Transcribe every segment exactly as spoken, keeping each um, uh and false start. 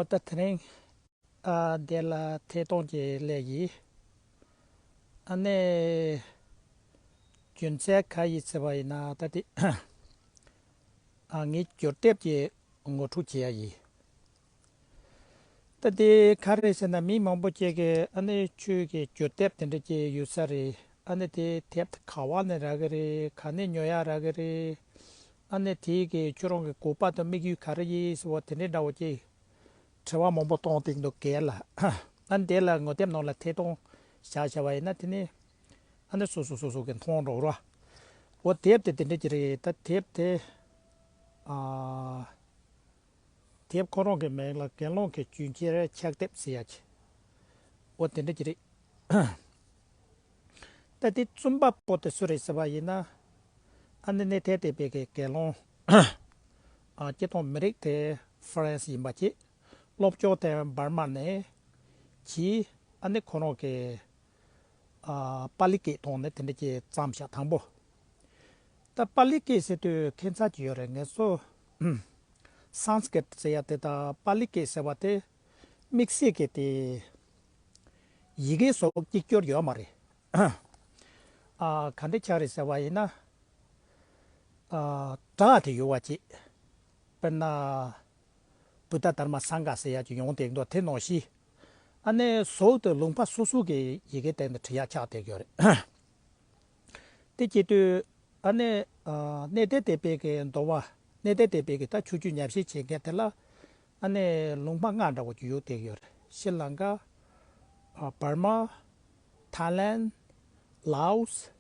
ད་དེ་རིང་ཨ་འདི་ལ་ཐད་གཏོང་གི་ལས་ཡིན། ཨ་ནི་རྒྱུ་མཚན་ག་ཡིན་ཟེར་བ་ཡིན་ན་ད་དེ་ཨ་ངའི་སྒྱུར་དེབ་ཀྱི་ངོ་སྤྲོད་བྱེད་ཡ་ཡིན། ད་དེ་ག་རེ་ཟེར་ན་མི་མང་པོ་ཅིག་གིས་ཨ་ནི་ཁྱོད་ཀྱི་སྒྱུར་དེབ་དེ་འདྲ་ཅིག་ཡོད་ས་རེད། ཨ་ནི་དེ་དེབ་དེ་ག་བ་ནས་རག་གི་རེད། ག་ནས་ཉོ་ཡ་རག་གི་རེད། ཨ་ནི་དེ་གི་ཁྱོད་རང་གི་དགོས་པ་དང་དམིགས་ཡུལ་ག་རེ་ཡིན་ཟེར་བ་དེ་འདྲའི་འདྲ་བོ་ཅིག་དྲི་བ་མང་པོ་གཏོང་བསྡད་འདུག་གས་ལ། ཨ་ནི་དེ་ལ་ངོ་དེབ་ནང་ལ་ཐད་གཏོང་བྱ་བྱ་བ་ཡིན་ན་དེ་ནི་ཨ་ནི་སོ་སོ་སོ་སོ་གི་མཐོང་འགྲོ་རོ། འོ་དེབ་དེ་དེ་འདྲ་ཅིག་རེད། ད་དེབ་དེ་ཨ། དེབ་ཁོ་རང་གི་མིང་ལ་དགེ་སློང་གི་རྒྱུན་ཁྱེར་ཕྱག་དེབ་ཟེར་ཡ་ཅིག་འོ་དེ་འདྲ་ཅིག་རེད། ད་དེ་རྩོམ་པ་པོ་དེ་སུ་རེད་ཟེར་བ་ཡིན་ན། ཨ་ནི་གནས་བརྟན་སྡེ་པའི་གི་དགེ་སློང་ཨ་སྤྱིར་བཏང་མི་རིགས་དེ་ཧྥ་རན་སི་ཡིན་པ་ཅིག་སློབ་སྦྱོང་དེ་འབར་མ་ནས་གྱིས། ཨ་ནི་ཁོ་རང་གི་ཨ་པཱ་ལི་སྐད་ཐོག་ནས་དེ་འདྲ་ཅིག་བརྩམས་བཞག་དང་པོ། ད་པཱ་ལི་སྐད་ཟེར་དུས་ཁྱད་མཚར་ཅིག་ཡོད་རེད། ངེད་ཚོ་སཾ་སྐྲྀཏ་ཟེར་ཡ་དེ་དང་པཱ་ལི་སྐད་ཟེར་བ་དེ་དམིགས་བསལ་གྱི་དེ་ཡི་གེ་སོགས་གཅིག་གྱུར་ཡོད་མ་རེད། ཨ་ག་འདྲ་ཆགས་རེད་ཟེར་བ་ཡིན་ན། ཨ་སྒྲ་དེ་ཡོད་པ་ཅིག་དཔེར་ན། བུདྡྷ་དྷརྨ་སངྒ་ཟེར་ཡ་ཅིག་ཡོང་བསྡད་འདུག་དེ་ནང་བཞིན། ཨ་ནི་ཟོག་དེ་ལུང་པ་སོ་སོ་གི་ཡི་གེ་སྟེང་དུ་བྲི་ཡ་ཆགས་བསྡད་ཡོད་རེད། དེ་བྱེད་དུས་ཨ་ནི་ཨ་གནས་བརྟན་སྡེ་པའི་གི་འདུལ་བ། གནས་བརྟན་སྡེ་པའི་གི་ད་ཆོས་བརྒྱུད་ཉམས་ཞིབ་བྱེད་མཁན་དེ་ལ་ཨ་ནི་ལུང་པ་ལྔ་འདྲ་བོ་ཅིག་ཡོད་བསྡད་ཡོད་རེད། ཤྲི་ལང་ཀ། ཨ་འབར་མ། ཐའི་ལེན། ལའོ་སི།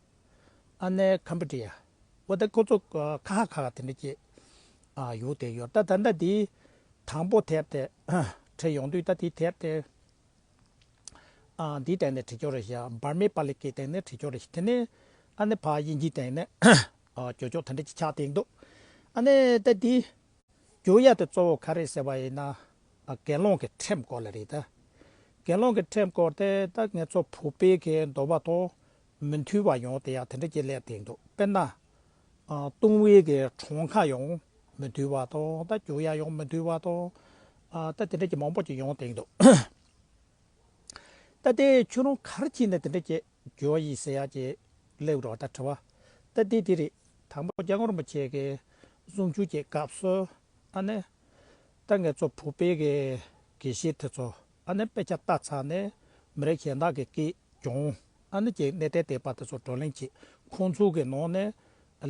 ཨ་ནི་ཀམ་བྷོ་ཌི་ཡ། འོ་ད་ཁོ་ཚོ་ཨ་ཁ་ཤས་ཁ་ཤས་དེ་འདྲ་ཅིག་ཨ་ཡོད་བསྡད་ཡོད། ད་ད་ལྟ་འདི་དང་པོ་དེབ་དེ་བྲིས་ཡོང་དུས་ད་དེ་དེབ་དེ་ཨ་འདིའི་སྟེང་ནས་བྲིས་ཀྱོག་རེད་ཤག་འབར་མའི་པཱ་ལི་སྐད་སྟེང་ནས་བྲིས་ཀྱོག་རེད་ཤག་དེ་ནས་ཨ་ནི་ཕར་དབྱིན་ཇིའི་སྟེང་ནས་ཨ་ཀྱོག་ཀྱོག་དེ་འདྲ་ཅིག་ཆགས་བསྡད་འདུག་ཨ་ནི་ད་འདི་བསྒྱུར་ཡ་དེ་གཙོ་བོ་ག་རེ་ཟེར་བ་ཡིན་ན། ཨ་དགེ་སློང་གི་ཁྲིམས་སྐོར་ལ་རེད་ད། དགེ་སློང་གི་ཁྲིམས་སྐོར་དེ་ད་ངེད་ཚོ་བོད་པའི་གི་འདོད་པ་དང་མི་མཐུན་པ་ཡོང་དེ་ཡ་དེ་འདྲ་ཅིག་སླེབས་བསྡད་འདུག་དཔེར་ན། ཨ་ལྟུང་བའི་གི་གྲངས་ཀ་ཡང་མི་མཐུན་པ་དང་ད་བསྒྱུར་ཡ་ཡང་མི་མཐུན་པ་དང་། ཨ་ད་དེ་འདྲ་ཅིག་མང་པོ་ཅིག་ཡོང་བསྡད་འདུག་ད་དེ་ཁྱོད་རང་ག་རེ་བྱས་ནས་དེ་འདྲ་ཅིག་བསྒྱུར་བ་ཡིན་ཟེར་ཡ་ཅིག་སླེབས་རོགས་ད་དྲི་བ། ད་དེ་དེ་རེད། དང་པོ་སྐྱབས་མགོན་རིན་པོ་ཆེ་གི་གསུང་ཆོས་ཀྱི་སྐབས་སུ་ཨ་ནི་ད་ངེད་ཚོ་བོད་པའི་གི་དགེ་བཤེས་དེ་ཚོ་ཨ་ནི་དཔེ་ཆ་ལྟ་ཚར་ནས་མི་རིགས་གཞན་དག་གི་སྐད་སྦྱོང་། ཨ་ནི་ཅིག་གནས་བརྟན་སྡེ་པ་དེ་ཚོ་བགྲོ་གླེང་བྱེད། ཁོང་ཚོ་གི་ནང་ནས་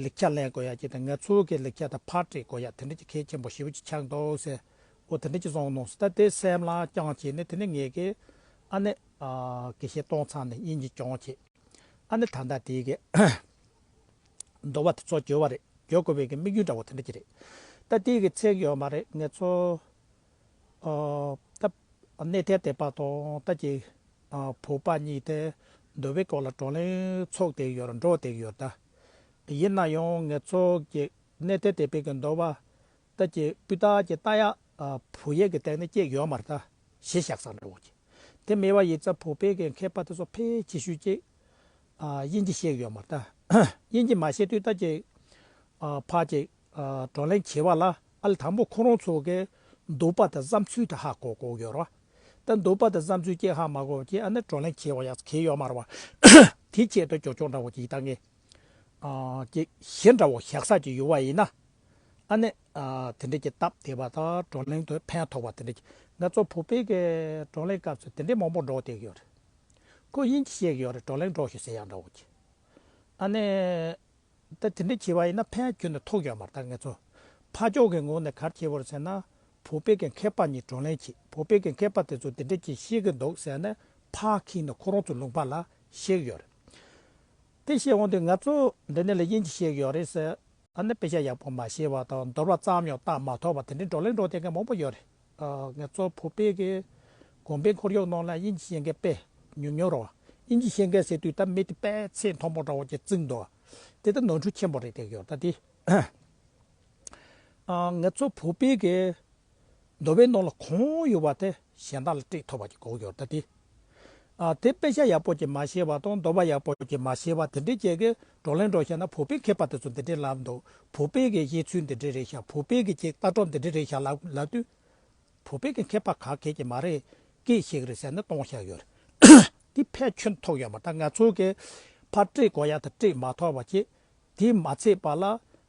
ལེགས་ཆ་ལེན་དགོས་ཡ་ཅིག་དང་ང་ཚོ་གི་ལེགས་ཆ་དང་ཕར་སྤྲད་དགོས་ཡ་དེ་འདྲ་ཅིག་གལ་ཆེན་པོ་ཞེ་པོ་ཅིག་ཆགས་འདུག་ཟེར། འོ་དེ་འདྲ་ཅིག་གསུངས་ནོ། ད་དེ་སེམས་ལ་བཅངས་བྱས་ནས་དེ་ནས་ངས་གི་ཨ་ནི་ཨ་དགེ་བཤེས་སྟོང་ཚང་ནས་དབྱིན་ཇི་སྦྱོང་བྱས། ཨ་ནི་ད་ལྟ་དེ་གི་འདོད་པ་དེ་ཚོ་བསྒྱུར་བ་རེད། བསྒྱུར་དགོས་པའི་གི་དམིགས་ཡུལ་འདྲ་བོ་དེ་འདྲ་ཅིག་རེད། ད་དེ་གི་ཚེགས་ཡོད་མ་རེད། ངེད་ཚོ་ཨ་ད་གནས་བརྟན་སྡེ་པ་དང་ད་ཅིག་ཨ་བོད་པ་གཉིས་དེ་འདོད་པའི་སྐོར་ལ་བགྲོ་གླེང་ཚོགས་བསྡད་ཡོད་རེད། འགྲོ་བསྡད་ཡོད་རེད། ད་ཡིན་ན་ཡང་ངེད་ཚོ་གི་གནས་བརྟན་སྡེ་པའི་གི་འདོད་པ་ད་ཅིག་སྤུས་དག་ཅིག་ལྟ་ཡ་ཨ་བོད་ཡིག་གི་སྟེང་ནས་ཅིག་ཡོད་མ་རེད། ད་གཞི་བཞག་ས་འདྲ་བོ་ཅིག་དེ་མེད་པ་ཡིན་ཙང་བོད་པའི་གི་མཁས་པ་དེ་ཚོ་ཕལ་ཆེ་ཤོས་ཅིག་ཨ་དབྱིན་ཇི་ཤེས་ཀྱི་ཡོད་མ་རེད། ད་དབྱིན་ཇི་མ་ཤེས་དུས་ད་ཅིག་ཨ་ཕར་ཅིག་ཨ་བགྲོ་གླེང་བྱེད་པ་ལ་ཨ་ལས་དང་པོ་ཁོ་རང་ཚོ་གི་འདོད་པ་དང་བསམ་ཚུལ་དེ་ཧ་གོ་དགོས་ཡོད་རེད། ད་འདོད་པ་དང་བསམ་ཚུལ་ཅིག་ཧ་མ་གོ་བ་ཅིག་ཨ་ནི་བགྲོ་གླེང་བྱེད་པ་ཡག་གི་ཡོད་མ་རེད་བ། དེ་ཆེད་དུ་ཀྱོག་ཀྱོག་འདྲ་བོ་ཅིག་ད་ངས་ཨ་ཅིག་གཞི་འདྲ་བོ་བཞག་ས་ཅིག་ཡོད་པ་ཡིན་ན། ཨ་ནི་ཨ་དེ་འདྲ་ཅིག་སྟབས་བདེ་བ་དང་བགྲོ་གླེང་དུ་ཕན་ཐོགས་པ་དེ་འདྲ་ཅིག་ང་ཚོ་བོད་པའི་གི་བགྲོ་གླེང་སྐབས་སུ་དེ་འདྲའི་མང་པོ་འགྲོ་བསྡད་ཡོད་རེད། ཁོ་དབྱིན་ཇི་ཤེས་ཀྱི་ཡོད་རེད། བགྲོ་གླེང་འགྲོ་ཤོག་ཟེར་ཡག་འདྲ་བོ་ཅིག་ཨ་ནི་ད་དེ་འདྲ་བྱས་པ་ཡིན་ན་ཕན་ཁྱོན་ནས་ཐོགས་ཡོད་མ་རེད། ད་ངེད་ཚོ་ཕར་ཕྱོགས་ཀྱི་ངོས་ནས་ག་རེ་བྱེད་དགོས་རེད་ཟེར་ན། བོད་པའི་གི་མཁས་པ་གཉིས་བགྲོ་གླེང་བྱེད། བོད་པའི་གི་མཁས་པ་དེ་ཚོ་དེ་འདྲ་ཅིག་ཤེས་ཀྱི་འདུག་ཟེར་ནས་ཕར་འཁྱེར་ནས་ཁོ་རང་ཚོ་ལུང་པ་ལ་བཤད་ཀྱི་ཡོད་རེད། དེ་བཤད་འོང་དུས་ང་ཚོ་འདི་ནས་ལ་དབྱིན་ཇི་ཤེས་ཀྱི་ཡོད་རེད་ཟེར། ཨ་ནི་དཔེ་ཆ་ཡག་པོ་མ་ཤེས་པ་དང་འདོད་པ་ཙམ་ཡང་བཏང་མ་ཐུབ་པ་དེ་འདྲའི་བགྲོ་གླེང་འགྲོ་བསྡད་མཁན་མང་པོ་ཡོད་རེད། ཨ་ང་ཚོ་བོད་པའི་གི་གོང་འཕེལ་ཁོར་ཡུག་ནང་ལ་དབྱིན་ཇི་ཤེས་མཁན་དཔེ་ཉུང་ཉུང་རེད་བ། དབྱིན་ཇི་ཤེས་མཁན་ཟེར་དུས་ད་མི་དེ་དཔེ་ཚད་མཐོན་པོ་འདྲ་བོ་ཅིག་བརྩིས་འདུག་དེ་ད་ནོར་འཁྲུལ་ཆེན་པོ་རེད་བསྡད་ཡོད། ད་དེ་ཨ་ང་ཚོ་བོད་པའི་གི་འདོད་པའི་ནང་ལ་གང་ཡོད་པ་དེ་གཞན་དག་ལ་སྤྲད་ཐུབ་པ་ཅིག་དགོས་ཡོད། ད་དེ་ཨ་དེ་དཔེ་ཆ་ཡག་པོ་ཅིག་མ་ཤེས་པ་དང་འདོད་པ་ཡག་པོ་ཅིག་མ་ཤེས་པ་དེ་འདྲའི་ཅིག་གི་བགྲོ་གླེང་འགྲོ་བཤད་ན། བོད་པའི་མཁས་པ་དེ་ཚོ་འདི་འདྲའི་ལབ་འདུག་བོད་པའི་གི་བཤད་ཚུལ་འདི་འདྲའི་རེད་ཤག་བོད་པའི་གི་ཅིག་ལྟ་གྲུབ་འདི་འདྲའི་རེད་ཤག་ལབ་ལབ་དུས། བོད་པའི་གི་མཁས་པ་ག་གེ་གི་མ་རེད། སྐད་ཤེས་གི་རེད་ཟེར་ནས་གཏོང་བཞག་ཡོད་རེད། དེ་ཕལ་ཆེར་ཐུག་ཡོད་མ་རེད། ད་ང་ཚོ་གི་ཕར་སྤྲད་དགོས་ཡ་ད་སྤྲད་མ་ཐུབ་པ་བྱས། དེ་མ་ཚད་པ་ལ་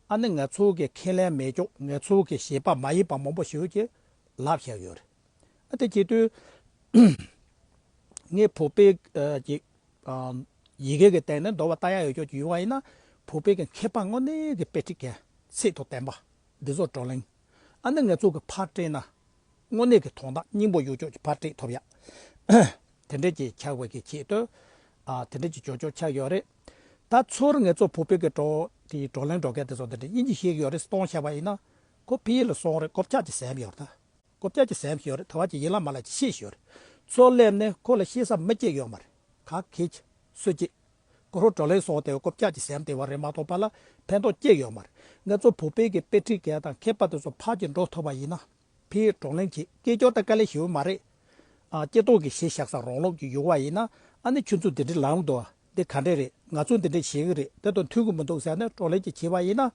ཨ་ནི་ང་ཚོ་གི་ཁས་ལེན་མེད་ཅོག་ང་ཚོ་གི་བྱེད་པ་མ་ཡིན་པ་མང་པོ་ཞིག་གི་ལབ་བཞག་ཡོད་རེད། ཨ་དེ་བྱེད་དུས་ངས་བོད་པའི་ཨ་ཅིག་ཨ་ཡི་གེ་གི་སྟེང་ནས་འདོད་པ་ལྟ་ཡ་ཡོད་ཅོག་ཅིག་ཡོད་པ་ཡིན་ན། བོད་པའི་གི་མཁས་པ་དངོས་གནས་ཀྱི་དཔེ་ཁྲིད་མཁན་ཚད་མཐོ་ལྡན་པ་འདི་ཚོ་བགྲོ་གླེང་། ཨ་ནི་ང་ཚོ་གི་ཕར་སྤྲད་ན་དངོས་གནས་ཀྱི་དོན་དག་སྙིང་པོ་ཡོད་ཅོག་ཅིག་ཕར་སྤྲད་ཐུབ་ཡ། དེ་འདྲས་ཀྱི་ཆགས་པའི་གི་ཆེད་དུ། ཨ་དེ་འདྲས་ཀྱི་ཅོ་ཅོ་ཆགས་ཡོད་རེད། ད་ཚུར་ང་ཚོ་བོད་པའི་གི་བགྲོ་དེ་བགྲོ་གླེང་འགྲོ་མཁན་དེ་ཚོ་འདི་འདྲས་དབྱིན་ཇི་ཤེས་ཀྱི་ཡོད་རེད་གཏོང་བྱས་པ་ཡིན་ན། ཁོ་ཕ་གི་ལ་སོང་རེད། རྐུབ་བཀྱག་ཅིག་ཟིན་ཡོད་རེད་ད། རྐུབ་བཀྱག་ཅིག་ཟིན་ཡོད་རེད། དེ་བ་ཅིག་ཡིན་ལ་མ་ལ་ཅིག་ཤེས་ཡོད་རེད། ཚུར་སླེབས་ནས་ཁོ་ལ་ཤེས་ས་མི་གཅིག་ཡོད་མ་རེད། ག་གེ་ཅིག་སུ་གཅིག་ཁོ་རང་བགྲོ་གླེང་སོང་དེ་རྐུབ་བཀྱག་ཅིག་ཟིན་དེ་བ་རེད་མ་གཏོགས་པ་ལ་ཕན་ཐོགས་གཅིག་ཡོད་མ་རེད། ང་ཚོ་བོད་པའི་གི་དཔེ་ཁྲིད་མཁན་དང་མཁས་པ་དེ་ཚོ་ཕར་ཅིག་འགྲོ་ཐུབ་པ་ཡིན་ན། ཕ་གིར་བགྲོ་གླེང་བྱེད་སྐད་ཅོར་ད་དཀའ་ལས་ཞེ་པོ་མ་རེད། ཨ་སྤྱི་ཚོགས་ཀྱི་གཞི་བཞག་ས་རང་ལོག་གི་ཡོད་པ་ཡིན་ན། ཨ་ནི་ཁྱོད་ཚོ་འདི་འདྲ་ལངས་འདུག་འདི་ག་འདྲས་རེད། ང་ཚོ་འདི་འདྲས་བྱེད་ཀྱི་རེད། དེ་དང་མཐུན་གྱི་མི་འདུག་ཟེར་ནས་བགྲོ་གླེང་ཅིག་བྱས་པ་ཡིན་ན།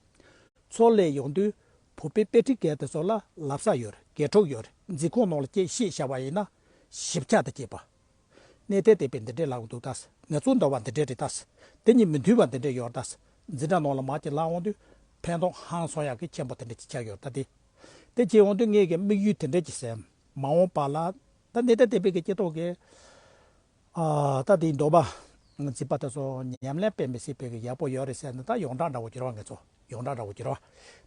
ཚུར་སླེབས་ཡོང་དུས་བོད་པའི་དཔེ་ཁྲིད་མཁན་དེ་ཚོ་ལ་ལབ་ས་ཡོད་རེད། དགེ་ཕྲུག་ཡོད་རེད། འཛིན་ཁང་ནང་ལ་སྐད་བཤད་བཞག་པ་ཡིན་ན་ཞིབ་ཆ་དང་བཅས་པ། གནས་བརྟན་བསྟན་པས་འདི་འདྲས་ལབ་འདུག་ད། ང་ཚོ་འདོད་པ་འདི་འདྲས་རེད་ད། དེ་གཉིས་མི་མཐུན་པ་འདི་འདྲས་ཡོད་ད། འཛིན་གྲྭ་ནང་ལ་མར་ཅིག་ལངས་འོང་དུས་ཕན་ཐོགས་ཧང་སང་ཡག་གི་ཆེན་པོ་དེ་འདྲས་ཅིག་ཆགས་ཡོད་ད་དེ། དེ་བྱས་འོང་དུས་ངས་ཀྱི་དམིགས་ཡུལ་དེ་འདྲས་ཅིག་ཟིན། མ་འོངས་པ་ལ་ད་གནས་བརྟན་བསྟན་པའི་གི་སྤྱི་ཚོགས་ཀྱི་ཨ་ད་དེའི་འདོད་པ་འཛིན་པ་དེ་ཚོ་ཉམས་ལེན་སྤེལ་མི་སྲིད་པའི་གི་ཡག་པོ་ཡོད་རེད་ཟེར་ནས། ད་ཡོངས་གྲགས་འདྲ་བོ་གྱུར་བ། ང་ཚོ་ཡོངས་གྲགས་འདྲ་བོ་གྱུར་བ།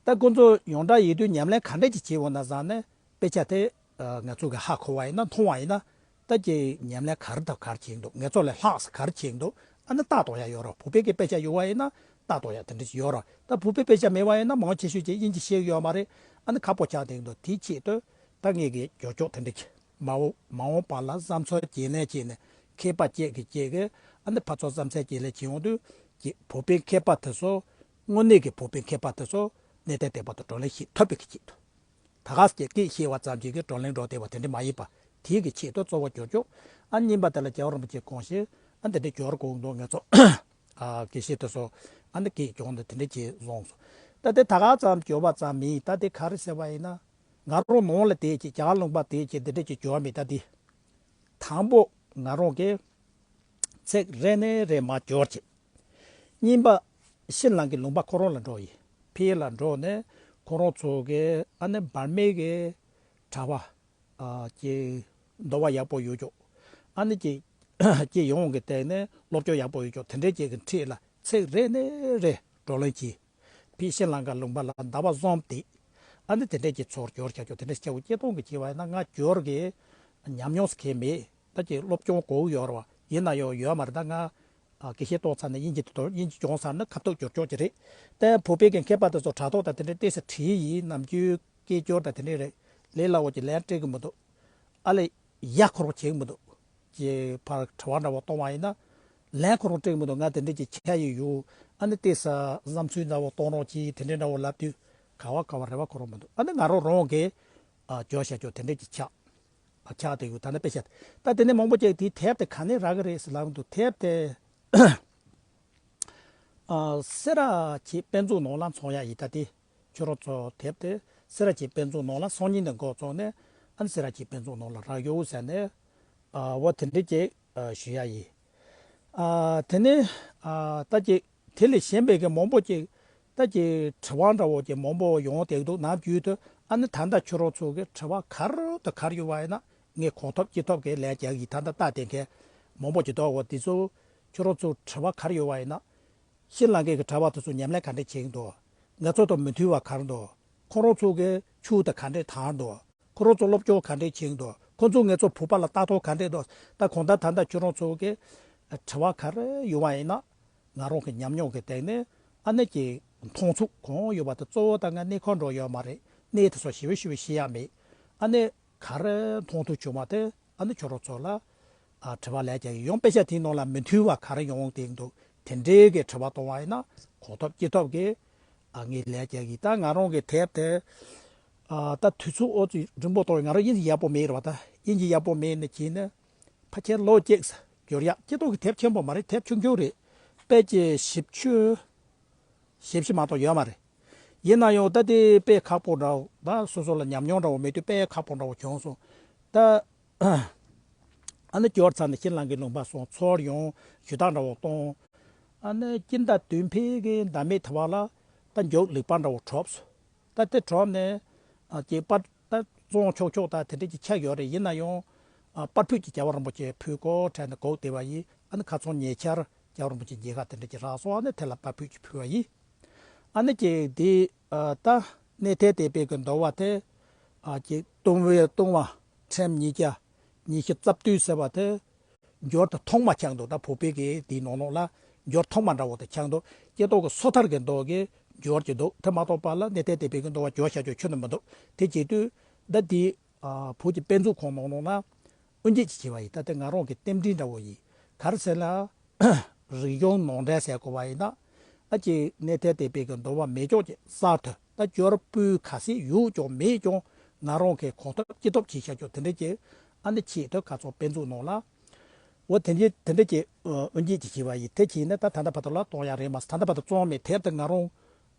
ད་ཁོ་ཚོ་ཡོངས་གྲགས་ཡིན་དུས་ཉམས་ལེན་ག་འདྲས་ཅིག་བྱེད་འོང་ན་བསམ་ནས། དཔེ་ཆ་དེ་ཨ་ང་ཚོ་གི་ཧ་གོ་བ་ཡིན་ན། མཐོང་བ་ཡིན་ན། ད་ཀྱི་ཉམས་ལེན་ག་རེ་དང་ག་རེ་བྱེད་ཀྱི་འདུག་ང་ཚོ་ལས་ལྷག་ས་ག་རེ་བྱེད་ཀྱི་འདུག་ཨ་ནི་ལྟ་རྟོག་ཡ་ཡོད་རོགས། བོད་པའི་གི་དཔེ་ཆ་ཡོད་པ་ཡིན་ན་ལྟ་རྟོག་ཡ་དེ་འདྲ་ཞིག་ཡོད་རོགས། ད་བོད་པའི་དཔེ་ཆ་མེད་པ་ཡིན་ན་མང་ཆེ་ཤོས་ཀྱིས་དབྱིན་ཇི་ཤེས་ཀྱི་ཡོད་མ་རེད། ཨ་ནི་ཁག་པོ་ཆགས་བསྡད་ཀྱི་འདུག་དེའི་ཆེད་དུ་ད་ངས་ཀྱི་ཇོ་ཇོ་དེ་འདྲ་གི་མ་འོ་མ་འོངས་པ་ལ་བསམ་ཚུལ་བརྗེ་ལེན་བྱས་ནས། མཁས་པ་བཅས་ཀྱི་བཅས་ཀྱི་ཨ་ནི་ཕར་ཚུར་བསམ་ཚུལ་བརྗེ་ལེན་བྱེད་ཡོང་དུས་ཀྱི་བོད་པའི་མཁས་པ་དེ་ཚོ་དངོས་གནས་ཀྱི་བོད་པའི་མཁས་པ་དེ་ཚོ་གནས་བརྟན་བསྟན་པ་དང་བགྲོ་གླེང་བྱེད་ཐུབ་པའི་གི་ཆེད་དུ། ད་ག་ཟེ་སྐད་ཤེས་པ་ཙམ་གྱིས་ཀྱི་བགྲོ་གླེང་འགྲོ་བདེ་བ་དེ་འདྲ་མ་ཡིན་པ། དེའི་གི་ཆེད་དུ་གཙོ་བོ་གྱུར་ཅོག་ཨ་ཉིན་པ་དེ་ལ་རྒྱལ་བ་རིན་པོ་ཆེ་དགོངས་བཞེས་ཨ་འདི་འདྲ་འབྱོར་དགོས་འདུག་ང་ཚོ་ཨ་དགེ་བཤེས་དེ་ཚོ་ཨ་འདི་སྐད་སྦྱོང་དེ་དེ་འདྲ་བྱས་བཟུང་སོང་། ད་དེ་ད་ག་ཙམ་འབྱོར་བ་ཙམ་མིན། ད་དེ་ག་རེ་ཟེར་བ་ཡིན་ན། ང་རང་ནང་ལ་དེ་ཅིག་རྒྱ་གར་ལུང་པ་དེ་ཅིག་འདི་འདྲ་ཅིག་འབྱོར་མེད། ད་དེ་དང་པོ་ང་རང་གི་ཚིག་རེ་ནས་རེ་མར་འབྱོར་བྱས། གཉིས་པ་ཤྲི་ལང་ཀའི་ལུང་པ་ཁོ་རང་ལ་འགྲོ་ཡིན། ཕ་གི་ལ་འགྲོ་ནས་ཁོ་རང་ཚོ་གི་ཨ་ནི་འབར་མའི་གི་གྲྭ་པ་ཨ་ཀྱི་འདོད་པ་ཡག་པོ་ཡོད་ཅོག་ཨ་ནི་ཀྱི་ཀྱི་ཡོངས་ཀྱི་སྟེང་ནས་སློབ་སྦྱོང་ཡག་པོ་ཡོད་ཅོག་དེ་འདྲའི་ཀྱི་གི་འཁྲིས་ལ་ཚིག་རེ་ནས་རེ་བགྲོ་གླེང་བྱས། ཕ་གི་ཤྲི་ལང་ཀ་ལུང་པ་ལ་ཟླ་བ་གསུམ་བསྡད། ཨ་ནི་དེ་འདྲའི་ཀྱི་ཚོར་འབྱོར་བྱ་ཅོག་དེ་འདྲ་སྐྱེ་བོ་སྐྱེ་སྟོང་གི་བྱས་པ་ཡིན་ན་ང་འབྱོར་གི་ཉམས་མྱོང་ཟེར་མཁན་མེད། ད་ཀྱི་སློབ་སྦྱོང་གོ་ཡོད་རེད་བ། ཡིན་ན་ཡང་ཡོད་མ་རེད། ད་ང་ཨ་དགེ་བཤེས་གཏོང་ཚར་ནས་དབྱིན་ཇི་དེ་དང་དབྱིན་ཇི་སྦྱོང་ཚར་ན་ཁ་ཐུག་འབྱོར་ཆོག་གི་རེད། ད་བོད་པའི་གི་མཁས་པ་དེ་ཚོ་དྲ་ཐོག་དང་དེ་འདྲའི་ཏོག་ཙམ་བྲིས་ཡིན། ནམ་རྒྱུན་སྐད་སྒྱུར་དང་དེ་འདྲའི་རེད། ལས་སླ་བོ་ཅིག་ལན་སྤྲད་གི་མི་འདུག་ཨ་ལས་ཡ་ཁོ་རང་བྱེད་གི་མི་འདུག་ཅེས་ཕར་དྲི་བ་འདྲ་བོ་གཏོང་བ་ཡིན་ན། ལན་ཁོ་རང་སྤྲད་གི་མི་འདུག་ང་དེ་འདྲའི་ཅིག་ཆ་ཡི་ཡོད། ཨ་ནི་ཏོག་ཙམ་བསམ་ཚུལ་འདྲ་བོ་གཏོང་རོགས་གྱིས་དེ་འདྲའི་འདྲ་བོ་ལབ་དུས་ག་བ་ག་བ་རེ་བ་ཁོ་རང་མི་འདུག་ཨ་ནི་ང་རང་རང་གིས་ཨ་བརྗོད་བྱ་ཅོག་དེ་འདྲའི་ཅིག་ཆགས། ཨ་ཆགས་བསྡད་ཡོད། ད་ནི་དཔེ་བཤད། ད་དེ་ནས་མང་པོ་ཅིག་དེའི་དེབ་དེ་ག་ནས་རག་གི་རེད་ཟེར་ལབ་འདུག་དེབ་དེ་ཨ་སེ་ར་བྱེས་དཔེ་མཛོད་ནང་ལ་འཚོང་ཡ་ཡིན། ད་དེ་ཁྱོད་རང་ཚོ་དེབ་དེ་སེ་ར་བྱེས་དཔེ་མཛོད་ནང་ལ་སང་ཉིན་ནས་འགོ་བཙུགས་ནས་ཨ་ནི་སེ་ར་བྱེས་དཔེ་མཛོད་ནང་ལ་རག་ཡོད་ཟེར་ནས་ཨ་འོ་དེ་འདྲ་ཅིག་ཨ་ཞུ་ཡ་ཡིན། ཨ་དེ་ནས་ཨ་ད་ཅིག་དེ་ལས་གཞན་པའི་གི་མང་པོ་ཅིག་ད་ཅིག་དྲི་བ་འདྲ་བོ་ཅིག་མང་པོ་ཡོང་བསྡད་འདུག་ནམ་རྒྱུན་དུ་ཨ་ནི་ད་ལྟ་ཁྱོད་རང་ཚོ་གི་དྲི་བ་ག་རེ་དང་ག་རེ་ཡོད་པ་ཡིན་ན་ངས་གང་ཐུབ་ཅི་ཐུབ་ཀྱིས་ལན་རྒྱག་གི། ད་ལྟ་ལྟ་བསྡད་མཁན་མང་པོ་ཅིག་འདུག་འོ་དེ་ཚོ་ཁྱོད་རང་ཚོ་དྲི་བ་ག་རེ་ཡོད་པ་ཡིན་ན། ཤྲི་ལང་ཀའི་གི་གྲྭ་པ་དེ་ཚོ་ཉམས་ལེན་ག་འདྲས་བྱེད་ཀྱི་འདུག་ང་ཚོ་དང་མི་མཐུན་པ་ག་རེ་འདུག་ཁོ་རང་ཚོ་གི་ཆོས་དང་ག་འདྲས་དར་འདུག་ཁོ་རང་ཚོ་སློབ་སྦྱོང་ག་འདྲས་བྱེད་ཀྱི་འདུག་ཁོ་ཚོ་ང་ཚོ་བོད་པ་ལ་ལྟ་རྟོག་ག་འདྲས་འདུག་ད་གང་ལྟར་ད་ལྟ་ཁྱོད་རང་ཚོ་གི་དྲི་བ་ག་རེ་ཡོད་པ་ཡིན་ན། ང་རང་གི་ཉམས་མྱོང་གི་སྟེང་ནས་ཨ་ནི་ཀྱི་མཐོང་ཚུལ་གང་ཡོད་པ་དེ་གཙོ་བོ་ད་ང་གནས་ཁང་འགྲོ་ཡོད་མ་རེད། གནས་དེ་ཚོ་ཞེ་པོ་ཞེ་པོ་ཤེས་ཡ་མེད། ཨ་ནི་ག་རེ་མཐོང་ཐོས་བྱུང་བ་དེ་ཨ་ནི་ཁྱོད་རང་ཚོ་ལ་ཨ་དྲི་བ་ལན་རྒྱག་གི་ཡོང་། དཔེ་ཆ་དེའི་ནང་ལ་མི་མཐུན་པ་ག་རེ་ཡོང་དེ་འདུག་དེ་འདྲའི་གི་དྲི་བ་གཏོང་བ་ཡིན་ན་གང་ཐུབ་ཅི་ཐུབ་ཀྱིས་ཨ་ངས་ལན་རྒྱག་གི། ད་ང་རང་གི་དེབ་དེ་ཨ་ད་དུས་ཚོད་ཨོ་ཙི་རིང་པོ་གཏོང་བའི་ང་རང་དབྱིན་ཇི་ཡག་པོ་མེད་རེད་བ། ད་དབྱིན་ཇི་ཡག་པོ་མེད་ནི་བྱས་ནས་ཕལ་ཆེར་ལོ་གཅིག་འགྱུར་ཡག་སྤྱི་ཚོགས་ཀྱི་དེབ་ཆེན་པོ་མ་རེད། དེབ་ཆུང་ཆུང་རེད། དཔེ་ཀྱི་བཞི་བཅུ་ཞེ་བཞི་མ་གཏོགས་ཡོད་མ་རེད། ཡིན་ན་ཡང་ད་དེ་དཔེ་ཁག་པོ་འདྲ་བོ། ད་སོ་སོ་ལ་ཉམས་མྱོང་འདྲ་བོ་མེད་དུས་དཔེ་ཁག་པོ་འདྲ་བོ་བྱུང་སོང་། ད་ཨ་ནི་འབྱོར་ཚར་ནས་ཤྲི་ལངྐའི་ལུང་པ་སོང་། ཚུར་ཡོང་ཞུ་དག་འདྲ་བོ་གཏོང་། ཨ་ནི་སྤྱི་ཟླ་བདུན་པའི་གི་ཟླ་མེད་ཐ་བ་ལ་ད་མཇུག་ལེགས་པ་འདྲ་བོ་གྲུབ་སོང་། ད་དེ་གྲུབ་ནས་ཨ་ཅེ་པར་ད་བཙོང་ཆོག་ཆོག་ད་དེ་འདྲ་ཅིག་ཆགས་ཡོད་རེད། ཡིན་ན་ཡང་ཨ་པར་ཕུད་ཅིག་རྒྱལ་བ་རིན་པོ་ཆེ་ཕུལ་དགོས་དྲན་ནས་སྒུག་བསྡད་པ་ཡིན། ཨ་ནི་ཁ་སང་ཉེ་ཆར་རྒྱལ་བ་རིན་པོ་ཆེ་མཇལ་ཁ་དེ་འདྲ་ཅིག་རག་སོང་། ཨ་ནི་དེ་ལ་པར་ཕུད་ཅིག་ཕུལ་བ་ཡིན། ཨ་ནི་ཅིག་འདི་ཨ་ད་གནས་བརྟན་དད་པའི་གི་འདུལ་བ་དེ་ཨ་ཅིག་ལྟུང་བའི་ལྟུང་བ་ཁྲིམས་ཉིས་བརྒྱ་ཉི་ཤུ་རྩ་བདུན་ཟེར་བ་དེ། འབྱོར་དེ་ཐོག་མ་ཆགས་འདུག་ད་བོད་པའི་གི་དེའི་ནང་ལོགས་ལ་འབྱོར་ཐོག་མ་འདྲ་བོ་དེ་ཆགས་འདུག་སྐྱེ་ཐོག་གི་སོ་ཐར་གི་མདོ་གི་འབྱོར་གྱི་འདུག་དེ་མ་གཏོགས་པ་ལ་གནས་བརྟན་དད་པའི་གི་འདུལ་བ་འབྱོར་བྱ་རྒྱུ་ཁྱོན་ནས་མི་འདུག་དེ་བྱེད་དུས་ད་དེ་ཨ་བོད་ཀྱི་དཔེ་མཛོད་ཁང་ནང་ལོགས་ལ་དབུ་འབྱེད་ཅིག་བྱས་པ་ཡིན། ད་དེ་ང་རང་གི་རྟེན་འབྲེལ་འདྲ་བོ་ཡིན། ག་རེ་ཟེར་ན། རིག་གཞུང་ནང་འདྲེན་ཟེར་དགོས་པ་ཡིན་ན། ཨ་ཅེ་གནས་བརྟན་དད་པའི་གི་འདུལ་བ་མེ་སྒྱོགས་ཀྱི་གསར་དུ་ད་འབྱོར་སྤུས་ག་ཚད་ཡོད་ཀྱང་མེད་ཀྱང་ང་རང་གི་གང་ཐུབ་ཅི་ཐུབ་བྱེད་བྱ་རྒྱུ་དེ་འདྲ་ཅིག་ཨ་ནི་ཆེད་དུ་ཁ་སང་དཔེ་མཛོད་ནང་ལ། འོ་དེ་འདྲ་དེ་འདྲ་ཅིག་དབུ་འབྱེད་ཅིག་བྱས་པ་ཡིན། དེ་བྱས་ནས་ད་ད་ལྟ་བར་དུ་ལ་གཏོང་ཡ་རེད་མ་ཟད། ད་ལྟ་བར་དུ་བཙོང་མེད། དེབ་དེ་ང་རང་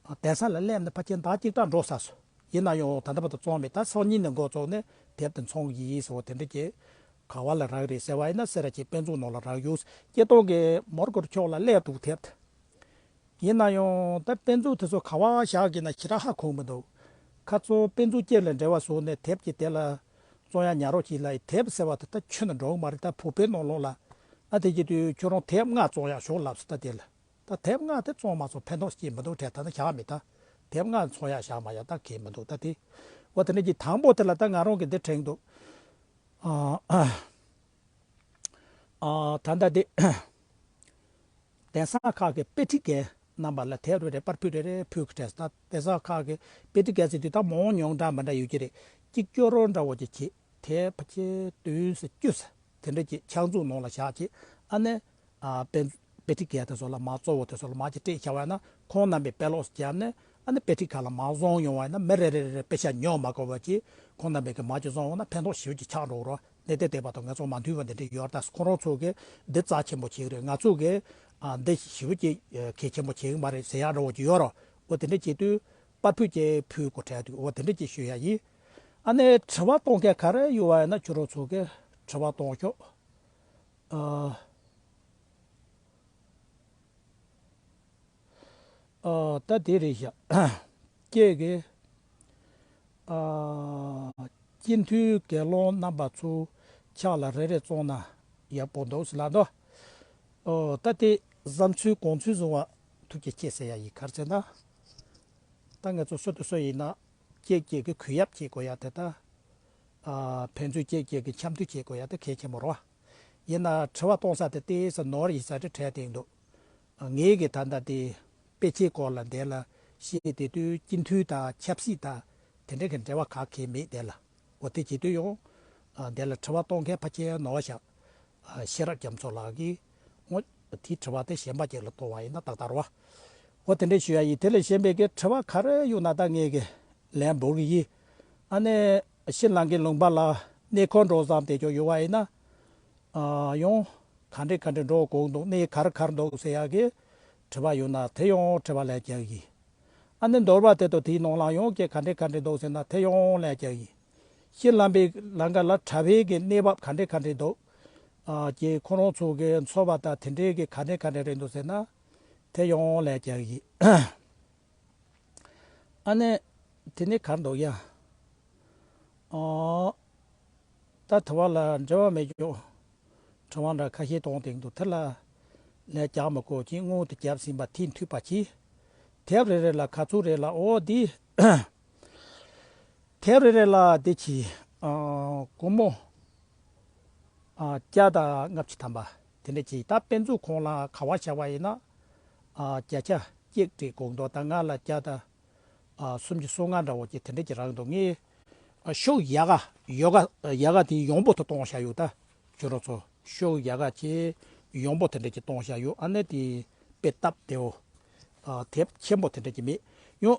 གདན་ས་ལ་སླེབས་ནས་ཕལ་ཆེར་ཟླ་གཅིག་ཙམ་འགྲོ་ཚར་སོང་། ཡིན་ན་ཡང་ད་ལྟ་བར་དུ་བཙོང་མེད། ད་སང་ཉིན་ནས་འགོ་བཙུགས་ནས་དེབ་དེ་འཚོང་གི་ཡིན་ཟེར་བ་དེ་འདྲ་ཅིག་ག་བ་ལ་རག་རེད་ཟེར་བ་ཡིན་ན། སེ་ར་བྱེས་དཔེ་མཛོད་ནང་ལ་རག་ཡོད། སྐྱེ་སྟོན་གྱི་མོར་གུར་ཕྱོགས་ལ་སླེབས་འདུག་དེབ་དེ། ཡིན་ན་ཡང་ད་དཔེ་མཛོད་དེ་ཚོ་ག་བ་བཞག་གི་ན་ཞེ་དྲག་ཧ་གོ་མི་འདུག་ཁ་སང་དཔེ་མཛོད་དཀྱིལ་ལ་འབྲེལ་བ་བཟོས་ནས་དེབ་ཀྱི་དེ་ལ་བཙོང་ཡ་ཉར་རོགས་གྱིས་ལབ་ཡིན། དེབ་ཟེར་བ་དེ་ད་ཁྱོན་ནས་འགྲོ་གི་མ་རེད། ད་བོད་པའི་ནང་ལོགས་ལ་ཨ་དེ་བྱེད་དུས་ཁྱོད་རང་དེབ་ལྔ་བཙོང་ཡ་ཞོག་ལབ་སོང་། ད་དེ་ལ་ད་དེབ་ལྔ་དེ་བཙོང་མ་བཙོང་ཕན་ཐོགས་སྐྱེས་མི་འདུག་དྲན། ད་ནི་བཞག་མེད། ད་དེབ་ལྔ་འཚོང་ཡ་བཞག་མ་ཡ་ད་གལ་མི་འདུག་ད་དེ་འོ་དེ་འདྲ་གྱི་དང་པོ་དེ་ལ་ད་ང་རང་གི་འདི་དྲན་འདུག་ཨ་ཨ་ད་ལྟ་དེ་གདན་ས་ཁག་གི་དཔེ་ཁྲིད་མཁན་རྣམ་པ་ལ་དེབ་རེ་རེ་པར་ཕུད་རེ་རེ་ཕུལ་གི་དྲན་སོང་། ད་གདན་ས་ཁག་གི་དཔེ་ཁྲིད་མཁན་ཟེར་དུས་ད་མང་ཉུང་འདྲ་མི་འདྲ་ཡོད་ཀྱི་རེད། གཅིག་སྐྱོ་རོ་འདྲ་བོ་ཅིག་བྱེད། དེབ་ཕལ་ཆེར་བདུན་ཙམ་བཅུ་ཙམ་དེ་འདྲ་ཅིག་ཕྱག་མཛོད་ནང་ལ་བཞག་བྱས། ཨ་ནི་ཨ་དཔེ་དཔེ་ཁྲིད་མཁན་དེ་ཚོ་ལ་མར་གཙོ་བོ་དེ་ཚོ་ལ་མར་ཅིག་སྤྲད་བཞག་པ་ཡིན་ན། ཁོང་རྣམ་པས་དཔེ་ཀློག་བརྒྱབ་ནས་ཨ་ནི་དཔེ་ཁྲིད་ཁང་ལ་མར་བཟུང་ཡོང་བ་ཡིན་ན། མི་རེ་རེ་རེ་རེ་དཔེ་ཆ་ཉོ་མ་དགོས་པ་བྱས། ཁོང་རྣམ་པས་ཀྱི་མར་ཅིག་བཟུང་འོང་ན་ཕན་ཐོགས་ཞེ་པོ་ཅིག་ཆགས་འགྲོ་རོགས། གནས་བརྟན་དད་པ་དང་ང་ཚོ་མ་མཐུན་པ་འདི་འདྲ་ཡོད་རེད། ད་ཁོ་རང་ཚོ་གིས་འདི་རྩ་ཆེན་པོ་བྱེད་ཀྱི་རེད། ང་ཚོ་གིས་ཨ་འདི་ཞེ་པོ་ཅིག་གལ་ཆེན་པོ་བྱེད་ཀྱི་མ་རེད་ཟེར་ཡག་འདྲ་བོ་ཅིག་ཡོད་རེད། འོ་དེ་འདྲ་བྱེད་དུས་པར་ཕུད་ཅིག་ཕུལ་དགོས་དྲན་འདུག་འོ་དེ་འདྲ་ཅིག་ཞུ་ཡ་ཡིན། ཨ་ནི་དྲི་བ་གཏོང་མཁན་ག་རེ་ཡོད་པ་ཡིན་ན་ཁྱོད་རང་ཚོ་གིས་དྲི་བ་གཏོང་ཤོག་ཨ། ཨ། ད་དེ་རེད་ཤག་ཁྱེད་ཀྱིས་ཨ་སྤྱི་འཐུས་དགེ་སློང་རྣམ་པ་ཚོའི་ཕྱག་ལ་རེ་རེ་བཙོང་ན་ཡག་པོ་འདུག་ཟེར་ལབ་འདུག་ཨོ། ད་དེ་བསམ་ཚུལ་དགོངས་ཚུལ་བཟུང་བ་ཐུགས་རྗེ་ཆེ་ཟེར་ཡ་ཡིན། ག་རེ་ཟེར་ན། ད་ང་ཚོ་སུ་དང་སུ་ཡིན་ན་གཅིག་གཅིག་གི་གུས་ཡབ་བྱེད་དགོས་ཡ་དེ། ད་ཨ་ཕན་ཚུན་གཅིག་གཅིག་གི་འཆམ་མཐུན་བྱེད་དགོས་ཡ་དེ་གལ་ཆེན་པོ་རེད་བ། ཡིན་ན་དྲི་བ་གཏོང་ས་དེ་ཏོག་ཙམ་ནོར་ཡིན་ས་རེད་དྲན་བསྡད་འདུག་ངས་གི་ད་ལྟ་དེ་དཔེ་ཆའི་སྐོར་ལ་འདི་ལ་བཤད་བསྡད་དུས་སྤྱི་འཐུས་དང་ཆབ་སྲིད་དང་དེ་འདྲ་གི་འབྲེལ་བ་ག་གེ་མེད་དེ་ལ། འོ་དེ་བྱེད་དུས་ཡང་ཨ་འདི་ལ་དྲི་བ་གཏོང་མཁན་ཕལ་ཆེར་ནོར་བ་ཤག་ཨ་ཤེས་རབ་རྒྱ་མཚོ་ལགས་ཀྱིས་འོ་དེའི་དྲི་བ་དེ་གཞན་པ་ཅིག་ལ་གཏོང་བ་ཡིན་ན་ཏག་ཏག་རེད་བ། འོ་དེ་འདྲ་ཞུ་ཡ་ཡིན། དེ་ལས་གཞན་པའི་གི་དྲི་བ་ག་རེ་ཡོད་ན་ད་ངས་གི་ལན་འབུལ་གི་ཡིན། ཨ་ནི་ཤྲི་ལངྐའི་ལུང་པ་ལ་གནས་སྐོར་འགྲོ་བསམ་བསྡད་ཀྱོག་ཡོད་བ་ཡིན་ན། ཨ་ཡང་ག་འདྲས་ག་འདྲས་འགྲོ་དགོས་འདུག་གནས་ག་རེ་ག་རེ་འདུག་ཟེར་ཡག་གི་དྲི་བ་ཡོད་ན་དེ་ཡང་དྲི་བ་ལན་རྒྱག་གི་ཡིན། ཨ་ནི་འདོར་བ་དེ་དང་དེའི་ནང་ལ་ཡང་གི་ག་འདྲས་ག་འདྲས་འདུག་ཟེར་ན་དེ་ཡང་ལན་རྒྱག་གི་ཡིན། ཤྲི་ལངྐའི་ལང་ཀ་ལ་གྲྭ་པའི་གི་གནས་བབ་ག་འདྲས་ག་འདྲས་འདུག་ཨ་ཀྱེ་ཁོ་རང་ཚོ་གི་འཚོ་བ་དང་དེ་འདྲའི་གི་ག་འདྲས་ག་འདྲས་རེད་འདུག་ཟེར་ན་དེ་ཡང་ལན་རྒྱག་གི་ཡིན། ཨ་ནི་དེ་ནི་གར་འདུག་ཡ། ཨོ། ད་དེ་བ་ལ་འབྲེལ་བ་མེད་ཀྱོག་དྲི་བ་འདྲ་ཁ་ཤས་གཏོང་བསྡད་འདུག་དེ་ལ་ལན་རྒྱག་མི་དགོས། ཅིག་སྔོན་དུ་བརྒྱབ་ཟིན་པ་དེ་མཐུད་པ་གྱིས། དེབ་རེ་རེ་ལ་ག་ཚོད་རེད་ལ། ཨོ་འདི། དེབ་རེ་རེ་ལ་འདི་གྱིས། ཨ་སྒོར་མོ་ཨ་བརྒྱ་དང་ལྔ་བཅུ་ཐམ་པ་དེ་འདྲ་གྱིས། ད་དཔེ་མཛོད་ཁང་ལ་ག་བ་བཞག་པ་ཡིན་ན་ཨ་བརྒྱ་ཆ་གཅིག་སྤྲད་དགོས་འདུག་ད་ང་ལ་བརྒྱ་དང་ཨ་སུམ་ཅུ་སོ་ལྔ་འདྲ་བོ་ཅིག་དེ་འདྲ་ཅིག་རག་འདུག་ངས་ཨ་ཤོག་ཡག་ག་ཡོ་ག་ཡག་ག་དེ་ཡོང་པོ་དུ་གཏོང་བཞག་ཡོད། ད་ཁྱོད་རང་ཚོ་ཤོག་ཡག་ག་ཅིག་ཡོང་པོ་དེ་འདྲ་ཅིག་གཏོང་བཞག་ཡོད། ཨ་ནི་དེ་དཔེ་སྟབས་བདེ་བོ་ཨ་དེབ་ཆེན་པོ་དེ་འདྲ་ཅིག་མེད། ཡང་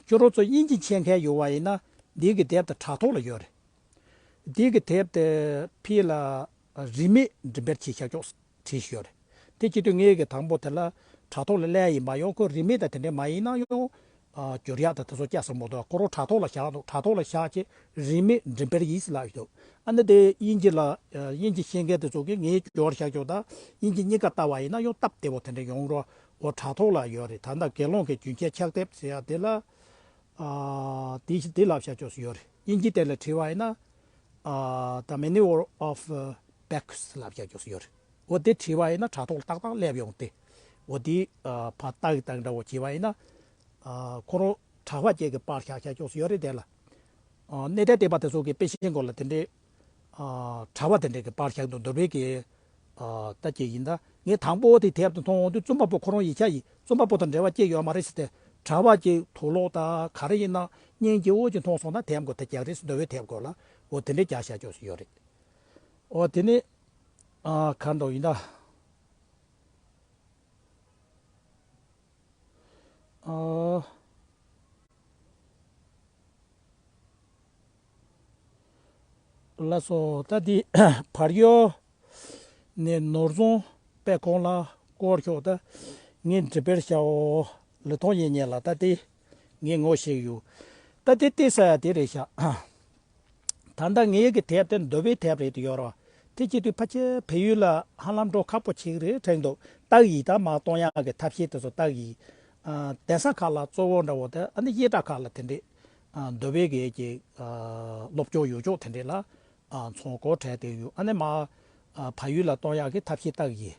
ཁྱོད་རང་ཚོ་དབྱིན་ཇི་མཁྱེན་མཁན་ཡོད་པ་ཡིན་ན་འདི་གི་དེབ་དེ་དྲ་ཐོག་ལ་ཡོད་རེད། འདི་གི་དེབ་དེ་ཕི་ལ་རིན་མེད་འགྲེམས་སྤེལ་བྱས་བཞག་ཆོག་བྲིས་ཡོད་རེད། དེ་བྱེད་དུས་ངས་གི་དང་པོ་དེ་ལ་དྲ་ཐོག་ལ་སླེབས་ཡིན་པ། ཡང་ཁོ་རིན་མེད་དང་དེ་འདྲ་མ་ཡིན་ན་ཡང་ ཨ་སྦྱོར་ཡག་དང་དེ་ཚོ་བསྐྱལ་ས་མ་གཏོགས། ཁོ་རང་དྲ་ཐོག་ལ་བཞག་འདུག་དྲ་ཐོག་ལ་བཞག་བྱས་རིན་མེད་འགྲེམས་སྤེལ་ཡིན་ཟེར་ལབ་ཡོད་འདུག་ཨ་ནི་དེ་དབྱིན་ཇི་ལ་ཨ་དབྱིན་ཇི་ཤེས་མཁན་དེ་ཚོ་གིས་ངས་སྦྱོར་བཞག་ཆོག་ད་དབྱིན་ཇི་གཉིས་ཀ་བལྟ་བ་ཡིན་ན་ཡང་སྟབས་བདེ་པོ་དེ་འདྲ་ཡོང་རོགས། འོ་དྲ་ཐོག་ལ་ཡོད་རེད། ད་ལྟ་དགེ་སློང་གི་རྒྱུན་ཆད་ཕྱག་དེབ་ཟེར་ཡག་དེ་ལ་ཨ་དེ་དེ་ལབ་བཞག་ཆོག་ཡོད་རེད། དབྱིན་ཇི་དེ་ལ་བྲིས་པ་ཡིན་ན་ཨ་The Manual of Backus ལབ་བཞག་ཆོག་ཡོད་རེད། འོ་དེ་བྲིས་པ་ཡིན་ན་དྲ་ཐོག་ལ་ཏག་ཏག་སླེབས་ཡོང་སྟེ། འོ་དེ་ཨ་ཕར་ལྟ་གི་ལྟ་གི་འདྲ་བོ་བྱས་པ་ཡིན་ན་ཨ་ཁོ་རང་གྲྭ་པ་ཅིག་གིས་པར་བཞག་བཞག་ཆོག་ཡོད་རེད། དེ་ལ་ཨ་གནས་བརྟན་སྡེ་པ་དེ་ཚོ་གིས་དཔེ་ཆའི་མགོ་ལ་དེ་འདྲའི་ཨ་གྲྭ་པ་དེ་འདྲ་གིས་པར་བཞག་འདུག་འདོད་པའི་གི་ཨ་ལྟ་ཅིག་ཡིན། ད་ངས་དང་པོ་དེ་དེབ་དེ་མཐོང་འོང་དུས་རྩོམ་པ་པོ་ཁོ་རང་ཡིག་ཆ་ཡིན། རྩོམ་པ་པོ་དང་འབྲེལ་བ་ཅིག་ཡོད་མ་རེད་ཟེར་ཏེ། གྲྭ་པ་ཅིག་དུག་ལོག་དང་ག་རེ་ཡིན་ན་སྙིང་རྗེ་བོ་ཅིག་མཐོང་སོང་ན་དེབ་མགོ་དེ་རྒྱག་རེད་ཟེར། འདོད་པའི་དེབ་མགོ་ལ་འོ་དེ་འདྲའི་རྒྱག་བཞག་ཆོག་ཡོད་རེད། འོ་དེ་ནི་ཨ་ག་འདྲ་ཡིན་ད། ཨ། ལགས་སོ། ད་འདི་བར་ཡོལ་ནས་ནོར་བཟང་དཔེ་ཁང་ལ་སྐོར་ཤོག་ད་ངས་འདྲི་དཔེར་བྱའོ། ལི་ཐང་ཡིན་ཉེ་ལ་ད་དེ་ངས་ངོ་ཤེས་ཡོད། ད་དེ་བལྟས་ས་ཡ་དེ་རེད་ཤག་ད་ལྟ་ངའི་གི་དེབ་དེ་འདོད་པའི་དེབ་རེད་དུ་ཡོད་ར། དེ་བྱེད་དུས་ཕལ་ཆེར་བལ་ཡུལ་ལ་ཧ་ལམ་འགྲོ་ཁག་པོ་ཆགས་རེད་དྲན་འདུག་རྟགས་ཡིག་ད་མར་གཏོང་ཡག་གི་ཐབས་ཤེས་དེ་ཚོ་རྟགས་ཡིག་ཨ་གདན་ས་ཁག་ལ་གཙོ་བོ་འདྲ་བོ་དེ་ཨ་ནི་གཡས་དྲག་ཁག་ལ་དེ་འདྲས་ཨ་འདོད་པའི་གི་ཀྱི་ཨ་སློབ་སྦྱོང་ཡོད་ཅོག་དེ་འདྲས་ལ་ཨ་ཚོང་སྐོར་བྲལ་དེ་ཡོད། ཨ་ནི་མར་ཨ་བལ་ཡུལ་ལ་གཏོང་ཡག་གི་ཐབས་ཤེས་རྟགས་ཡིག་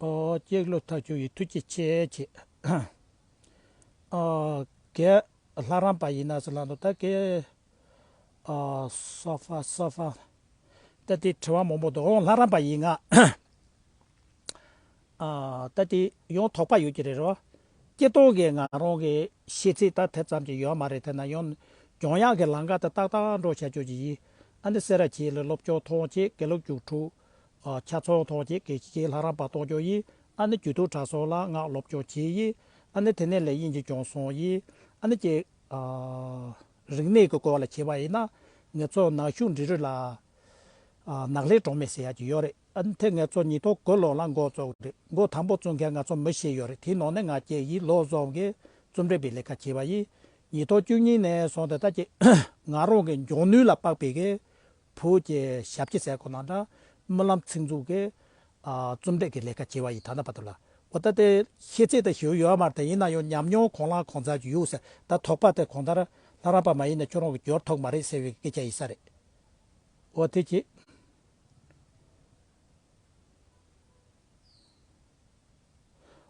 ཨོ་ཅེག་ལོ་ཐག་ཆོད་ཡིན། ཐུགས་རྗེ་ཆེ་ཆེ། ཨོ་གེ་ལྷ་རམས་པ་ཡིན་ན་ཟེར་ལབ་འདུག་ད་གེ་ཨོ་སོ་ཕ་སོ་ཕ། ད་དེ་དྲི་བ་མང་པོ་འདུག་ཨོ་ལྷ་རམས་པ་ཡིན་ང་། ཨ་ད་དེ་ཡང་དོགས་པ་ཡོད་ཀྱི་རེད་རོ། སྤྱིར་བཏང་གི་ང་རང་གི་ཤེས་ཚད་ད་དེ་ཙམ་གྱི་ཡོད་མ་རེད། དེ་ན་ཡང་སྦྱོང་ཡག་གི་ལམ་ཁ་དེ་ཏག་ཏག་འགྲོ་བྱ་རྒྱུ་ཅིག་ཡིན། ཨ་ནི་སེ་ར་བྱེས་ལ་སློབ་སྦྱོང་ཐོངས་བྱས་དགེ་ལུགས་རྒྱུགས་འཕྲུལ་ཨ་ཆ་ཚང་ཐོངས་བྱས་དགེ་བཤེས་ལྷ་རམས་པ་གཏོང་རྒྱུ་ཡིན། ཨ་ནི་རྒྱུད་སྟོད་གྲྭ་ཚང་ལ་ང་སློབ་སྦྱོང་བྱས་ཡིན། ཨ་ནི་དེ་ནས་ལས་ཡིན་གྱི་སྦྱོང་སོང་ཡིན། ཨ་ནི་ཀྱེ་ཨ་རིག་གནས་ཀྱི་སྐོར་ལ་བྱས་པ་ཡིན་ན་ང་ཚོ་ནག་ཆུ་འབྲི་རུ་ལ་ཨ་ནགས་ལས་གྲོང་སྨེ་ཟེར་ཡག་ཅིག་ཡོད་རེད། ཨ་ནི་དེ་ང་ཚོ་ཉིས་སྟོང་དགུ་ལོ་ལ་འགོ་བཙུགས་རེད། འགོ་དང་པོ་བཙུགས་མཁན་ང་ཚོ་མི་ཤེས་ཡོད་རེད། དེའི་ནང་ནས་ང་བཅས་ཡིས་ལོ་བཟོ་གི་རྩོམ་སྒྲིག་པའི་ལས་ཀ་བྱས་པ་ཡིན། ཉིས་སྟོང་བཅུ་གཉིས་ནས་བཟུང་སྟེ་ད་ཀྱེ་ང་རང་གི་འབྱུང་ནུས་ལ་དཔག་པའི་གི་བོད་ཀྱི་ཞབས་ཕྱི་ཟེར་དགོས་ན་འདྲ་རྨི་ལམ་ཚིག་མཛོད་ཀྱི་ཨ་རྩོམ་སྒྲིག་གི་ལས་ཀ་བྱས་པ་ཡིན། ད་ལྟ་བར་དུ་ལ། འོ་ད་དེ་ཤེས་ཚད་དེ་ཞེ་པོ་ཡོད་མ་རེད། ཡིན་ན་ཡང་ཉམས་མྱོང་གང་ལ་གང་འཚམ་ཅིག་ཡོད་ཟེར། ད་དོགས་པ་དེ་གང་ལྟར་ལྷ་རམས་པ་མ་ཡིན་ན་ཁྱོད་རང་གིས་སྦྱོར་ཐུབ་མ་རེད་ཟེར་བའི་སྐད་ཆ་ཡིན་ས་རེད། འོ་དེ་ཅི།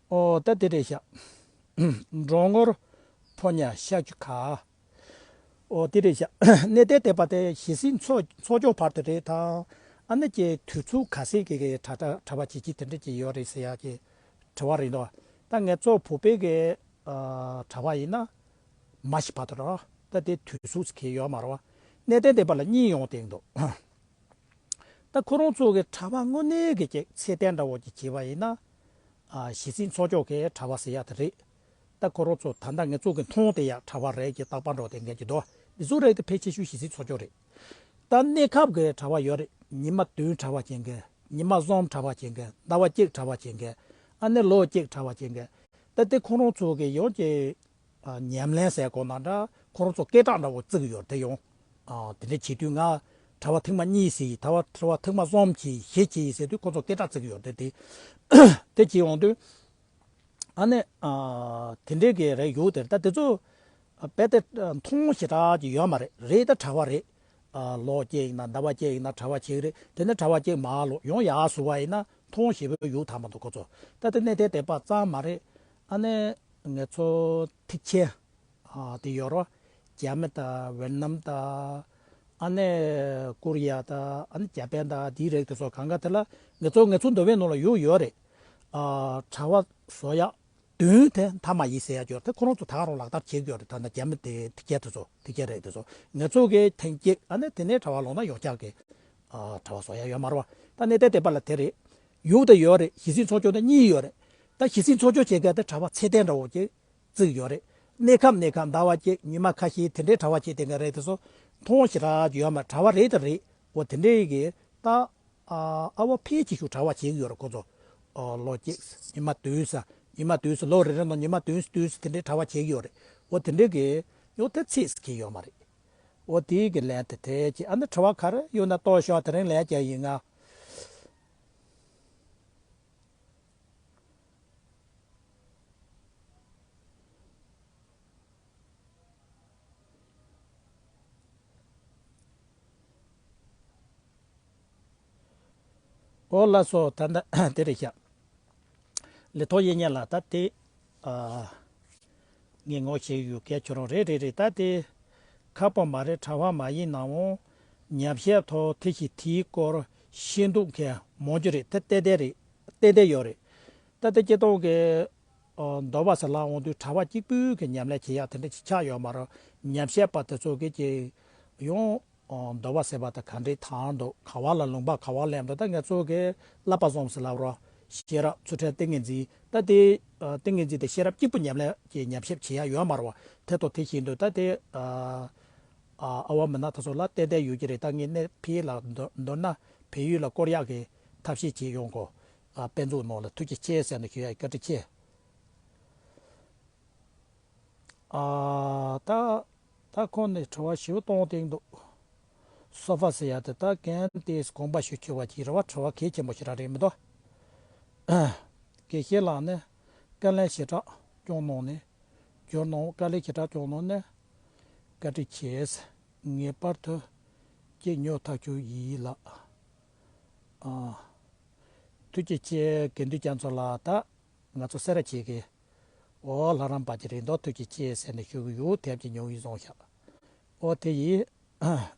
ཨོ་ད་དེ་རེད་ཤག་འགྲོ་ངོར་ཕོ་ཉ་ཤ་ཆུ་ཁ། ཨོ་དེ་རེད་ཤག་གནས་བརྟན་སྡེ་པ་དེ་ཞེ་སའི་འཚོ་འཚོ་ཅོག་བར་དུ་རེད་དང་། ཨ་ནི་ཀྱེ་དུས་ཚོད་ག་ཚད་ཀྱི་གི་གྲ་གྲ་གྲྭ་པ་བྱེད་ཀྱི་དེ་འདྲ་ཅིག་ཡོད་རེད་ཟེར་ཡག་གི་དྲི་བ་རེད་འདུག་ད་ངས་གཙོ་བོད་པའི་གི་ཨ་གྲྭ་པ་ཡིན་ན་མ་ཤི་བར་དུ་རེད་བ། ད་དེ་དུས་ཚོད་ཟེར་མཁན་ཡོད་མ་རེད་བ། གནས་བརྟན་སྡེ་པ་ལ་གཉིས་ཡོང་བསྡད་འདུག་ད་ཁོ་རང་ཚོ་གི་གྲྭ་པ་དངོས་གནས་ཀྱི་ཅིག་ཚད་ལྡན་འདྲ་བོ་ཅིག་བྱས་པ་ཡིན་ན། ཨ་ཞེ་སའི་འཚོ་ཅོག་གི་གྲྭ་པ་ཟེར་ཡག་དེ་རེད། ད་ཁོ་རང་ཚོ་ད་ལྟ་ངེད་ཚོ་གི་མཐོང་བསྡད་ཡག་གྲྭ་པ་རེད་ཀྱི་རྟག་པར་འགྲོ་བསྡད་མཁན་གྱི་འདུག་འདི་ཚོ་རེད་དེ་ཕལ་ཆེ་ཤོས་ཞེ་སའི་འཚོ་ཅོག་རེད། ད་གནས་སྐབས་ཀྱི་གྲྭ་པ་ཡོད་རེད། ཉི་མ་བདུན་གྲྭ་པ་བྱེད་མཁན། ཉི་མ་གསུམ་གྲྭ་པ་བྱེད་མཁན། ཟླ་བ་གཅིག་གྲྭ་པ་བྱེད་མཁན། ཨ་ནི་ལོ་གཅིག་གྲྭ་པ་བྱེད་མཁན། ད་དེ་ཁོ་རང་ཚོ་གི་ཡོད་ཀྱི་ཨ་ཉམས་ལེན་ཟེར་དགོས་ན་འདྲ། ཁོ་རང་ཚོ་སྐད་གྲགས་འདྲ་བོ་བརྩི་གི་ཡོད་རེད། དེ་ཡང་ཨ་དེ་འདྲ་བྱེད་དུས་ང་གྲྭ་པ་ཐེངས་མ་གཉིས་བྱས། གྲྭ་པ་གྲྭ་པ་ཐེངས་མ་གསུམ་བྱས། བཞི་བྱས་ཟེར་དུས་ཁོ་ཚོ་སྐད་གྲགས་བརྩི་གི་ཡོད་རེད། དེ་དེ་བྱེད་ཡོང་དུས་ཨ་ནི་ཨ་དེ་འདྲའི་གི་རེད་ཡོད་དེ། ད་དེ་ཚོ་རྦད་དེ་མཐོང་ཞེ་དྲག་ཅིག་ཡོད་མ་རེད། རེད་ད་གྲྭ་པ་རེད། ཨ་ལོ་གཅིག་ཡིན་ན་ཟླ་བ་གཅིག་ཡིན་ན་གྲྭ་པ་གཅིག་རེད། དེ་ནས་གྲྭ་པ་གཅིག་མར་ལོག་ཡོང་ཡག་བཟོ་བ་ཡིན་ན་མཐོང་ཞེ་པོ་ཡོད་ཐག་མ་འདུག་ཁོ་ཚོ། ད་དེ་གནས་བརྟན་སྡེ་པ་ཙམ་མ་རེད། ཨ་ནི་ང་ཚོ་ཐེག་ཆེན་ཨ་དེ་ཡོད་རོ། རྒྱ་མི་དང་ཝེ་ནམ་དང་། ཨ་ནི་ཀོ་རི་ཡ་དང་། ཨ་ནི་ཇ་པན་དང་དེའི་རིགས་དེ་ཚོ་གང་ག་དེ་ལ་ང་ཚོ་ང་ཚོ་འདོད་པའི་ནང་ལ་ཡོད་ཡོད་རེད། ཨ་གྲྭ་པ་བཟོ་ཡག་བདུན་དེ་མཐའ་མ་ཡིན་ཟེར་ཡག་ཡོད་རེད། དེ་ཁོ་རང་ཚོ་ད་ག་རང་ལག་བསྟར་བྱེད་ཀྱི་ཡོད་རེད། ད་ནི་རྒྱ་མི་དེ་ཐེག་ཆེན་དེ་ཚོ་ཐེག་ཆེན་རེད་དེ་ཚོ། ང་ཚོ་གི་ཐེངས་གཅིག་ཨ་ནི་དེ་ནས་གྲྭ་པ་ལོག་ན་ཡོངས་གྲགས་ཀྱི་ཨ་གྲྭ་པ་བཟོ་ཡག་ཡོད་མ་རེད་བ། ད་གནས་བརྟན་སྡེ་པ་ལ་དེ་རེད། ཡོད་དང་ཡོད་རེད། གཞི་རྩའི་འཚོ་སྐྱོང་དང་གཉིས་ཡོད་རེད། ད་གཞི་རྩའི་འཚོ་སྐྱོང་བྱེད་མཁན་དེ་གྲྭ་པ་ཚད་ལྡན་འདྲ་བོ་ཅིག་བརྩིས་ཡོད་རེད། གནས་སྐབས་གནས་སྐབས་ཟླ་བ་གཅིག་ཉི་མ་ཁ་ཤས་དེ་འདྲའི་གྲྭ་པ་བྱེད་བསྡད་མཁན་རེད། དེ་ཚོ་མཐོང་ཞེ་དྲག་ཡོད་མ་རེད། གྲྭ་པ་རེད་དང་རེད། འོ་དེ་འདྲའི་གི་ད་ཨ་ཨ་བ་ཕལ་ཆེ་ཤོས་གྲྭ་པ་བྱེད་ཀྱི་ཡོད་རེད། ཁོ་ཚོ་ཨ་ལོ་གཅིག་ཉི་མ་བདུན་ཙམ་ཉི་མ་བདུན་ཙམ་ལོ་རེ་རེ་ནང་ཉི་མ་བདུན་བདུན་ཙམ་དེ་འདྲའི་གྲྭ་པ་བྱེད་ཀྱི་ཡོད་རེད། འོ་དེ་འདྲའི་གི་ཡོད་དེ་ཚིག་ཟིག་གི་ཡོད་མ་རེད། འོ་དེའི་གི་ལན་དེ་དེ་ཅི་ཨ་ནི་དྲི་བ་ག་རེ་ཡོད་ན་ལྟོས་ཤོག་དེ་རིང་ལན་རྒྱག་ཡིན་ང་། ཨོ་ལགས་སོ། ད་ལྟ་དེ་རེད་ཤག་ལི་ཐོ་ཡེ་ཉེ་ལགས་ད་དེ་ཨ། ངས་ངོ་ཤེས་ཡོད་སྐད་ཁྱོད་རང་རེད་རེད་རེད། ད་དེ་ཁག་པོ་མ་རེད། གྲྭ་པ་མ་ཡིན་ནའང་ཉམས་ཞིབ་ཐོག་དེ་ཞིག་དེའི་སྐོར་ཤེས་འདུག་མཁན་མང་རྒྱུ་རེད། དེ་ཏན་ཏན་རེད། ཏན་ཏན་ཡོད་རེད། ད་དེ་སྤྱིར་བཏང་གི་ཨ་འདོད་པ་ཟེར་ལབ་འོང་དུས་གྲྭ་པ་གཅིག་པུས་གི་ཉམས་ལེན་བྱེད་ཡག་དེ་འདྲ་ཅིག་ཆགས་ཡོད་མ་རེད། ཉམས་ཞིབ་པ་དེ་ཚོ་གི་ཅིག་ཡང་འདོད་པ་ཟེར་བ་དང་ག་འདྲའི་དང་འདུག་ག་བ་ལ་ལུང་པ་ག་བ་ལེན་འདུག་ད་ང་ཚོ་གི་བསླབ་པ་བཟང་ཟེར་ལབ་རོགས། ཤེས་རབ་ཚུལ་ཁྲིམས་ཏིང་ངེ་འཛིན་ད་དེ་ཏིང་ངེ་འཛིན་དེ་ཤེས་རབ་གཅིག་པུ་ཉམས་ལེན་གྱི་ཉམས་ཞིབ་བྱེད་ཡ་ཡོད་མ་རེད་བ། དེ་དང་དེ་བཞིན་དུ་ད་དེ་ཨ་བ་མི་ནག་དེ་ཚོ་ལ་ཏན་ཏན་ཡོད་ཀྱི་རེད། ད་ངས་གནས་འཕེལ་ལ་མདོར་ན་བལ་ཡུལ་ལ་བསྐོར་ཡག་གི་ཐབས་ཤེས་བྱེད་ཡོང་གོ། དཔེ་མཛོད་ནང་ལ་ཐུགས་རྗེ་ཆེ་ཟེར་ནས་ཞུ་ཡ་བཀའ་དྲིན་ཆེ། ཨ། ད་ད་ཁོང་ནས་དྲི་བ་ཞིབ་གཏོང་སྟེང་འདུག་སོ་ཕ་ཟེར་ཡ་དེ་ད་གན་ཏེས་དགོངས་པ་ཞུ་ཆེ་བ་ཅིག་རེད་བ། དྲི་བ་གལ་ཆེན་པོ་ཞིག་རང་རེད་མི་འདུག་དགེ་བཤེས་ལགས་ནས་བཀའ་ལན་ཞེ་དྲག་སྐྱོང་གནང་ནས་བསྒྱུར་གནང་། བཀའ་ལན་ཞེ་དྲག་སྐྱོང་གནང་ནས་བཀའ་དྲིན་ཆེ། ངེས་པར་དུ་ཅིག་ཉོ་ཐག་ཆོད་ཡིན་ལགས། ཨ། ཐུགས་རྗེ་ཆེ་དགེ་འདུན་རྒྱ་མཚོ་ལགས། ད་ང་ཚོ་སེ་ར་བྱེས་ཀྱི་ཨོ་ལྷ་རམས་པ་ཅིག་རེད་འདུག་ཐུགས་རྗེ་ཆེ་ཟེར་ནས་ཞུ་གི་ཡོད། དེབ་ཀྱི་ཉོ་ཡི་བཟུང་ཤག་ཨོ་དེ་ཡིས་ཨ་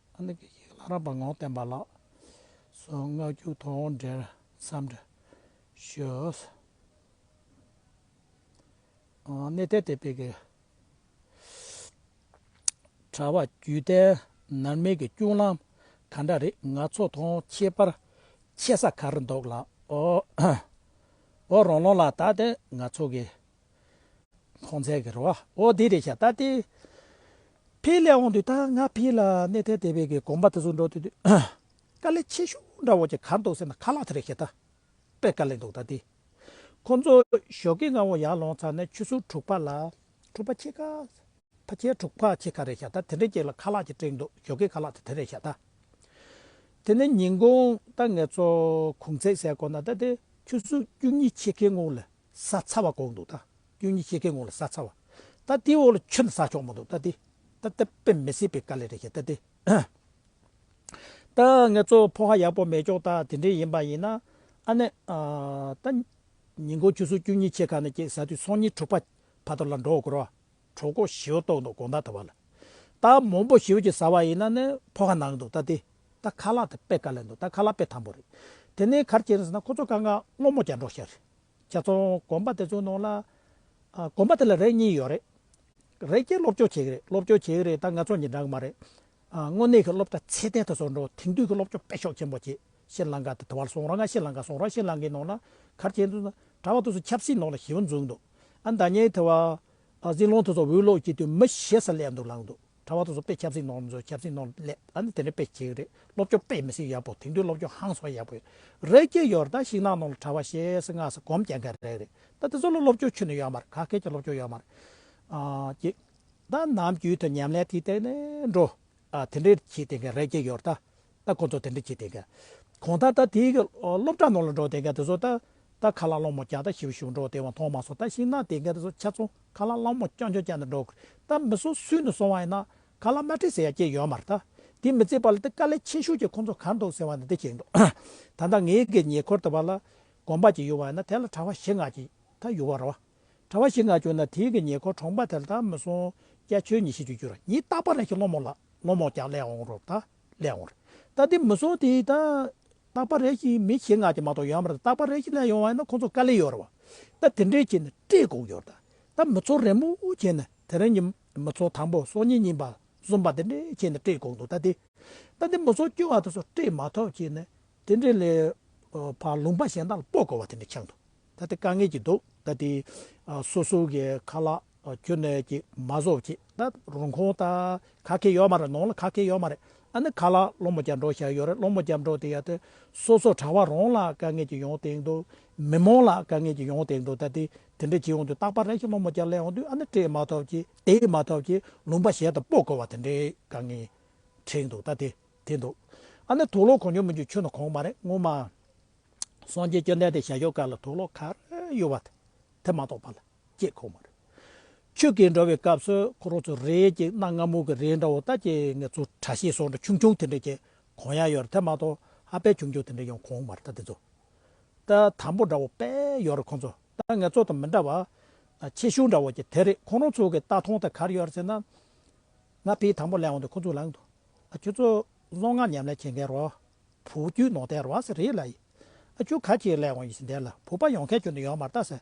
ནི་ལྷ་རམས་པ་ངག་བསྟན་པ་ལགས་སུ་སྔ་འགྱུར་དང་འབྲེལ་འཚམས་འདྲི་ཞུ། གནས་བརྟན་བསྟན་པའི་གི་གྲྭ་པ་རྒྱུད་སྡེ་ནར་མའི་གི་སྐྱོང་ལམ་ག་འདྲ་རེད། ང་ཚོ་དང་ཁྱད་པར་ཆེ་ས་ག་རེ་འདུག་ལགས། ཨོ་ཨོ་རོང་ལོང་ལགས། ད་དེ་ང་ཚོ་གི་ཁོང་ཚན་གི་རེད་བ། ཨོ་དེ་རེད་ཤག་ད་དེ་ཕི་ལས་འོང་དུས་ད་ང་ཕི་ལ་གནས་བརྟན་བསྟན་པའི་གི་དགོན་པ་དེ་ཚོ་འགྲོ་དུས་དུས་དཀའ་ལས་ཆེ་ཤོས་འདྲ་བོ་ཅིག་ག་རེ་འདུག་ཟེར་ན་ཁ་ལག་དེ་རེད་ཤག་ད་དཔེ་དཀའ་ལས་འདུག་ད་དེ་ཁོང་ཚོ་ཞོགས་ཀས་སྔ་བོ་ཡར་ལངས་ཚར་ནས་ཆུ་ཚོད་དྲུག་པ་ལ་དྲུག་པ་ཕྱེད་ཀ་ཕལ་ཆེར་དྲུག་པ་ཕྱེད་ཀ་རེད་ཤག་ད་དེ་འདྲའི་རྗེས་ལ་ཁ་ལག་ཅིག་སྤྲད་འདུག་ཞོགས་ཀའི་ཁ་ལག་དེ་དེ་རེད་ཤག་ད། དེ་ནས་ཉིན་གུང་ད་ང་ཚོ་གུང་ཚིགས་ཟེར་དགོས་ན་ད་དེ་ཆུ་ཚོད་བཅུ་གཉིས་ཕྱེད་ཀའི་སྔོན་ལ་ཟ་ཚར་བ་དགོས་འདུག་ད་བཅུ་གཉིས་ཕྱེད་ཀའི་སྔོན་ལ་ཟ་ཚར་བ། ད་དེའི་འོག་ལ་ཆུ་ནི་ཟ་ཆོག་མི་འདུག་ད་དེ་ད་དེ་དཔེ་མི་སྲིད་པའི་དཀའ་ལས་རེད་ཤག་ད་དེ། ད་ང་ཚོ་ཕོ་ཁ་ཡག་པོ་མེད་ཅོག་ད་དེ་འདྲའི་ཡིན་པ་ཡིན་ན་ཨ་ནི་ཨ་ད་ཉིན་གུང་ཆུ་ཚོད་བཅུ་གཉིས་ཕྱེད་ཀ་ནས་ཅིག་ཟ་དུས་སང་ཉིན་དྲུག་པ་བར་དུ་ལ་འགྲོ་དགོས་རེད་བ། གྲོད་ཁོག་ཞེ་པོ་ལྟོགས་འདུག་དགོང་དག་དུ་བ་ལ། ད་མང་པོ་ཞེ་པོ་ཅིག་ཟ་བ་ཡིན་ན་ནི་ཕོ་ཁ་ན་གི་འདུག་ད་དེ་ད་ཁ་ལག་དེ་དཔེ་དཀའ་ལས་འདུག་ད་ཁ་ལག་དཔེ་ཐང་པོ་རེད། དེ་ནས་ག་རེ་བྱས་ནས་ཟེར་ན་ཁོ་ཚོ་གང་ག་སློང་མོ་རྒྱག་འགྲོ་ཤག་རེད། ཁྱེད་ཚོ་དགོན་པ་དེ་ཚོའི་ནང་ལ་ཨ་དགོན་པ་དེ་ལ་རིགས་གཉིས་ཡོད་རེད། རིགས་གཅིག་སློབ་སྦྱོང་བྱེད་ཀྱི་རེད། སློབ་སྦྱོང་བྱེད་ཀྱི་རེད། ད་ང་ཚོ་གཉིས་འདྲ་གི་མ་རེད། ཨ་དངོས་གནས་ཀྱི་སློབ་གྲྭ་ཚད་ལྡན་དུ་སོང་འགྲོ་དེང་དུས་ཀྱི་སློབ་སྦྱོང་དཔེ་ཤུགས་ཆེན་པོ་བྱེད། ཤྲི་ལངྐ་དེ་དུ་བར་སོང་ར་ང་ཤྲི་ལངྐ་སོང་ར་ཤྲི་ལངྐའི་ནང་ལ་ག་རེ་བྱས་འདུག་ན་གྲྭ་པ་དེ་ཚོ་ཆབ་སྲིད་ནང་ལ་ཞེ་པོ་འཛུལ་འདུག་ཨ་ད་ཉེ་དུ་བ་ཨ་ཟི་ལོང་དེ་ཚོ་འུ་ལོག་བྱེད་དུས་མི་ཞེ་ས་སླེབས་འདུག་ལངས་འདུག་གྲྭ་པ་དེ་ཚོ་དཔེ་ཆབ་སྲིད་ནང་ལ་འཛུལ་ཆབ་སྲིད་ནང་ལ་སླེབས་ཨ་ནི་དེ་འདྲ་དཔེ་བྱེད་ཀྱི་རེད། སློབ་སྦྱོང་དཔེ་མི་སྲིད་ཡག་པོ་དེང་དུས་སློབ་སྦྱོང་ཧང་སང་ཡག་པོ་ཡོད། རིགས་གཅིག་ཡོད་རེད། ད་ཤིང་ནགས་ནང་ལ་གྲྭ་པ་ཞེ་ས་ལྔ་ས་སྒོམ་རྒྱག་མཁན་རེད་རེད། ད་དེ་ཚོ་ལ་སློབ་སྦྱོང་ཁྱོན་ནས་ཡོད་མ་རེད། ག་གེ་ཀྱི་སློབ་སྦྱོང་ཡོད་མ་རེད། ཨ་ཅིག་ད་ནམ་རྒྱུན་དུ་ཉམས་ལེན་དེ་བལྟས་ནས་འགྲོ། ཨ་དེ་འདྲའི་བྱེད་བསྡད་མཁན་རེ་སྐྱེ་ཡོད་རེད་ད། ད་ཁོ་ཚོ་དེ་འདྲ་བྱེད་བསྡད་མཁན། གང་ལྟར་ད་དེའི་གི་སློབ་གྲྭ་ནང་ལ་འགྲོ་བསྡད་མཁན་དེ་ཚོ་ད་ད་ཁ་ལག་སློང་མོ་རྒྱག་ད་ཞིབ་ཞིབ་འགྲོ་བསྡད་པ་མཐོང་མ་སོང་། ད་ཤིང་ནགས་བསྡད་མཁན་དེ་ཚོ་ཆ་ཚང་ཁ་ལག་སློང་མོ་རྐྱང་རྐྱང་རྒྱག་ནས་འགྲོ་གི་རེད། ད་མི་སུ་སུས་ནས་སོང་བ་ཡིན་ན་ཁ་ལག་མ་སྤྲད་ཟེར་ཡ་སྐྱེ་ཡོད་མ་རེད་ད། དེ་མི་ཚད་པ་ལ་ད་དཀའ་ལས་ཆེ་ཤོས་ཀྱི་ཁོ་ཚོ་ག་རེ་འདུག་ཟེར་བ་ནི་འདི་བྱེད་འདུག་ད་ལྟ་ངའི་གི་ཉེ་འཁོར་དེ་བ་ལ་དགོན་པ་ཅིག་ཡོད་པ་ཡིན་ན་དེ་ལ་གྲྭ་པ་བཞི་ལྔ་ཅིག་ད་ཡོད་པ་རེད་བ། གྲྭ་པ་བཞི་ལྔ་བྱུང་ན་དེའི་གི་ཉེ་འཁོར་གྲོང་པ་དེར་ད་མི་སོང་སྐྱ་ཆོས་ཉི་ཤུ་ཅིག་གྱུར། ཉིན་རྟག་པར་རེ་ཞིག་སློང་མོ་ལ་སློང་མོ་རྒྱག་སླེབས་འོང་རོགས་ད་སླེབས་འོང་རེད། ད་དེ་མི་སོང་དེ་ད་རྟག་པར་རེ་ཞིག་མི་བཞི་ལྔ་ཅིག་མ་གཏོགས་ཡོད་མ་རེད། རྟག་པར་རེ་ཞིག་སླེབས་ཡོང་བ་ཡིན་ན་ཁོང་ཚོ་དཀའ་ལས་ཡོད་རེད་བ། ད་དེ་འདྲའི་བྱས་ནས་སྤྲད་དགོས་ཡོད་རེད། ད་ད་མི་ཚོགས་རེ་མོ་བྱས་ནས་དེ་རིང་གི་མི་ཚོགས་དང་པོ་སང་ཉིན་གཉིས་པ་གསུམ་པ་དེ་འདྲའི་བྱས་ནས་སྤྲད་དགོས་འདུག་ད་དེ་ད་དེ་མི་ཚོགས་སྐྱོ་བ་དེ་ཚོ་སྤྲད་མ་ཐུབ་བྱས་ནས་དེ་འདྲའི་ལས་ ཕར་ལུང་པ་གཞན་དག་ལ་སྤོ་དགོས་པ་དེ་འདྲ་ཆགས་འདུག་ད་དེ་དཀའ་ངལ་ཅིག་འདུག་ད་དེ་ཨ་སོ་སོ་གི་ཁ་ལག་ཨ་ཁྱོན་ནས་ཅིག་མ་བཟོ་ཅིག་ད་རོང་ཁོང་ད་ག་གེ་ཡོད་མ་རེད། ནང་ལ་ག་གེ་ཡོད་མ་རེད། ཨ་ནི་ཁ་ལག་སློང་མོ་རྒྱབ་འགྲོ་བཞག་ཡོད་རེད། སློང་མོ་རྒྱབ་འགྲོ་དེ་ཡ་དེ་སོ་སོ་གྲྭ་པ་རང་ལ་དཀའ་ངལ་ཅིག་ཡོང་བསྡད་འདུག་མི་མང་ལ་དཀའ་ངལ་ཅིག་ཡོང་བསྡད་འདུག་ད་དེ་དེ་འདྲ་ཅིག་ཡོང་དུས་རྟག་པར་རེ་ཞིག་སློང་མོ་རྒྱབ་སླེབས་ཡོང་དུས་ཨ་ནི་སྤྲད་མ་ཐུབ་ཅིག་དེད་མ་ཐུབ་ཅིག་ལུང་པ་གཞན་དུ་སྤོ་དགོས་པ་དེ་འདྲའི་དཀའ་ངལ་འཕྲད་འདུག་ད་དེ་དེ་འདུག་ཨ་ནི་དུག་ལོག་གང་བྱུང་མང་བྱུང་མཆོད་ན་གོང་མ་རེད། སྔོན་མ། སངས་རྒྱས་བཅོམ་ལྡན་འདས་ཞལ་བཞུགས་སྐབས་ལ་དུག་ལོག་ག་རེ་ཡོད་པ་དེ་མ་གཏོགས་པ་ལ་སྐྱེས་ཁོ་མ་རེད། ཆོས་ཀྱི་འགྲོ་བའི་སྐབས་སུ་ཁོ་རང་ཚོ་རས་ཀྱི་གནའ་སྔ་མོ་གི་རས་འདྲ་བོ་ད་ཀྱི་ང་ཚོ་གྲྭ་ཤག་སོགས་འདྲ་ཆུང་ཆུང་དེ་འདྲ་ཀྱི་གོན་ཡ་ཡོད་རེད། དེ་མ་གཏོགས་ཧ་པའི་ཆུང་ཆུང་དེ་འདྲ་ཡང་གོན་མ་རེད། ད་དེ་ཚོ་ད་དམ་པོ་འདྲ་བོ་དཔེ་ཡོད་རེད། ཁོ་ཚོ་ད་ང་ཚོ་དང་མི་འདྲ་བ་ཆེ་ཆུང་འདྲ་བོ་ཀྱི་དེ་རེད། ཁོ་རང་ཚོ་གི་ལྟ་སྟངས་དེ་ག་རེ་ཡོད་རེད་ཟེར་ན། ང་ཕའི་དང་པོ་སླེབས་འོང་དུས་ཁོ་ཚོས་ལབ་འདུག་ཨ་ཁྱོད་ཚོ་གཟུངས་སྔགས་ཉམས་ལེན་བྱེད་མཁན་རེད་བ། བུ་བརྒྱུད་ནང་བསྟན་རེད་བ་ཟེར་རེད་ལབ་ཡིན། ཨ་ཁྱོད་ག་གི་སླེབས་འོང་ཡིན་ཟེར་འདི་ལ་བོད་པ་ཡོང་མཁན་ཁྱོད་འདི་ཡོད་མ་རེད་ད་ཟེར།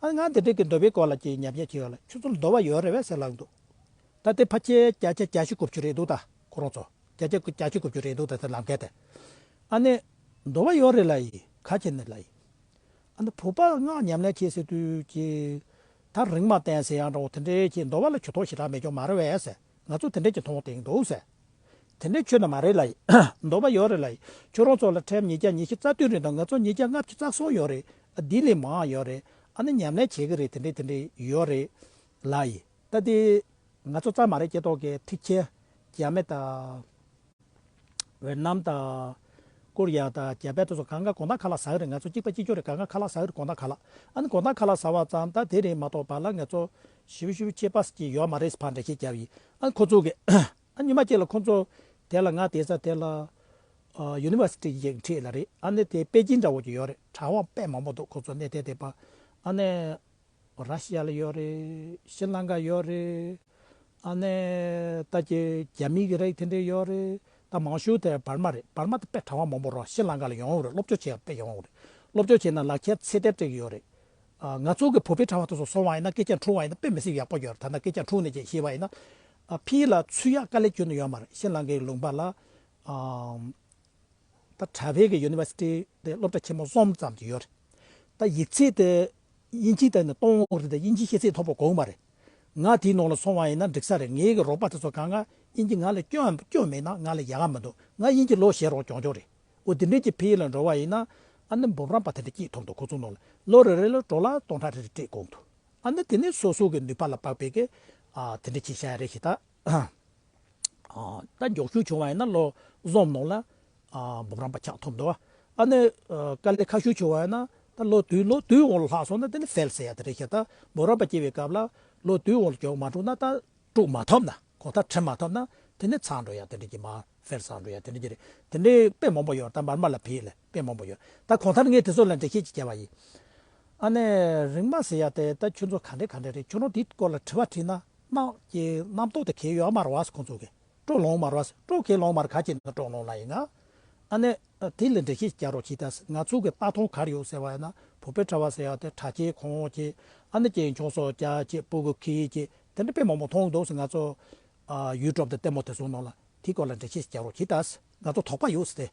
ཨ་ང་འདི་འདྲ་གི་འདོད་པའི་སྐོར་ལ་ཅིག་ཉམས་ཞིབ་བྱེད་ཡོད་ལ་ཁྱོད་ཚོ་ལ་འདོད་པ་ཡོད་རེད་བས་ཟེར་ལབ་འདུག་ད་དེ་ཕལ་ཆེར་བརྒྱ་ཆ་བརྒྱད་ཅུ་དགུ་བཅུ་རེད་འདུག་ད་ཁོ་རང་ཚོ་བརྒྱ་ཆ་བརྒྱད་ཅུ་དགུ་བཅུ་རེད་འདུག་ད་དེ་ལམ་ཁ་དེ། ཨ་ནི་འདོད་པ་ཡོད་རེད་ལབ་ཡིན། ག་བྱས་ནས་ལབ་ཡིན། ཨ་ནི་བོད་པ་སྔགས་ཉམས་ལེན་བྱེད་ཟེར་དུས་ཀྱི་ད་རིག་མ་བསྟེན་ཟེར་ཡང་འདྲ་བོ་དེ་འདྲའི་ཀྱི་འདོད་པ་ལ་ཇུས་གཏོགས་ཞེ་དྲག་མེད་ཀྱང་མ་རེད་བས་ཟེར། ང་ཚོ་དེ་འདྲའི་ཀྱི་མཐོང་དེང་འདུག་ཟེར། དེ་འདྲའི་ཆོས་ནི་མ་རེད་ལ་ཡིན། འདོད་པ་ཡོད་རེད་ལ་ཡིན། ཁྱོད་རང་ཚོ་ལ་ཁྲལ་ཉིས་བརྒྱ་ཉི་ཤུ་རྩ་བདུན་རེད་དང་ང་ཚོ་ཉིས་བརྒྱ་ལྔ་བཅུ་རྩ་གསུམ་ཡོད་རེད། ཨ་འདི་ལས་མང་ཡོད་རེད། ཨ་ནི་ཉམས་ལེན་བྱེད་གི་རེད། དེ་འདྲའི་དེ་འདྲའི་ཡོད་རེད་ལ་ཡིན། ད་དེ་ང་ཚོ་རྩ་མ་རེད་སྐྱེ་ཐོག་གི་ཐིག་ཆེན་རྒྱ་མི་དང་། ཝེ་ནམ་དང་། ཀོ་རི་ཡ་དང་རྒྱ་པན་དེ་ཚོ་གང་ག་དགོང་དག་ཁ་ལག་ཟ་གི་རེད། ང་ཚོ་གཅིག་པ་གཅིག་རྐྱང་རེད། གང་ག་ཁ་ལག་ཟ་གི་རེད། དགོང་དག་ཁ་ལག་ཨ་ནི་དགོང་དག་ཁ་ལག་ཟ་བ་ཙམ་ད་དེ་རེད་མ་གཏོགས་པ་ལ་ང་ཚོ་ཞི་བ་ཞི་བ་ཁྱད་པར་ཅིག་ཡོད་མ་རེད་ཕར་འགྲེལ་བཤད་རྒྱབ་ཡིན། ཨ་ནི་ཁོ་ཚོ་གི་ཨ་ཉི་མ་གཅིག་ལ་ཁོ་ཚོ་དེ་ལ་ང་དེ་ས་དེ་ལ་ཡུ་ནི་ཝར་སི་ཊི་ཡིག་ཁྲིད་ལ་རེད། ཨ་ནི་དེ་པེ་ཅིན་འདྲ་བོ་ཅིག་ཡོད་རེད། གྲྭ་པ་དཔེ་མང་པོ་འདུག་ཁོ་ཚོ་གནས་དེ་དེ་པ་ཨ་ནི། ར་ཤི་ཡ་ལ་ཡོད་རེད། ཤྲི་ལང་ཀ་ཡོད་རེད། ཨ་ནི་ད་ཀྱི་རྒྱ་མི་གི་རིགས་དེ་འདྲས་ཡོད་རེད། ད་མང་ཤོས་དེ་འབར་མ་རེད། འབར་མ་དེ་དཔེ་གྲྭ་པ་མང་པོ་རེད། ཤྲི་ལང་ཀ་ལ་ཡོང་རེད། སློབ་སྦྱོང་བྱེད་ཡ་དཔེ་ཡོང་རེད། སློབ་སྦྱོང་བྱས་ན་ལག་ཁྱེར་ཚད་ལྡན་སྤྲད་ཀྱི་ཡོད་རེད། ཨ་ང་ཚོ་གི་བོད་པའི་གྲྭ་པ་དེ་ཚོ་སོང་བ་ཡིན་ན་སྐད་ཆ་འཁྲུག་པ་ཡིན་ན་དཔེ་མི་སྲིད་ཡག་པོ་ཡོད་རེད། ད་ནི་སྐད་ཆ་འཁྲུག་ནས་ཅིག་ཤེས་པ་ཡིན་ན། ཨ་ཕི་ལ་ཚུད་ཡག་དཀའ་ལས་ཁྱོན་ནས་ཡོད་མ་རེད། ཤྲི་ལང་ཀའི་ལུང་པ་ལ། ཨ། ད་གྲྭ་པའི་གི་ཡུ་ནི་ཝར་སི་ཊི་དེ་སློབ་གྲྭ་ཆེན་མོ་གསུམ་ཙམ་ཅིག་ཡོད་རེད། ད་ཡིག་ཚད་དེ་དབྱིན་ཇི་དེ་ནི་གཏོང་འོང་རེད། དེ་དབྱིན་ཇི་ཤེས་ཚད་མཐོ་པོ་དགོས་མ་རེད། ང་དེའི་ནང་ལ་སོང་བ་ཡིན་ན་འགྲིག་ས་རེད། ངའི་གི་རོགས་པ་དེ་ཚོ་གང་ག་དབྱིན་ཇི་ང་ལ་སྐྱོན་སྐྱོན་མེད་ན་ང་ལ་ཡག་ག་མི་འདུག་ང་དབྱིན་ཇི་ལོ་བྱེད་རོགས་རྐྱང་རྐྱང་རེད། འོ་དེ་འདྲས་ཀྱི་ཕི་ཡི་ལ་འགྲོ་བ་ཡིན་ན་ཨ་ནི་འབུམ་རམས་པ་དེ་འདྲ་སྐྱེས་ཐུབ་འདུག་ཁོ་ཚོ་ནང་ལ་ལོ་རེ་རེ་ལ་ཌོ་ལར་སྟོང་ཕྲག་རེ་རེ་སྤྲད་དགོས་འདུག་ཨ་ནི་དེ་ནི་སོ་སོ་གི་ནུས་པ་ལ་དཔག་པའི་གི་ཨ་དེ་འདྲ་བྱེད་བྱ་ཡ་རེད་ཞེས་ད། ཨ་ད་མགྱོགས་ཤོས་བྱུང་བ་ཡིན་ན་ལོ་གསུམ་ནང་ལ་ཨ་འབུམ་རམས་པ་ཆགས་ཐུབ་འདུག་ཨ་ནི་ཨ་དཀའ་ལས་ཁག་ཤོས་བྱུང་བ་ཡིན་ན་ད་ལོ་དུས་ལོ་དུས་འོག་ལ་ལྷག་སོང་ན་དེ་ནི་ཕེལ་ཟེར་ཡ་དེ་རེད་ཤག་ད་འབུམ་རམས་པ་སྐྱེ་བའི་སྐབས་ལ་ལོ་དུས་འོག་ལ་འཇོག་མ་འགྲོ་ན་ད་དཀྲུག་མ་ཐུབ་ན་གང་ལྟར་ཁྲིད་མ་ཐུབ་ན་དེ་ནི་ཚར་འགྲོ་ཡ་དེ་འདྲ་གི་མ་ཕེལ་ཚར་འགྲོ་ཡ་དེ་འདྲ་གི་རེད། དེ་འདྲའི་དཔེ་མང་པོ་ཡོད། ད་འབར་མ་ལ་ཕེལ་ལ་དཔེ་མང་པོ་ཡོད། ད་གང་ལྟར་ངས་དེ་ཚོ་ལ་འགྲེལ་བཤད་ཅིག་བརྒྱབ་པ་ཡིན། ཨ་ནི་རིག་མ་ཟེར་ཡ་དེ་ད་ཁྱོད་ཚོ་ག་འདྲ་ག་འདྲ་རེད། ཁྱོད་རང་དེའི་སྐོར་ལ་དྲི་བ་དྲིས་ན་རྣམ་གྱི་རྣམ་རྟོག་དེ་གས་ཡོད་མ་རེད་བ་ཁོང་ཚོ་གིས། སྤྲོ་ལོང་མ་རེད་བ། སྤྲོ་གས་ལོང་མ་རེད། ག་ཅི་ན་སྤྲོ་ལོང་ལ་ཡིན་ང་། ཨ་ནི་དེ་ལ་འགྲེལ་བཤད་རྒྱག་རོགས་གྱིས། ད་ང་ཚོ་གི་ལྟ་སྟངས་ག་རེ་ཡོད་ཟེར་བ་ཡིན་ན་བོད་པའི་གྲྭ་པ་ཟེར་ཡ་དེ་གྲྭ་ཆས་གོན་ཆས་ཨ་ནི་གཅེན་གཅུང་སོགས་རྒྱག་ཆས་སྤུ་གུ་འཁྱེར་ཆས་དེ་འདྲ་དཔེ་མང་པོ་མཐོང་འདུག་ཟེར། ང་ཚོ་ཡུ་ཊུབ་དང་ལྟད་མོ་དེ་ཚོ་ནང་ལ་དེའི་སྐོར་ལ་འགྲེལ་བཤད་རྒྱག་རོགས་གྱིས། ད་ང་ཚོ་དོགས་པ་ཡོད་ཟེར་ཏེ།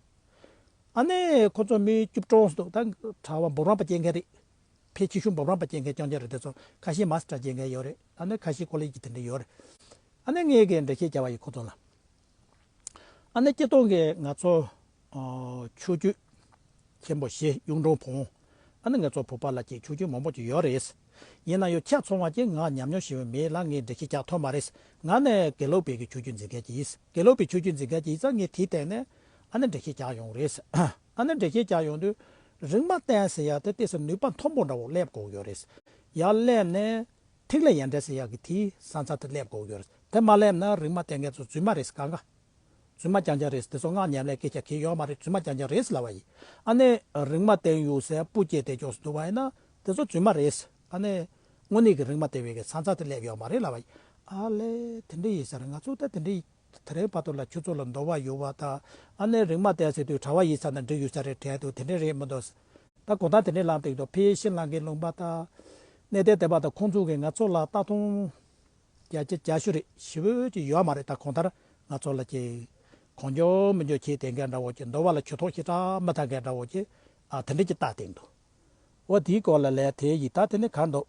ཨ་ནི་ཁོ་ཚོ་མི་བཅུ་གྲངས་འདུག་ད་གྲྭ་པ་འབུམ་རམས་པ་སྐྱེལ་མཁན་རེད། ཕལ་ཆེ་ཤོས་འབུམ་རམས་པ་སྐྱེལ་མཁན་རྐྱང་རྐྱང་རེད། དེ་ཚོ་ཁ་ཤས་མ་སི་ཊར་སྐྱེལ་མཁན་ཡོད་རེད། ཨ་ནི་ཁ་ཤས་ཀོ་ལེཇ་གི་དེ་འདྲ་ཡོད་རེད། ཨ་ནི་ངས་གི་འགྲེལ་བཤད་བརྒྱབ་པ་ཡིན་ཁོ་ཚོ་ལ། ཨ་ནི་སྤྱིར་བཏང་གི་ང་ཚོ་ཨ་ཆོས་བརྒྱུད་ཆེན་པོ་བཞི་གཡུང་དྲུང་བོན། ཨ་ནི་ང་ཚོ་བོད་པ་ལ་ཅིག་ཆོས་བརྒྱུད་མང་པོ་ཅིག་ཡོད་རེད། ཡིན་ན་ཡང་ཆ་ཚང་བ་ཅིག་ང་ཉམས་མྱོང་ཞེ་པོ་མེད་ལ་ངས་འགྲེལ་བཤད་རྒྱག་ཐུབ་མ་རེད། ང་ནི་དགེ་ལུགས་པའི་གི་ཆོས་བརྒྱུད་འཛིན་མཁན་ཅིག་ཡིན། དགེ་ལུགས་པའི་ཆོས་བརྒྱུད་འཛིན་མཁན་ཅིག་ཡིན་ཙང་ངས་དེའི་སྟེང་ནས་ཨ་ནི་འགྲེལ་བཤད་རྒྱག་ཡོང་རེད། ཨ་ནི་འགྲེལ་བཤད་རྒྱག་ཡོང་དུས་རིག་མ་བསྟེན་ཟེར་ཡ་དེ་ཏོག་ཙམ་ནུས་པ་མཐོན་པོ་འདྲ་བོ་སླེབས་དགོས་ཡོད་རེད། ཡར་སླེབས་ནས་ཐིག་ལེ་ཡར་འདྲེན་ཟེར་ཡ་གི་དེའི་ས་མཚམས་དེ་སླེབས་དགོས་ཡོད་རེད། དེ་མ་སླེབས་ན་རིག་མ་བསྟེན་མཁན་ཚོ་རྫུན་མ་རེད་ཟེར། གང་ག་རྫུན་མ་རྐྱང་རྐྱང་རེད་ཟེར། དེ་ཚོ་སྔགས་ཉམས་ལེན་སྐད་ཆ་གང་ཡང་ཡོད་མ་རེད། རྫུན་མ་རྐྱང་རྐྱང་རེད་ཟེར་ལབ་པ་ཡིན། ཨ་ནི་རིག་མ་བསྟེན་ཡོད་ཟེར་སྤུ་སྐྱེས་དེ་ཅོག་ཟེར་འདུག་པ་ཡིན་ན་དེ་ཚོ་རྫུན་མ་རེད་ཟེར། ཨ་ནི་དངོས་གནས་ཀྱི་རིག་མ་བསྟེན་པའི་གི་ས་མཚམས་དེ་སླེབས་ཡོད་མ་རེད་ལབ་པ་ཡིན། ཨ་ལས་དེ་འདྲ་ཡིན་ས་རེད། ང་ཚོ་ད་དེ་འདྲ་ཡིན། དེ་རིང་བར་དུ་ལ་ཁྱོད་ཚོ་ལ་འདོད་པ་ཡོད་པ་དང་ཨ་ནི་རིག་མ་བསྟེན་ཟེར་དུས་གྲྭ་པ་ཡིན་ས་ན་འགྲིག་ཡོད་ས་རེད་དྲན་འདུག་དེ་འདྲ་རེད་མི་འདུག་ད་གོ་ཐག་དེ་འདྲ་ལངས་བསྡད་འདུག་ཕ་གིའི་ཤྲི་ལང་ཀའི་ལུང་པ་དང་གནས་བརྟན་སྡེ་པ་དང་ཁོང་ཚོ་གིས་ང་ཚོ་ལ་ལྟ་སྟངས་བརྒྱ་ཆ་བརྒྱད་ཅུ་རེད་ཞེ་པོ་ཅིག་ཡོད་མ་རེད། ད་གང་ལྟར་ང་ཚོ་ལ་ཅིག་གང་བྱུང་མང་བྱུང་བྱས་བསྡད་མཁན་འདྲ་བོ་ཅིག་འདོད་པ་ལ་ཇུས་གཏོགས་ཞེ་དྲག་མི་བཏང་མཁན་འདྲ་བོ་ཅིག་ཨ་དེ་འདྲ་ཅིག་བལྟ་བསྡད་འདུག་འོ་དེའི་སྐོར་ལ་ལས་དེ་ཡི་ད་དེ་ནི་ག་འདུག་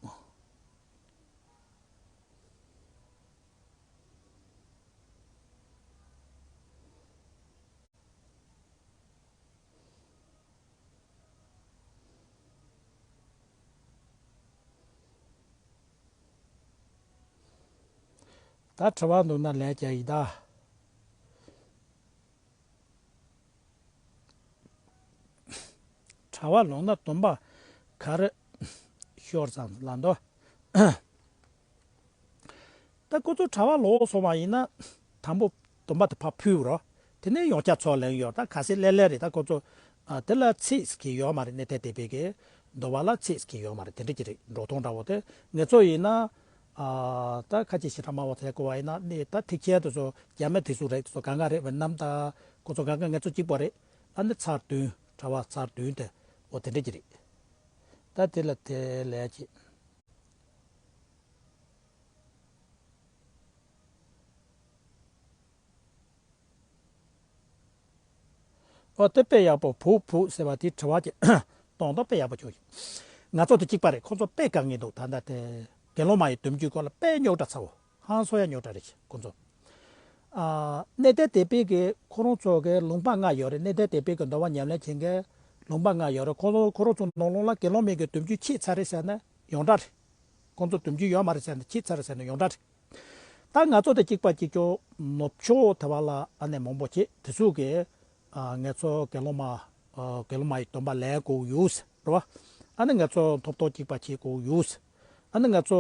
ད་དྲི་བ་འདུག་ན་ལན་རྒྱག་ཡིན་ད། གྲྭ་པ་ལོག་ན་སྡོམ་པ་ག་རེ་ཤོར་ཙམ་ལ་འདོད། ད་ཁོ་ཚོ་གྲྭ་པ་ལོག་སོང་བ་ཡིན་ན་དང་པོ་སྡོམ་པ་དེ་ཕར་ཕུལ་རོགས། དེ་ནས་ཡོངས་ཁྱབ་ཚོགས་ལེན་ཡོད། ད་ག་ཚད་སླེབས་སླེབས་རེད། ད་ཁོ་ཚོ་ཨ་དེ་ལ་ཚིག་གི་ཡོད་མ་རེད། གནས་བརྟན་སྡེ་པའི་གི་འདོད་པ་ལ་ཚིག་གི་ཡོད་མ་རེད། དེ་འདྲ་ཅིག་རེད། འགྲོ་སྟངས་འདྲ་བོ་དེ་ངེད་ཚོ་ཡིན་ན་ཨ་ད་ཁ་ཅིག་ཞེ་དྲག་སྨྲ་བ་ཚོ་གོ་བ་ཡིན་ན་ནི་ད་ཐེག་ཆེན་དེ་ཚོ་རྒྱ་མི་དེ་ཚོ་རེད། དེ་ཚོ་གང་ག་རེད་བེད་ནམ། ད་ཁོ་ཚོ་གང་ག་ངེད་ཚོ་གཅིག་པ་རེད། ཨ་ནི་ཚར་བདུན། གྲྭ་པ་ཚར་བདུན་དེ་འོ་དེ་འདྲ་ཅིག་རེད། ད་དེ་ལ་དེ་ལས་ཅིག་ཨོ་དེ་དཔེ་ཡག་པོ་བུ་བུ་ཟེར་བ་དེའི་དྲི་བ་ཅིག་གཏོང་དང་། དཔེ་ཡག་པོ་བྱུང་། ང་ཚོ་དེ་གཅིག་པ་རེད། ཁོ་ཚོ་དཔེ་དཀའ་ངལ་འདུག་ད་ལྟ་དེ་དགེ་སློང་མ་ཡི་སྡོམ་རྒྱུན་སྐོར་ལ་དཔེ་རྙོག་དྲ་ཚ་བོ། ཧང་སོ་ཡ་རྙོག་དྲ་རེད་ཁོ་ཚོ། ཨ་གནས་བརྟན་སྡེ་པའི་གི་ཁོ་རང་ཚོ་གི་ལུང་པ་ལྔ་ཡོད་རེད། གནས་བརྟན་སྡེ་པའི་གི་འདོད་པ་ཉམས་ལེན་བྱེད་མཁན་ལུང་པ་ལྔ་ཡོད་རེད། ཁོ་ཚོ་ཁོ་རང་ཚོ་ནང་ལོགས་ལ་དགེ་སློང་མའི་གི་སྡོམ་རྒྱུན་ཕྱེས་ཚར་རེད་ཟེར་ན་ཡོངས་གྲགས་རེད། ཁོ་ཚོ་སྡོམ་རྒྱུན་ཡོད་མ་རེད་ཟེར་ན་ཕྱེས་ཚར་རེད་ཟེར་ན་ཡོངས་གྲགས་རེད། ད་ང་ཚོ་དང་གཅིག་པ་གཅིག་རྐྱང་ནུབ་ཕྱོགས་དེ་བ་ལ་ཨ་ནེ་མང་པོ་བྱེད་དེ་ཚོ་གིས་ཨ་ངེད་ཚོ་དགེ་སློང་མ་ཨ་དགེ་སློང་མ་ཡི་སྡོམ་པ་ལེན་དགོས་ཡོད་རེད་བ། ཨ་ནེ་ང་ཚོ་ཐོབ་ཐང་གཅིག་པ་བྱེད་དགོས་ཡོད། ཨ་ནེ་ང་ཚོ་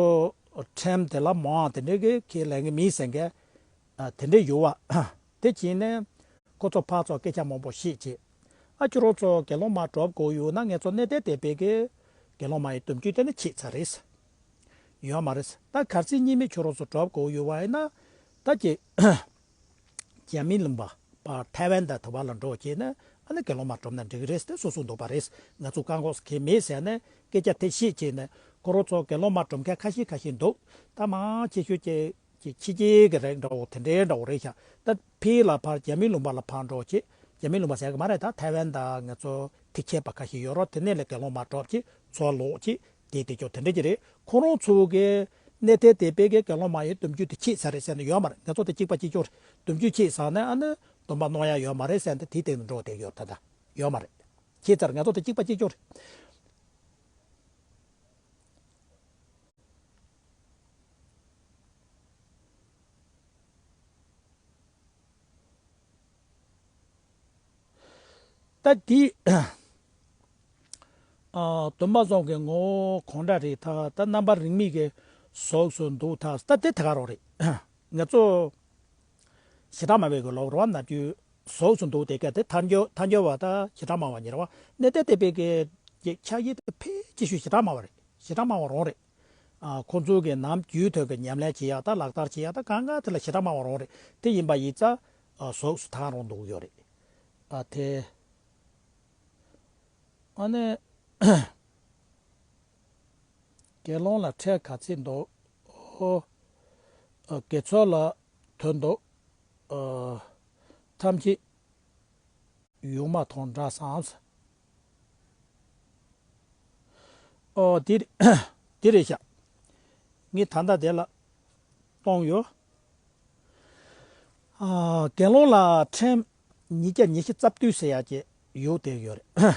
ཁྲིམས་དེ་ལ་མང་དེ་འདྲའི་གི་ཁས་ལེན་གི་མིན་ཟེར་མཁན་ཨ་དེ་འདྲའི་ཡོད་བ། དེ་བྱས་ནས་ཁོ་ཚོ་ཕར་ཚུར་སྐད་ཆ་མང་པོ་བཤད་བྱས། ཨ་ཁྱོད་རང་ཚོ་དགེ་སློང་མ་སྒྲུབ་དགོས་ཡོད་ན་ངེད་ཚོ་གནས་བརྟན་སྡེ་པའི་གི་དགེ་སློང་མ་ཡི་སྡོམ་རྒྱུན་དེ་ནི་ཕྱེས་ཚར་རེད། ཡོད་མ་རེད། ད་གལ་སྲིད་གཉིས་མེད་ཁྱོད་རང་ཚོ་སྒྲུབ་དགོས་ཡོད་བ་ཡིན་ན་ད་ཀྱེ་རྒྱ་མི་ལུང་པ་པ་ཐའེ་ཝན་དང་དེ་བ་ལ་འགྲོ་བྱས་ན་ཨ་ནི་དགེ་སློང་མ་སྒྲུབ་ན་འགྲིག་གི་རེད་དེ་སོ་སོ་འདོད་པ་རེད། ང་ཚོ་བཀག་འགོག་གང་མེད་ཟེར་ནས་སྐད་ཆ་དེ་བཤད་བྱས་ནས་ཁོ་རང་ཚོ་དགེ་སློང་མ་སྒྲུབ་མཁན་ཁ་ཤས་ཁ་ཤས་འདུག་ད་མང་ཆེ་ཤོས་ཀྱི་ཀྱི་ཕྱི་རྒྱལ་གྱི་རིགས་འདྲ་བོ་དེ་འདྲའི་འདྲ་བོ་རེད་ཤག་ད་ཕི་ལ་ཕར་རྒྱ་མི་ལུང་པ་ལ་ཕར་འགྲོ་བྱས། རྒྱ་མི་ལུང་པ་ཟེར་གི་མ་རེད། ད་ཐའེ་ཝན་དང་ང་ཚོ་ཐེག་ཆེན་པ་ཁ་ཤས་ཡོད་རོགས། དེ་ནས་ལས་དགེ་སློང་མ་སྒྲུབ་བྱས་ཚུར་ལོག་བྱས་དེ་དེ་ཅོ་དེ་འདྲ་ཅིག་རེད། ཁོ་རང་ཚོ་གི་གནས་བརྟན་སྡེ་པའི་གི་དགེ་སློང་མ་ཡི་སྡོམ་རྒྱུན་དེ་ཕྱེས་ཚར་རེད་ཟེར་ནས་ཡོད་མ་རེད། ང་ཚོ་དེ་གཅིག་པ་གཅིག་ཅོ་རེད། སྡོམ་རྒྱུན་ཕྱེས་ཚར་ནས་ཨ་ནི་སྡོམ་པ་གནང་ཡ་ཡོད་མ་རེད་ཟེར་ནས་དེའི་སྟེང་དུ་འགྲོ་བསྡད་ཡོད། ད་ད་ཡོད་མ་རེད། ཕྱེས་ཚར། ང་ཚོ་དེ་གཅིག་པ་གཅིག་ཅོ་རེད། ད་དེ་ཨ་སྟོན་པ་སོགས་ཀྱི་ངོ་བོ་གང་འདྲ་རེད། ད་ད་རྣམ་པ་རིས་མེད་ཀྱི་གཟུགས་སུ་འདུག་ད་ད་དེ་ད་ག་རང་རེད། ང་ཚོ་ཞེ་དྲག་སྨྲ་བའི་གི་ལོག་རེད་བ། ནམ་རྒྱུན་གཟུགས་སུ་འདུག་དེ་ག་དེ་ཐལ་འགྱུར་ཐལ་འགྱུར་བ་ད་ཞེ་དྲག་སྨྲ་བ་ཉེ་རེད་བ། གནས་བརྟན་སྡེ་པའི་གི་ཕྱག་ཡིག་དེ་ཕལ་ཆེ་ཤོས་ཞེ་དྲག་སྨྲ་བ་རེད། ཞེ་དྲག་སྨྲ་བ་རང་རེད། ཨ་ཁོང་ཚོའི་གི་ནམ་རྒྱུན་དུ་གི་ཉམས་ལེན་བྱེད་ཡག་ད་ལག་བསྟར་བྱེད་ཡག་ད་གང་ག་དེ་ལ་ཞེ་དྲག་སྨྲ་བ་རང་རེད། དེ་ཡིན་པ་ཡིན་ཙང་ཨ་གཟུགས་སུ་ཐལ་རང་འདུག་ཡོད་རེད། ཨ་དེ་ཨ་ནི་དགེ་སློང་ལ་ཁྲལ་ག་ཚད་འདུག་ཨོ། ཨ་དགེ་ཚུལ་ལ་དོན་འདུག་ཨ་ཐམས་ཅད་ཡོང་མ་ཐོང་འདྲ་བསམ། ཨོ་དེ་རེད། དེ་རེད་ཤག་ངས་ད་ལྟ་དེ་ལ་གཏོང་ཡོད། ཨ་དགེ་སློང་ལ་ཁྲིམས་ཉིས་བརྒྱ་ཉི་ཤུ་རྩ་བདུན་ཟེར་ཡག་ཅིག་ཡོད་དེ་ཡོད་རེད།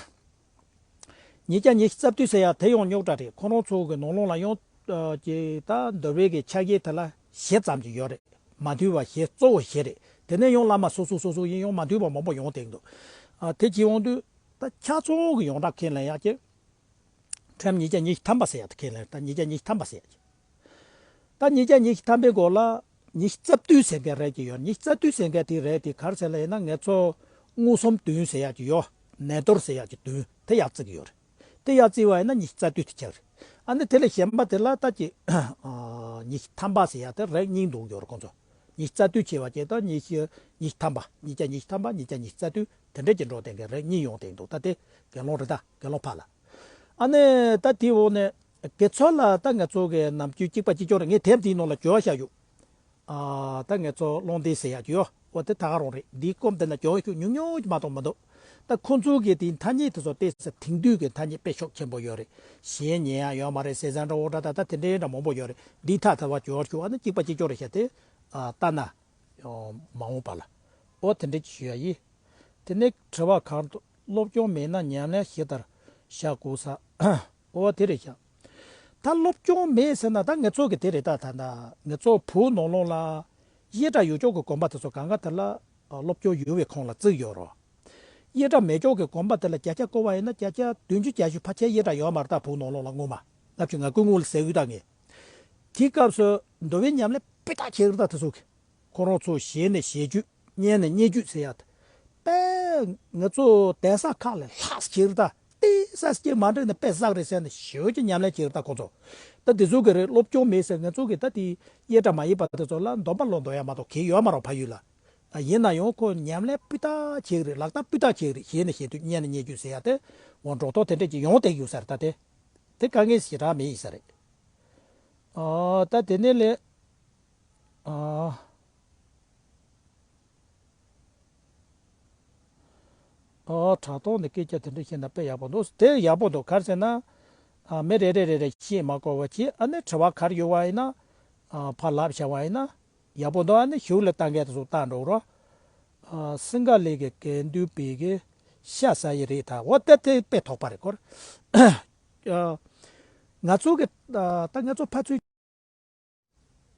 ཉིས་བརྒྱ་ཉི་ཤུ་རྩ་བདུན་ཟེར་ཡག་དེ་ཡང་རྙོག་དྲ་རེད། ཁོ་རང་ཚོ་གི་ནང་ལོགས་ལ་ཡང་ཨ་ཅིག་ད་འདུལ་བའི་གི་ཕྱག་ཡིག་དེ་ལ་བཞི་ཙམ་ཅིག་ཡོད་རེད། མ་འདུས་པ་བཞི་གཙོ་བོ་བཞི་རེད། དེ་ནས་ཡང་བླ་མ་སོ་སོ་སོ་སོ་ཡིན་ཡང་མ་འདུས་པ་མང་པོ་ཡོང་བསྡད་འདུག་ཨ་དེ་ཅིག་ཡོང་དུས་ད་ཆ་ཚང་གི་ཡོངས་གྲགས་ཁས་ལེན་ཡག་གི་ཁྲིམས་ཉིས་བརྒྱ་ཉི་ཤུ་ཐམ་པ་ཟེར་ཡག་དེ་ཁས་ལེན། ད་ཉིས་བརྒྱ་ཉི་ཤུ་ཐམ་པ་ཟེར་ཡག་གི་ད་ཉིས་བརྒྱ་ཉི་ཤུ་ཐམ་པའི་སྐོར་ལ་ཉི་ཤུ་རྩ་བདུན་ཟེར་མཁན་རེད་ཀྱི་ཡོད། ཉི་ཤུ་རྩ་བདུན་ཟེར་མཁན་དེ་རེད་དེ་ག་རེ་ཟེར་ལ་ཡིན་ན་ངེད་ཚོ་མངོན་སུམ་བདུན་ཟེར་ཡག་ཅིག་ཡོད། ནད་གཏོར་ཟེར་ཡག་ཅིག་བདུན་དེ་ཡར་བརྩི་གི་ཡོད་རེད། དེ་ཡར་བརྩི་བ་ཡིན་ན་ཉི་ཤུ་རྩ་བདུན་དེ་ཆགས་རེད། ཨ་ནི་དེ་ལས་གཞན་པ་དེ་ལ་ད་ཅིག་ཉི་ཤུ་ཐམ་པ་ཟེར་ཡག་དེ་རིགས་གཉིས་འདུག་ཡོད་རེད་ཁོང་ཚོ། ཉི་ཤུ་རྩ་བདུན་བྱས་པ་ཅིག་དང་ཉི་ཤུ་ཉི་ཤུ་ཐམ་པ་ཉིས་བརྒྱ་ཉི་ཤུ་ཐམ་པ་ཉིས་བརྒྱ་ཉི་ཤུ་རྩ་བདུན་དེ་འདྲས་ཀྱི་འགྲོ་བསྡད་མཁན་རིགས་གཉིས་ཡོང་བསྡད་འདུག་ད་དེ་དགེ་སློང་རེད། ད་དགེ་སློང་ཕར་ལ། ཨ་ནི་ད་དེའི་འོག་ནས་དགེ་ཚུལ་ལ་ད་ང་ཚོ་གི་ནམ་རྒྱུན་གཅིག་པ་གཅིག་རྐྱང་རེད། ངས་དེབ་འདིའི་ནང་ལ་འཇོག་བཞག་ཡོད། ཨ་ད་ང་ཚོ་སློང་སྡེ་ཟེར་ཡག་ཅིག་ཡོད། འོ་དེ་ད་ག་རང་རེད། འདིའི་སྐོར་འདི་ན་འཇོག་ཤུགས་ཉུང་ཉུང་ཅིག་མ་གཏོགས་མི་འདུག་ད་ཁོ་ཚོ་གི་དེ་ཐ་སྙད་དེ་ཚོ་ཏོག་ཙམ་དེང་དུས་ཀྱི་ཐ་སྙད་དཔེ་ཤུགས་ཆེན་པོ་ཡོད་རེད། གཞས་ཉན་ཡག་ཡོད་མ་རེད། ཟས་བཟང་འདྲ་བོ་འདྲ་ད་ད་དེ་འདྲའི་འདྲ་མང་པོ་ཡོད་རེད། འདི་ཐ་ཐ་བ་སྦྱོར་ཆུ་བ་ནི་གཅིག་པ་གཅིག་སྦྱོར་རེད་ཤག་དེ་ལྟ་ན་མ་འོངས་པ་ལ་ཨོ་དེ་འདྲ་ཅིག་ཞུ་ཡ་ཡིན། དེ་ནས་དྲི་བ་གང་འདུག་སློབ་སྦྱོང་མེད་ན་ཉམས་ལེན་ཞེ་ལྟར་བྱ་དགོས་ས། ཨོ་དེ་རེད་ཤག་ད་སློབ་སྦྱོང་མེད་ཟེར་ན་ད་ང་ཚོ་གི་དེ་རེད། ད་ད་ད་ང་ཚོ་བོད་ནང་ལོགས་ལ་གཡས་དང་གཡོན་ཕྱོགས་ཀྱི་དགོན་པ་དེ་ཚོ་གང་ག་དེ་ལ་སློབ་སྦྱོང་ཡོད་པའི་ཁོངས་ལ་བརྩིས་ཡོད་རེད། གཡས་དང་མེ་སྒྱོགས་ཀྱི་དགོན་པ་དེ་ལ་བརྒྱ་ཆ་བཀོད་པ་ཡིན་ན་བརྒྱ་ཆ་བདུན་ཅུ་བརྒྱད་ཅུ་ཕལ་ཆེར་གཡས་དང་ཡོད་མ་རེད། ད་བོད་ནང་ལོགས་ལ་སྔོན་མ་ལྔ་བཅུ་ང་དགུ་སྔོན་ལ་ཟེར་གི་ད་ངས། དེའི་སྐབས་སུ་འདུལ་བའི་ཉམས་ལེན་སྤུས་དག་བྱེད་གི་རེད། ད་དེ་ཚོ་གི་ཁོ་རང་ཚོ་ཞལ་ནས་ཞལ་བརྗོད། སྙན་ནས་སྙན་བརྗོད་ཟེར་ཡ་དེ་དཔེ་ང་ཚོ་གདན་ས་ཁག་ལས་ལྷག་བྱེད་གི་རེད། ད་དེ་ས་སྐྱེ་མ་འདྲེས་ནས་དཔེ་བསགས་རེད་ཟེར་ནས་ཞེ་པོ་ཅིག་ཉམས་ལེན་བྱེད་གི་རེད། ད་ཁོ་ཚོ་ད་དེ་ཚོ་གི་རེད། སློབ་སྦྱོང་མེད་ཟེར། ང་ཚོ་གི་ད་དེ་གཡས་དང་མེ་སྒྱོགས་པ་དེ་ཚོ་ལ་འདོན་པ་ལོ་འདོན་ཡ་མ་གཏོགས་གལ་ཡོད་མ་རེད། ཕ་ཡུལ་ལ། ཡིན་ན་ཡང་ཁོ་ཉམས་ལེན་སྤུས་དག་བྱེད་ཀྱི་རེད། ལག་བསྟར་སྤུས་དག་བྱེད་ཀྱི་རེད། ཞལ་ནས་ཞལ་བརྗོད། སྙན་ནས་སྙན་བརྗོད་ཟེར་ཡ་དེ་འོ་འགྲོ་ཐོག་དེ་འདྲས་ཀྱི་ཡོང་བསྡད་ཀྱི་ཡོད་ས་རེད། ད་དེ་དེ་དཀའ་ངལ་ཞེ་དྲག་མེད་ཡིན་ས་རེད། ཨ་ད་དེ་ནས་ལས་ཨ་ཨ་དྲ་ཐོག་ནས་སྐད་ཆ་དེ་འདྲས་བཤད་ན་དཔེ་ཡག་པོ་འདུག་དེ་ཡག་པོ་འདུག་ག་རེ་ཟེར་ན་ཨ་མི་རེ་རེ་རེ་རེ་བཤད་མ་དགོས་པ་བྱས། ཨ་ནི་དྲི་བ་ག་རེ་ཡོད་པ་ཡིན་ན་ཨ་ཕར་ལབ་བྱ་བ་ཡིན་ན། ཡག་པོ་འདུག་ཨ་ནི་གཞུག་ལ་ལྟ་མཁན་དེ་ཚོ་ལྟ་འགྲོ་རོགས། ཨ་སིང་ག་ལི་གི་དགེ་འདུན་པའི་གི་ཤ་ཟ་ཡི་རེད། ད་འོ་ད་དེ་དཔེ་དོགས་པ་རེད་ཁོ། ཨ་ང་ཚོ་གི་ཨ་ད་ང་ཚོ་ཕར་ཚུར་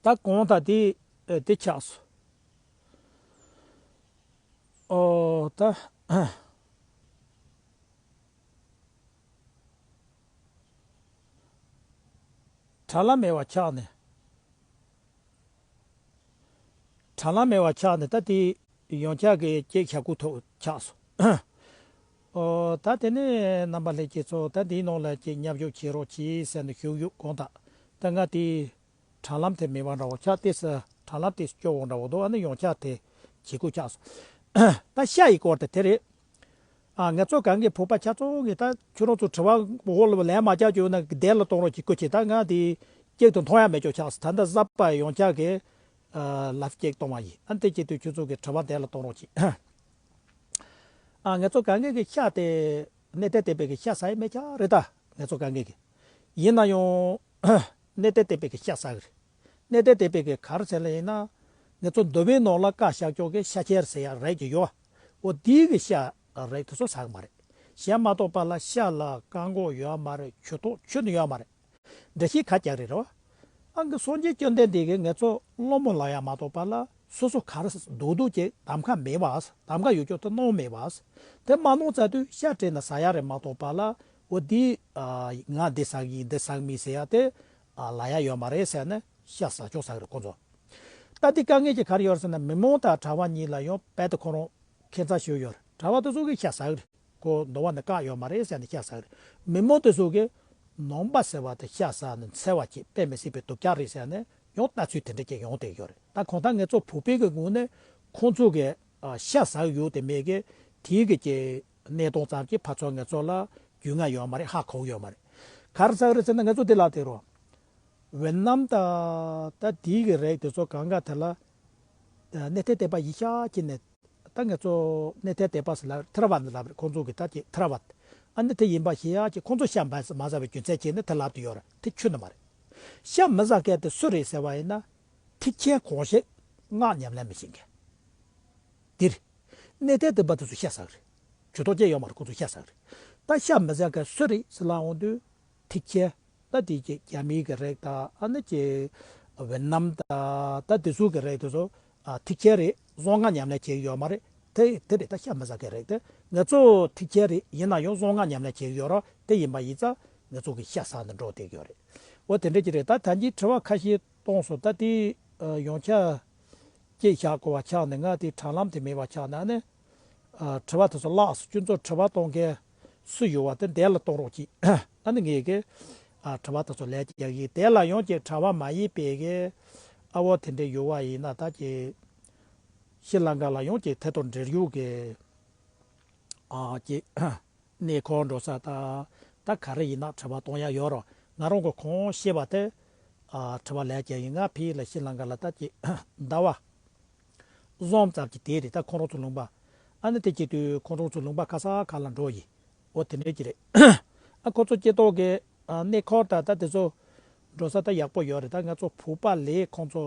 ད་གང་ལྟར་དེ་ཨ་དེ་ཆགས་སོང་། ཨོ་ད། དྲ་ལམ་མེད་པ་ཆགས་ནས། དྲ་ལམ་མེད་པ་ཆགས་ནས་ད་དེ་ཡོངས་ཁྱབ་ཀྱི་ཅིག་ཞབས་སྐུ་ཐོག་ཆགས་སོང་། ཨོ་ད་དེ་ནས་རྣམ་པ་ལྷན་རྒྱས་ཚོ་ད་འདིའི་ནང་ལ་ཅིག་མཉམ་ཞུགས་བྱེད་རོགས་གྱིས་ཟེར་ནས་ཞུ་ཡོད། གང་ལྟར་ད་ང་དེ་དྲ་ལམ་དེ་མེད་པ་འདྲ་བོ་ཆགས། དེ་སུ་དྲ་ལམ་དེ་སུ་སྐྱོ་བོ་འདྲ་བོ་འདུག་ཨ་ནི་ཡོངས་ཁྱབ་དེ་བྱེད་དགོས་ཆགས་སོང་། ད་ཤ་ཡི་སྐོར་དེ་དེ་རེད། ཨ་ང་ཚོ་གང་གི་བོད་པ་ཆ་ཚང་གིས་ད་ཁྱོད་རང་ཚོ་དྲི་བ་འོག་ལ་ལན་མ་རྒྱག་རྒྱུ་ན་བསྡད་ལ་གཏོང་རོགས་གྱིས་སྐུ་མཁྱེན། ད་ང་དེ་གཅིག་ཏུ་མཐོང་ཡ་མེད་ཅོག་ཆགས་སོང་། ད་ལྟ་གཟའ་པ་ཡོངས་ཁྱབ་ཀྱི་ལབ་གཅིག་གཏོང་བ་ཡིན། ཨ་ནི་དེ་བྱེད་དུས་ཁྱོད་ཚོ་གི་དྲི་བ་བསྡད་ལ་གཏོང་རོགས་གྱིས། ཨ་ང་ཚོ་གང་གི་གི་ཤ་དེ་གནས་བརྟན་བསྟན་པའི་གི་ཤ་ཟ་ཡི་མེད་ཆ་རེད། ད་ང་ཚོ་གང་གི་གི་ཡིན་ན་ཡང་གནས་བརྟན་བསྟན་པའི་གི་ཤ་ཟ་གི་རེད། གནས་བརྟན་བསྟན་པའི་གི་ག་རེ་ཟེར་ལ་ཡིན་ན་ང་ཚོ་འདུལ་བའི་ནང་ལ་བཀའ་ཤག་ཅོག་གི་ཤ་ཁྱེར་ཟེར་ཡ་རེད་ཀྱི་ཡོད། འོ་དེའི་གི་ཤ་རེད། དེ་ཚོ་ཟ་གི་མ་རེད། གཞན་མ་གཏོགས་པ་ལ་ཤ་ལ་བཀག་འགོག་ཡོད་མ་རེད། ཇུས་གཏོགས་ཁྱོན་ནས་ཡོད་མ་རེད། འགྲེལ་བཤད་ག་རྒྱག་རེད་རོ། ཨང་གི་སངས་རྒྱས་བཅོམ་ལྡན་འདས་ཀྱིས་ང་ཚོ་སློང་མོ་ལ་ཡ་མ་གཏོགས་པ་ལ་སོ་སོ་ག་རེ་རྡོག་རྡོག་ཅིག་གདམ་ཁ་མེད་པ། གདམ་ཁ་ཡོད་ཅོག་ཏུ་གནང་མེད་པ། དེ་མ་གནང་ཙ་དུས་ཤ་སྤྲད་ན་ཟ་ཡ་རེད་མ་གཏོགས་པ་ལ་འོ་འདི་ང་འདི་ཟ་གི་ཡིན་འདི་ཟ་གི་མིན་ཟེར་ཡ་དེ་ལ་ཡ་ཡོད་མ་རེད་ཟེར་ནས་ཤ་ཟ་ཆོག་ཟ་གི་རེད་ཁོ་ཚོ། ད་འདི་དཀའ་ངལ་གྱི་ག་རེ་ཡོད་རེད་ཟེར་ན་མི་མང་དང་གྲྭ་པ་གཉིས་ལ་ཡང་རྦད་དེ་ཁོ་རང་ཁྱད་མཚར་ཞིག་ཡོད་རེད། གྲྭ་པ་དེ་ཚོ་གིས་ཤ་ཟ་གི་རེད། ཁོ་འདུལ་བ་ནས་བཀག་ཡོད་མ་རེད་ཟེར་ནས་ཤ་ཟ་གི་རེད། མི་མང་དེ་ཚོ་གིས་ནང་པ་ཟེར་བ་དེ་ཤ་ཟ་ནས་འཚེ་བ་བྱེད་དཔེ་མི་སྲིད་པའི་སྡུག་ཅག་རེད་ཟེར་ནས་ཡང་ལྟ་ཚུལ་དེ་འདྲ་ཅིག་ཡོང་བསྡད་ཡོད་རེད། ད་གང་ལྟར་ང་ཚོ་བོད་པའི་གི་ངོས་ནས་ཁོང་ཚོ་གིས་ཨ་ཤ་ཟ་གི་ཡོད་དེ་མེད་གི་དེའི་གི་ཀྱི་གནས་སྟངས་ཙམ་གྱིས་ཕར་ཚུར་ང་ཚོ་ལ་རྒྱུས་མངའ་ཡོད་མ་རེད། ཧ་གོ་གི་ཡོད་མ་རེད། ག་རེ་ཟ་གི་རེད་ཟེར་ན་ང་ཚོ་དེ་ལ་དེ་རུ་ཝེ་ནམ་ད་ད་དེའི་གི་རིགས་དེ་ཚོ་གང་ག་དེ་ལ་གནས་བརྟན་བསྟན་པ་ཡིན་ཤག་ཅེས་ནས། ད་ང་ཚོ་གནས་བརྟན་བསྟན་པ་ཟེར་ལབ་ཐེ་ར་ཝཱད་ལབ་རེད། ཁོང་ཚོ་གི་ད་ཅིག་ཐེ་ར་ཝཱད། ཨ་ནི་དེ་ཡིན་པ་ཤེས་ཡག་ཅིག་ཁོང་ཚོ་ཤ་མ་མ་ཟ་བའི་རྒྱུ་མཚན་བྱས་ནས་དེ་ལབ་དུ་ཡོད་རེད། དེ་ཁྱོན་ནས་མ་རེད། ཤ་མི་ཟ་མཁན་དེ་སུ་རེད་ཟེར་བ་ཡིན་ན། ཐེག་ཆེན་གང་ཞིག་སྔགས་ཉམས་ལེན་མི་བྱེད་མཁན། འདིར། གནས་བརྟན་བསྟན་པ་དེ་ཚོ་ཤ་ཟ་གི་རེད། ཇུས་གཏོགས་ཅི་ཡོད་མ་རེད། ཁོང་ཚོ་ཤ་ཟ་གི་རེད། ད་ཤ་མི་ཟ་མཁན་སུ་རེད་ཟེར་ལབ་འོང་དུས། ཐེག་ཆེན། ད་དེ་ཅིག་རྒྱ་མིའི་གི་རིགས་དང་ཨ་ནི་ཅིག་ཝེ་ནམ་དང་ད་དེ་ཚོ་གི་རིགས་དེ་ཚོ་ཨ་ཐེག་ཆེན་རེད། གཟུངས་སྔགས་ཉམས་ལེན་བྱེད་ཀྱི་ཡོད་མ་རེད། དེ་དེ་རེད། ད་ཤ་མི་ཟ་མཁན་རིགས་དེ་ང་ཚོ་ཐེག་ཆེན་རེད། ཡིན་ན་ཡང་གཟུངས་སྔགས་ཉམས་ལེན་བྱེད་ཀྱི་ཡོད་ར། དེ་ཡིན་པ་ཡིན་ཙང་ང་ཚོ་གི་ཤ་ཟ་ནས་འགྲོ་བསྡད་ཀྱི་ཡོད་རེད། འོ་དེ་འདྲ་ཅིག་རེད། ད་ད་གིན་དྲི་བ་ཁ་ཤས་གཏོང་སོང་། ད་དེ་ཡོངས་ཁྱབ་ཅིག་བཞག་དགོས་པ་ཆགས་ནས་ང་དེ་དྲ་ལམ་དེ་མེད་པ་ཆགས་ན་ནི། ཨ་དྲི་བ་དེ་ཚོ་བརླག་སོང་། ཁྱོད་ཚོ་དྲི་བ་གཏོང་མཁན་སུ་ཡོད་པ་དེ་འདི་ལ་གཏོང་རོགས་གྱིས། ཨ་ནི་ངས་གི་ཨ་དྲི་བ་དེ་ཚོ་ལན་རྒྱག་གི། དེ་ལ་ཡང་ཅིག་གྲྭ་པ་མ་ཡིན་པའི་གི་ཨ་བོ་དེ་འདྲ་ཡོད་པ་ཡིན་ན། ད་ཅིག་ཤྲི་ལངྐ་ལ་ཡང་ཅིག་ཐད་གཏོང་འབྲེལ་ཡོད་གི་ཨ་ཅིག་གནས་སྐོར་འགྲོ་ས་ད་ད་ག་རེ་ཡིན་ན་དྲི་བ་གཏོང་ཡ་ཡོད་རོགས། ང་རང་གི་གང་ཤེས་པ་དེ་ཨ་དྲི་བ་ལན་རྒྱག་ཡིན། ང་ཕ་གི་ལ་ཤྲི་ལངྐ་ལ་ད་ཅིག་ཟླ་བ་གསུམ་ཙམ་གྱི་དེ་རེད། ད་ཁོང་རང་ཚོ་ལུང་པ་ ཨ་ནི་དེ་བྱེད་དུས་ཁོང་ཚོ་ཚོ་ལུང་པ་ག་ས་ག་ལ་འགྲོ་ཡི། འོ་དེ་འདྲའི་གྱི་རེད། ཨ་ཁོ་ཚོ་སྐྱེ་ཐོག་གི་ཨ་གནས་སྐོར་ད་ད་དེ་ཚོ་འགྲོ་ས་ད་ཡག་པོ་ཡོད་རེད། ད་ང་ཚོ་བོད་པ་ལས་ཁོང་ཚོ་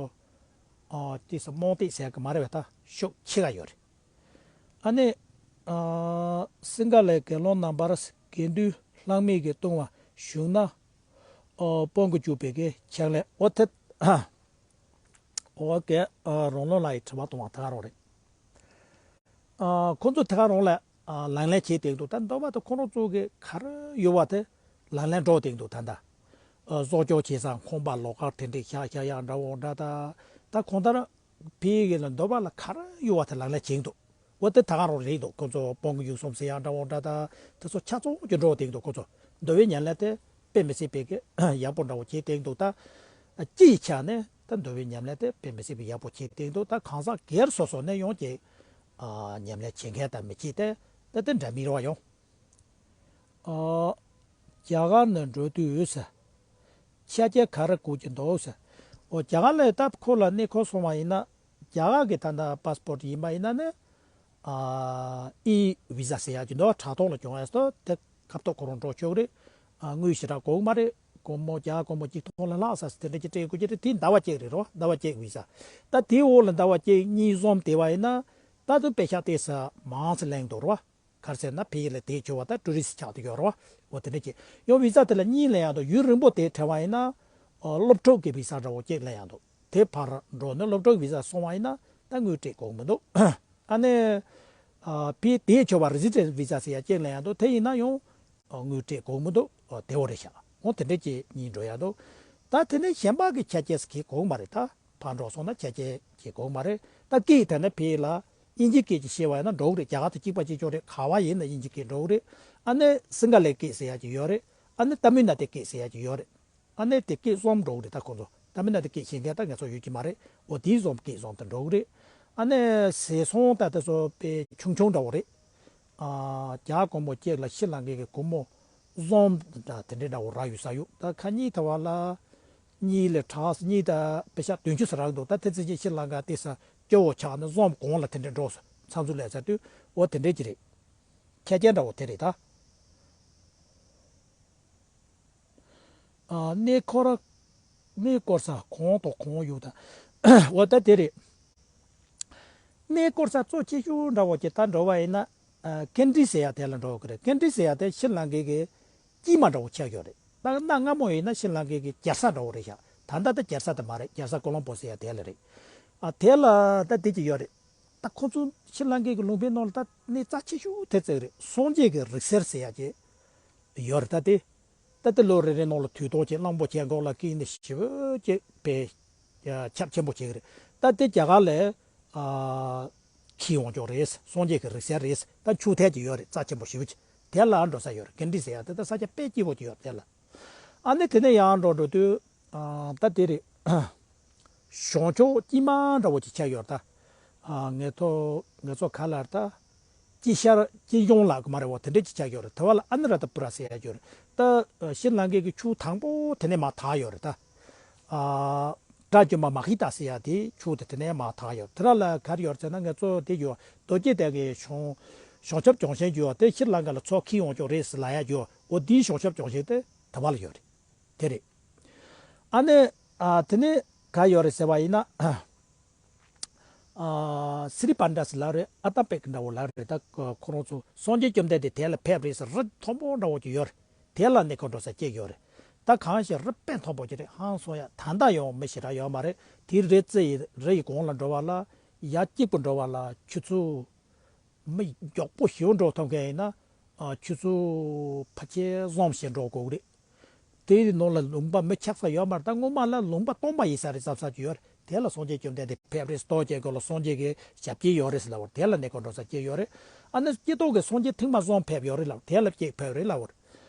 ཨ་དེ་ས་རྨོངས་དད་ཟེར་གི་མ་རེད་བས། ད་ཤུགས་ཆེ་ག་ཡོད་རེད། ཨ་ནི་ཨ་སིང་ག་ལའི་དགེ་སློང་རྣམ་པར་དགེ་འདུན་ལྷག་མེད་ཀྱིས་གཏོང་བ་བཞུགས་ན་ཨ་སྤོང་གི་འཇུག་པའི་གི་ཕྱག་ལེན། འོ་དེ་འོ་གེ་ཨ་རོང་ལོ་ལ་ཡི་དྲི་བ་གཏོང་བ་ད་ག་རང་རེད། ཨ་ཁོང་ཚོ་དེ་ག་རང་ལ་ཨ་ལག་ལེན་བྱེད་བསྡད་འདུག་ད་འདོད་པ་དང་ཁོང་རང་ཚོ་གི་ག་རེ་ཡོད་པ་དེ་ལག་ལེན་འགྲོ་བསྡད་འདུག་ད་ད་ཨ་གསོག་འཇོག་བྱེད་ས་ཁང་པ་ལོགས་ཀ་དེ་འདྲའི་ཤག་ཤག་ཡག་འདྲ་བོ་འདྲ། ད་ད་གང་ལྟར་ཕ་གི་ལ་འདོད་པ་ལ་ག་རེ་ཡོད་པ་དེ་ལག་ལེན་བྱེད་འདུག་འོ་དེ་ད་ག་རང་རེད་འདུག་ཁོང་ཚོ་སྤོང་གི་ཡུག་སོམ་ཟེར་ཡག་འདྲ་བོ་འདྲ། ད་དེ་ཚོ་ཆ་ཚང་གི་འགྲོ་བསྡད་འདུག་ཁོང་ཚོ་འདོད་པའི་ཉམས་ལེན་དེ་དཔེ་མི་སྲིད་པའི་གི་ཡག་པོ་འདྲ་བོ་བྱེད་བསྡད་འདུག་ད་སྤྱིའི་ཆ་ནས་ད་འདོད་པའི་ཉམས་ལེན་དེ་དཔེ་མི་སྲིད་པའི་ཡག་པོ་བྱེད་བསྡད་འདུག་ད་གང་ཟག་སྒེར་སོ་སོ་ནས་ཡང་ཅིག་ཨ་ཉམས་ལེན་བྱེད་མཁན་དང་མི་བྱེད་དེ་ད་དེ་འདྲ་མི་རེད་བ་ཡང་། ཨ་རྒྱ་གར་ནས་འགྲོ་དུས་ཟེར། ཆ་རྐྱེན་ག་རེ་དགོས་ཀྱི་འདུག་ཟེར། འོ་རྒྱ་གར་ལ་ད་ཁོ་ལ་གནས་སྐོར་སོང་བ་ཡིན་ན་རྒྱ་གར་གི་ད་ལྟ་པཱ་སི་པོར་ཊི་ཡིན་པ་ཡིན་ན་ནི། ཨ་ཨི་བི་ཟ་ཟེར་ཡག་ཅིག་འདུག་དྲ་ཐོག་ལ་སྦྱོང་ཡག་སོ་དེ་ཁ་ཐོག་ཁོ་རང་འགྲོ་ཆོག་རེད། ཨ་དངུལ་ཞེ་དྲག་དགོས་མ་རེད། སྒོར་མོ་རྒྱ་གར་སྒོར་མོ་གཅིག་སྟོང་ལ་ལྷག་ས་དེ་འདྲ་ཅིག་སྤྲད་དགོས་ཀྱི་རེད། དེ་ཟླ་བ་གཅིག་རེད་རོ། ཟླ་བ་གཅིག་བི་ཟ། ད་དེའི་འོག་ལ་ཟླ་བ་གཅིག་གཉིས་འཛོམས་བསྡད་པ་ཡིན་ན་ད་དུང་པེ་ཤག་སྟེར་ས་མང་ཙམ་ལེན་འདུག་རོ། ག་རེ་ཟེར་ན་ཕ་གི་ལ་དེ་བྱོས་པ་ད་ཊུ་རི་སི་ཊི་ཆགས་བསྡད་ཡོད་རེད་བ། འོ་དེ་འདྲ་ཅིག་ཡང་བི་ཟ་དེ་ལ་གཉིས་ལེན་ཡག་འདུག་ཡུན་རིང་པོ་དེ་བྲལ་བ་ཡིན་ན་ཨ་སློབ་ཕྲུག་གི་བི་ཟ་འདྲ་བོ་གཅིག་ལེན་ཡག་འདུག་དེ་ཕར་འགྲོ་ནས་སློབ་ཕྲུག་བི་ཟ་སོང་བ་ཡིན་ན་ད་དངུལ་སྤྲད་དགོས་མི་འདུག་ཨ་ནི་ཨ་ཕ་གི་དེ་བྱོས་པ་རི་ཛི་ཌེན་སི་བི་ཟ་ཟེར་ཡག་གཅིག་ལེན་ཡག་འདུག་དེ་ཡིན་ན་ཡང་ཨ་དངུལ་སྤྲད་དགོས་མི་འདུག་ཨ་དེ་འོ་རེད་ཤག་འོ་དེ་འདྲ་ཅིག་གཉིས་འགྲོ་ཡག་འདུག་ད་དེ་ནས་གཞན་པ་གི་ཆ་རྐྱེན་ཟེར་གྱི་དགོས་མ་རེད་ད། ཕར་འགྲོ་སོང་ན་ཆ་རྐྱེན་གྱི་དགོས་མ་རེད། ད་སྐད་དེ་ནི་ཕ་གི་ལ་དབྱིན་ཇི་སྐད་ཅིག་ཤེས་པ་ཡིན་ན་འགྲོ་གི་རེད། རྒྱ་གར་དང་གཅིག་པ་གཅིག་རྐྱང་རེད། ག་བ་ཡིན་ན་དབྱིན་ཇི་སྐད་འགྲོ་གི་རེད། ཨ་ནི་སིང་ག་ལའི་སྐད་ཟེར་ཡག་ཅིག་ཡོད་རེད། ཨ་ནི་ཏ་མིལ་ནཱ་ཏུའི་སྐད་ཟེར་ཡག་ཅིག་ཡོད་རེད། ཨ་ནི་དེ་སྐད་གསུམ་འགྲོ་གི་རེད། ད་ཁོང་ཚོ་ཏ་མིལ་ནཱ་ཏུའི་སྐད་ཤེས་མཁན་ད་ང་ཚོ་ཡོད་ཀྱི་མ་རེད། འོ་དེའི་གསུམ་སྐད་གསུམ་དེ་འགྲོ་གི་རེད། ཨ་ནི་ཟས་སོང་ད་དེ་ཚོ་དཔེ་ཆུང་ཆུང་འདྲ་བོ་རེད། ཨ་རྒྱ་སྒོར་མོ་གཅིག་ལ་ཤྲི་ལང་ཀའི་གི་སྒོར་མོ་གསུམ་དང་དེ་འདྲའི་འདྲ་བོ་རག་ཡོད་ས་ཡོད། ད་ཁ་ཉིན་ཐ་བ་ལ་གཉིས་ལས་དྲག་གཉིས་དང་པེ་ཤག་བདུན་ཅུ་ཙམ་རག་འདུག་ད་དེ་ཚེ་ཅིག་ཤྲི་ལང་ཀ་དེ་ས་སྐྱོ་བོ་ཆགས་ནས་གསུམ་གོང་ལ་དེ་འདྲའི་འགྲོ་སོང་ཚང་ཚུལ་ལས་ཚར་དུས་འོ་དེ་འདྲའི་ཅིག་རེད། ཁྱད་ཆོས་འདྲ་བོ་དེ་རེད་ད། ཨ་གནས་སྐོར་གནས་སྐོར་ས་གང་དང་གང་ཡོད་ད། འོ་ད་དེ་རེད། གནས་སྐོར་ས་གཙོ་ཆེ་ཤོས་འདྲ་བོ་ཅིག་ད་འགྲོ་བ་ཡིན་ན་ཨ་ཀེན་ཌི་ཟེར་ཡག་དེ་ལ་འགྲོ་དགོས་རེད། ཀེན་ཌི་ཟེར་ཡག་དེ་ཤྲི་ལང་ཀའི་གི་དཀྱིལ་མ་འདྲ་བོ་ཆགས་ཡོད་རེད། ད་གནའ་སྔ་མོ་ཡིན་ན་ཤྲི་ལང་ཀའི་གི་རྒྱལ་ས་འདྲ་བོ་རེད་ཤག་ད་ལྟ་ད་རྒྱལ་ས་དེ་མ་རེད། རྒྱལ་ས་ཀོ་ལོམ་པོ་ཟེར་ཡག་དེ་ལ་རེད། ཨ་དེ་ལ་ད་དེ་ཅིག་ཡོད་རེད། ད་ཁོ་ཚོ་ཤྲི་ལང་ཀའི་གི་ལུང་པའི་ནང་ལ་ད་གནས་རྩ་ཆེ་ཤོས་དེ་ཙིག་རེད། སངས་རྒྱས་ཀྱི་རིག་རྩལ་ཟེར་ཡག་ཅིག་ཡོད་རེད། ད་དེ་ད་དེ་ལོ་རེ་རེ་ནང་ལ་དུས་ཐོག་ཅིག་གླང་པོ་ཆེ་འགོག་ལ་ཀི་ནི་ཞེ་པོ་ཅིག་པའི་ཁྱབ་ཆེན་པོ་བྱེད་ཀྱི་རེད། ད་དེ་རྒྱ་གར་ལ་ཨ་ཁྱི་ཡོང་ཅོག་རེད། སངས་རྒྱས་ཀྱི་རིག་རྩལ་རེད། ད་ཆུ་ཐལ་ཅིག་ཡོད་རེད། རྩ་ཆེན་པོ་ཞེ་པོ་ཅིག་དེ་ལ་འགྲོ་ས་ཡོད་རེད། ཀེན་ཌི་ཟེར་ཡག་དེ་ད་ས་ཆ་དཔེ་སྐྱིད་པོ་ཅིག་ཡོད་རེད་དེ་ལ། ཨ་ནི་དེ་ནས་ཡང་འགྲོ་འགྲོ་དུས་ཨ་ད་དེ་རེད། བྱང་ཕྱོགས་དཀྱིལ་མ་འདྲ་བོ་ཅིག་ཆགས་ཡོད་རེད་ད། ཨ་ངེད་ཚོ་ངེད་ཚོ་ག་ལ་རེད་ད། དཀྱིལ་ཤར་དཀྱིལ་ལྗོངས་ལབ་གི་མ་རེད་བ། དེ་འདྲ་ཅིག་ཆགས་ཡོད་རེད། དེ་བ་ལ་ཨ་ནུ་ར་ད་པུ་ར་ཟེར་ཡག་ཡོད་རེད་ད། ཤྲི་ལང་ཀའི་གི་ཆུ་དང་པོ་དེ་ནས་མར་དར་ཡོད་རེད་ད། ཨ་དགྲ་བཅོམ་པ་མ་ཧི་ཏ་ཟེར་ཡག་དེ་ཆུ་དེ་དེ་ནས་མར་དར་ཡོད་རེད། དེ་ར་ལ་ག་རེ་ཡོད་རེད་ཟེར་ན་ངེད་ཚོ་དེ་ཡོད་རྡོ་རྗེ་གདན་གི་བྱང་བྱང་ཆུབ་ལྗོན་ཤིང་ཡོད་དེ་ཤྲི་ལང་ཀ་ལ་མཚོ་འཁྱིལ་ཡོང་ཅོག་རེད་ཟེར་ལབ་ཡག་ཡོད། འོ་དེའི་བྱང་ཆུབ་ལྗོན་ཤིང་དེ་དེ་བ་ལ་ཡོད་རེད། དེ་རེད། ཨ་ནི་ཨ་དེ་ནས་ག་ཡོད་རེད་ཟེར་བ་ཡིན་ན། ཨ་སི་རི་པན་དྲ་ཟེར་ལབ་རེད། ཨ་ཏམ་པེག་འདྲ་བོ་ལབ་རེད། ད་ཁོ་རང་ཚོ་སངས་རྒྱས་བཅོམ་ལྡན་འདས་དེ་ལ་ཕེབས་རེད་ཟེར་རི་མཐོན་པོ་འདྲ་བོ་ཅིག་ཡོད་རེད། དེ་ལ་གནས་སྐོར་འགྲོ་ས་གཅིག་ཡོད་རེད། ད་གང་ཞིག་རི་དཔེ་མཐོན་པོ་ཅིག་རེད། ཧང་སང་ཡག་ད་ལྟ་ཡང་མི་ཞེ་དྲག་ཡོད་མ་རེད། དེའི་རི་རྩེ་ཡི་རི་ཡི་གོང་ལ་འགྲོ་བ་ལ་ཡར་སྐྱིད་པོ་འགྲོ་བ་ལ་ཆུ་ཚོད་མི་མགྱོགས་པོ་ཞེ་པོ་འགྲོ་ཐུབ་མཁན་ཡིན་ན་ཨ་ཆུ་ཚོད་ཕལ་ཆེར་གསུམ་ཞིག་འགྲོ་དགོས་ཀྱི་རེད། དེའི་ནང་ལ་ལུང་པ་མི་ཆགས་ས་ཡོད་མ་རེད། ད་སྔོན་མ་ལ་ལུང་པ་སྟོང་པ་ཡིན་ས་རེད་བསམ་ས་ཅིག་ཡོད་རེད། དེ་ལ་སངས་རྒྱས་བཅོམ་ལྡན་འདས་ཕེབས་རེད། སྟོན་བྱེད་དགོས་ལ་སངས་རྒྱས་ཀྱི་ཞབས་སྐྱེལ་ཡོད་རེད་ཟེར་ལབ་པ་རེད། དེ་ལ་གནས་སྐོར་འགྲོ་ས་གཅིག་ཡོད་རེད། ཨ་ནི་སྐྱེ་ཐོག་གི་སངས་རྒྱས་ཐེངས་མ་གསུམ་ཕེབས་ཡོད་རེད་ལབ། དེ་ལ་གཅིག་ཕེབས་རེད་ལབ་པ་རེད།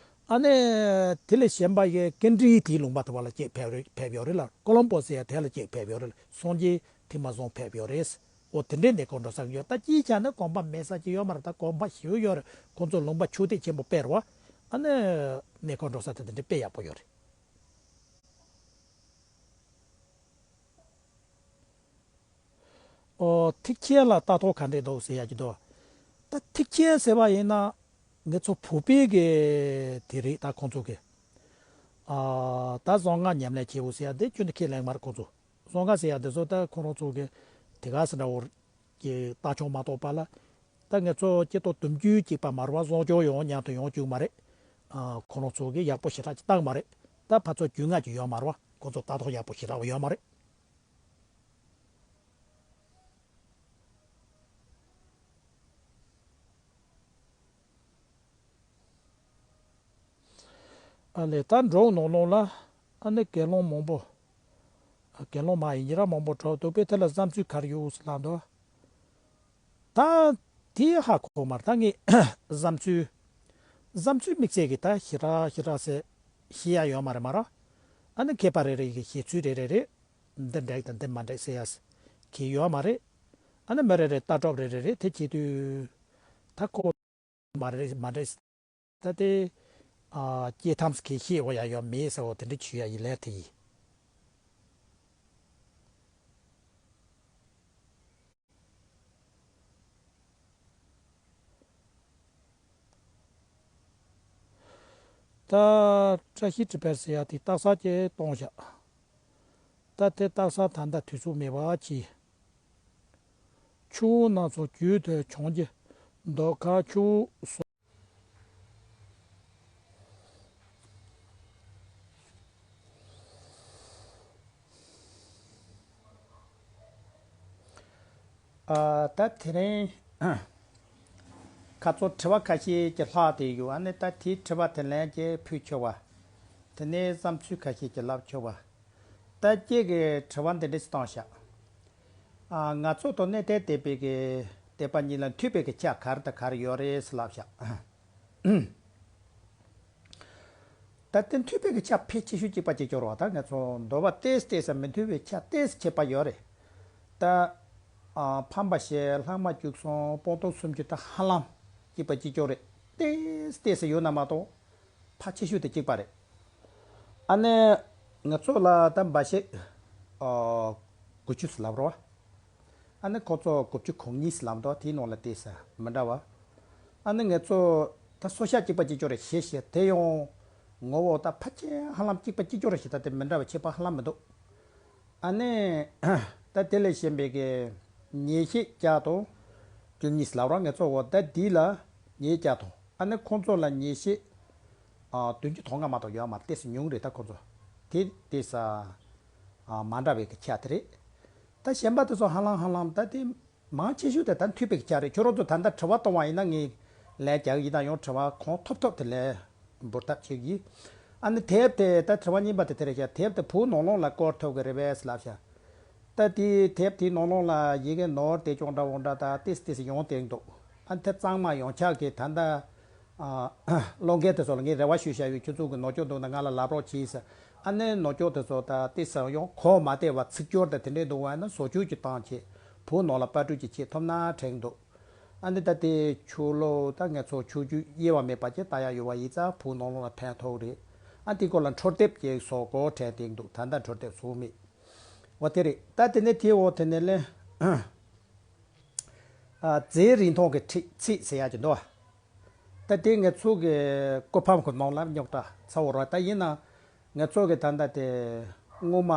ཨ་ནི་དེ་ལས་གཞན་པ་ཡི་ཀེན་ཌི་དེའི་ལུང་པ་དེ་བ་ལ་གཅིག་ཕེབས་རེད། ཕེབས་ཡོད་རེད་ལབ། ཀོ་ལོམ་པོ་ཟེར་ཡག་དེ་ལ་གཅིག་ཕེབས་ཡོད་རེད་ལབ། སངས་རྒྱས་ཐེངས་མ་གསུམ་ཕེབས་ཡོད་རེད། འོ་དེ་འདྲའི་གནས་སྐོར་འགྲོ་ས་ཡོད། ད་སྤྱིའི་ཆ་ནས་གོམ་པ་མེད་ས་ཅིག་ཡོད་མ་རེད། ད་གོམ་པ་ཞེ་པོ་ཡོད་རེད། ཁོང་ཚོ་ལུང་པ་ཆུ་ཐིགས་ཆེན་པོ་དཔེ་རེད་བ། ཨ་ནི་གནས་སྐོར་འགྲོ་ས་དེ་དེ་འདྲའི་དཔེ་ཡག་པོ་ཡོད་རེད། ཨོ་ཐེག་ཆེན་ལ་ལྟ་རྟོག་ག་འདྲས་འདུག་ཟེར་ཡག་གི་འདུག་ད་ཐེག་ཆེན་ཟེར་བ་ཡིན་ན་ང་ཚོ་བོད་པའི་གི་དེ་རེད། ད་ཁོང་ཚོ་གི་ཨ་ད་བཟང་ང་ཉམས་ལེན་བྱེད་འོ་ཟེར་ཡ་དེ་ཁྱོན་ནས་ཁས་ལེན་མ་རེད། ཁོང་ཚོ་བཟང་ང་ཟེར་ཡ་དེ་ཚོ་ད་ཁོ་རང་ཚོ་གི་དེ་ག་ཟེར་འདྲ་བོ་གི་ལྟ་ཕྱོགས་མ་གཏོགས་པ་ལ། ད་ང་ཚོ་སྤྱི་ཚོགས་དུམ་རྒྱུན་གཅིག་པ་མ་རེད་བ། བཟང་སྤྱོད་ཡོང་མཉམ་དུ་ཡོང་བཅུག་མ་རེད། ཨ་ཁོ་རང་ཚོ་གི་ཡག་པོ་ཞེ་དྲག་ཅིག་བཏང་མ་རེད། ད་ཕར་ཚུར་རྒྱུས་མངའ་ཅིག་ཡོད་མ་རེད་བ། ཁོ་ཚོ་ལྟ་རྟོག་ཡག་པོ་ཞེ་དྲག་ཡོད་མ་རེད། ཨ་ལས་ད་འབྲོག་ནང་ལོགས་ལ་ཨ་ནི་དགེ་སློང་མང་པོ། ཨ་དགེ་སློང་མ་ཡིན་ར་མང་པོ་འགྲོ་འདུག་པས། དེ་ལ་བསམ་ཚུལ་ག་རེ་ཡོད་ཟེར་ལབ་འདུག་ད་དེ་ཧ་གོ་མ་རེད། ད་ངས་བསམ་ཚུལ་བསམ་ཚུལ་དམིགས་བསལ་གྱི་ད་ཞེ་དྲག་ཞེ་དྲག་ཟེར་ཤེས་ཡ་ཡོད་མ་རེད་མ་ར། ཨ་ནི་མཁས་པ་རེ་རེ་གི་བཤད་ཚུལ་རེ་རེ་རེད། འདི་འགྲིག་དང་འདི་མ་འགྲིག་ཟེར་ཡ་གི་ཡོད་མ་རེད། ཨ་ནི་མི་རེ་རེ་ལྟ་གྲུབ་རེ་རེ་རེད། དེ་བྱེད་དུས་ད་ཁོ་མ་རེད་མ་རེད། ད་དེ་ཨ་སྐྱེ་ཐམས་ཀྱི་ཤེས་འོ་ཡ་ཡོད་མེད་ཟེར་འོ་དེ་འདྲ་ཆུ་ཡ་ཡི་ལས་དེ་ཡིན། ད་བཀྲ་ཤིས་བཀྲ་བྷེར་ཟེར་ཡ་དེ་སྟག་ཚང་བཅས་གཏོང་བཞག་ད་དེ་སྟག་ཚང་ད་ལྟ་དུས་ཚོད་མེད་པ་ཅི། ཆུ་བོ་རྣམས་སུ་རྒྱུད་དུ་བྱུང་གི། མདོ་ཁ་ཆུ་བོ་སོ། ཨ་ད་དེ་རིང་ཁ་ཚོ་དྲི་བ་ཁ་ཤས་ཀྱི་ལྷག་དེ་ཡོད། ཨ་ནི་ད་དེའི་དྲི་བ་དེ་ལན་གྱི་ཕུལ་ཆོག་པ། དེ་ནས་བསམ་ཚུལ་ཁ་ཤས་ཀྱི་ལབ་ཆོག་པ། ད་ཁྱེད་ཀྱི་དྲི་བ་འདི་འདྲ་ཞིག་བཏང་ཤག་ཨ་ང་ཚོ་དང་གནས་བརྟན་སྡེ་པའི་གི་སྡེ་པ་གཉིས་ལ་མཐུན་པའི་གི་ཆ་ག་རེ་དང་ག་རེ་ཡོད་རེད་ཟེར་ལབ་ཤག་ད་ལྟའི་མཐུན་པའི་གི་ཆ་ཕལ་ཆེ་ཤོས་གཅིག་པ་གཅིག་གྱུར་བ། ད་ང་ཚོ་འདོད་པ་ཏོག་ཙམ་ཏོག་ཙམ་མི་མཐུན་པའི་ཆ་ཏོག་ཙམ་ཁྱད་པར་ཡོད་རེད། ད་ཨ་ཕམ་པ་བཞི་ལྷག་མ་བཅུ་གསུམ་སྤང་ལྟུང་སུམ་ཅུ་ད་ཧ་ལམ་གཅིག་པ་གཅིག་གྱུར་རེད། ཏོག་ཙམ་ཏོག་ཙམ་ཡོད་ན་མ་གཏོགས་ཕལ་ཆེ་ཤོས་དེ་གཅིག་པ་རེད། ཨ་ནི་ང་ཚོ་ལ་ད་འབའ་ཞིག་ཨ་དགུ་བཅུ་ཟེར་ལབ་རོགས། ཨ་ནི་ཁོ་ཚོ་དགུ་བཅུ་གོ་གཉིས་ལབ་འདུག་དེའི་ནང་ལ་བལྟས་ས་མི་འདྲ་བ། ཨ་ནི་ང་ཚོ་ད་སོ་ཤ་གཅིག་པ་གཅིག་གྱུར་རེད་ཞེས་བཤད་དེ་ཡང་ངོ་བོ་ད་ཕལ་ཆེར་ཧ་ལམ་གཅིག་པ་གཅིག་གྱུར་རེད་ཞེས། ད་དེ་མི་འདྲ་བ་ཁྱད་པར་ཧ་ལམ་མི་འདུག་ཨ་ནི་ད་དེ་ལས་གཞན་པའི་གི་ཉེར་བཞི་བརྒྱ་དང་བཅུ་གཉིས་ལབ་ར། ང་ཚོ་འོ་ད་འདི་ལ་ཉེར་བརྒྱ་དང་། ཨ་ནི་ཁོང་ཚོ་ལ་ཉེར་བཞི་ཨ་བདུན་ཅུ་དོན་ལྔ་མ་གཏོགས་ཡོད་མ་རེད། ཏོག་ཙམ་ཉུང་རེད། ད་ཁོང་ཚོ་དེ་ཏོག་ཙམ་ཨ་མ་འདྲ་བའི་གི་ཆ་དེ་རེད། ད་གཞན་པ་དེ་ཚོ་ཧ་ལམ་ཧ་ལམ་ད་དེ་མང་ཆེ་ཤོས་དེ་ད་མཐུན་པའི་གི་ཆ་རེད། ཁྱོད་རང་ཚོ་ད་ལྟ་དྲི་བ་གཏོང་བ་ཡིན་ན་ངས་ལན་རྒྱག་གི་ཡིན། ད་ཡང་དྲི་བ་གང་ཐུབ་ཐུབ་དེ་ལན་འབུལ་ཐབས་བྱེད་ཀྱི། ཨ་ནི་དེབ་དེ་ད་དྲི་བ་གཉིས་པ་དེ་དེ་རེད་ཤག་དེབ་དེ་བོད་ནང་ལོགས་ལ་བཀོད་ཐུབ་ཀྱི་རེད་པས་ལབ་ཤག་ད་དེའི་དེབ་དེའི་ནང་ལོགས་ལ་ཡི་གེ་ནོར་དེ་ཅུང་འདྲ་བོ་འདྲ་ད་ཏོག་ཙམ་ཏོག་ཙམ་ཡོང་བསྡད་འདུག་ཨ་ནི་དེ་གཙང་མ་ཡོངས་ཁྱབ་ཀྱི་ད་ལྟ་ཨ་ཀློག་མཁན་དེ་ཚོ་ལ་ངས་རེ་བ་ཞུ་བྱ་ཡོད། ཁྱོད་ཚོ་གི་ནོར་འཁྱོག་འདུག་ན་ང་ལ་ལབ་རོགས་གྱིས་ཟེར། ཨ་ནི་ནོར་འཁྱོག་དེ་ཚོ་ད་ཏོག་ཙམ་ཡང་གོ་མ་བདེ་བ་ཚིག་སྦྱོར་དང་དེ་འདྲས་འདུག་བ་ན་བཟོ་བཅོས་ཀྱི་སྟངས་ཆེད་བོད་ནང་ལ་པར་སྐྲུན་གྱི་ཆེད་ཐོབ་ན་དྲན་འདུག་ཨ་ནི་ད་དེ་ཆོས་ལུགས་ད་ང་ཚོ་ཆོས་བརྒྱུད་དབྱེ་བ་མེད་པ་ཅིག་ལྟ་ཡ་ཡོད་པ་ཡིན་ཙང་བོད་ནང་ལོགས་ལ་ཕན་ཐོགས་རེད། ཨ་དེ་སྐོར་ལ་འཕྲོར་དེབ་ཅིག་བཟོ་དགོས་དྲན་བསྡད་འདུག་ད་ལྟ་འཕྲོར་དེབ་བཟོ་མེད། འོ་དེ་རེད། ད་དེ་ནས་དེའི་འོག་དེ་ནས་ལན། ཨ་རྫས་རིང་ཐུང་གི་ཁྲིད་ཚིག་ཟེར་ཡག་ཅིག་འདུག་ད་དེ་ང་ཚོ་གི་སྐུ་ཕམ་གི་ནང་ལ་རྙོག་དྲ་ཚ་བོ་ར། ད་ཡིན་ན་ང་ཚོ་གི་ད་ལྟ་དེ་སྔོན་མ་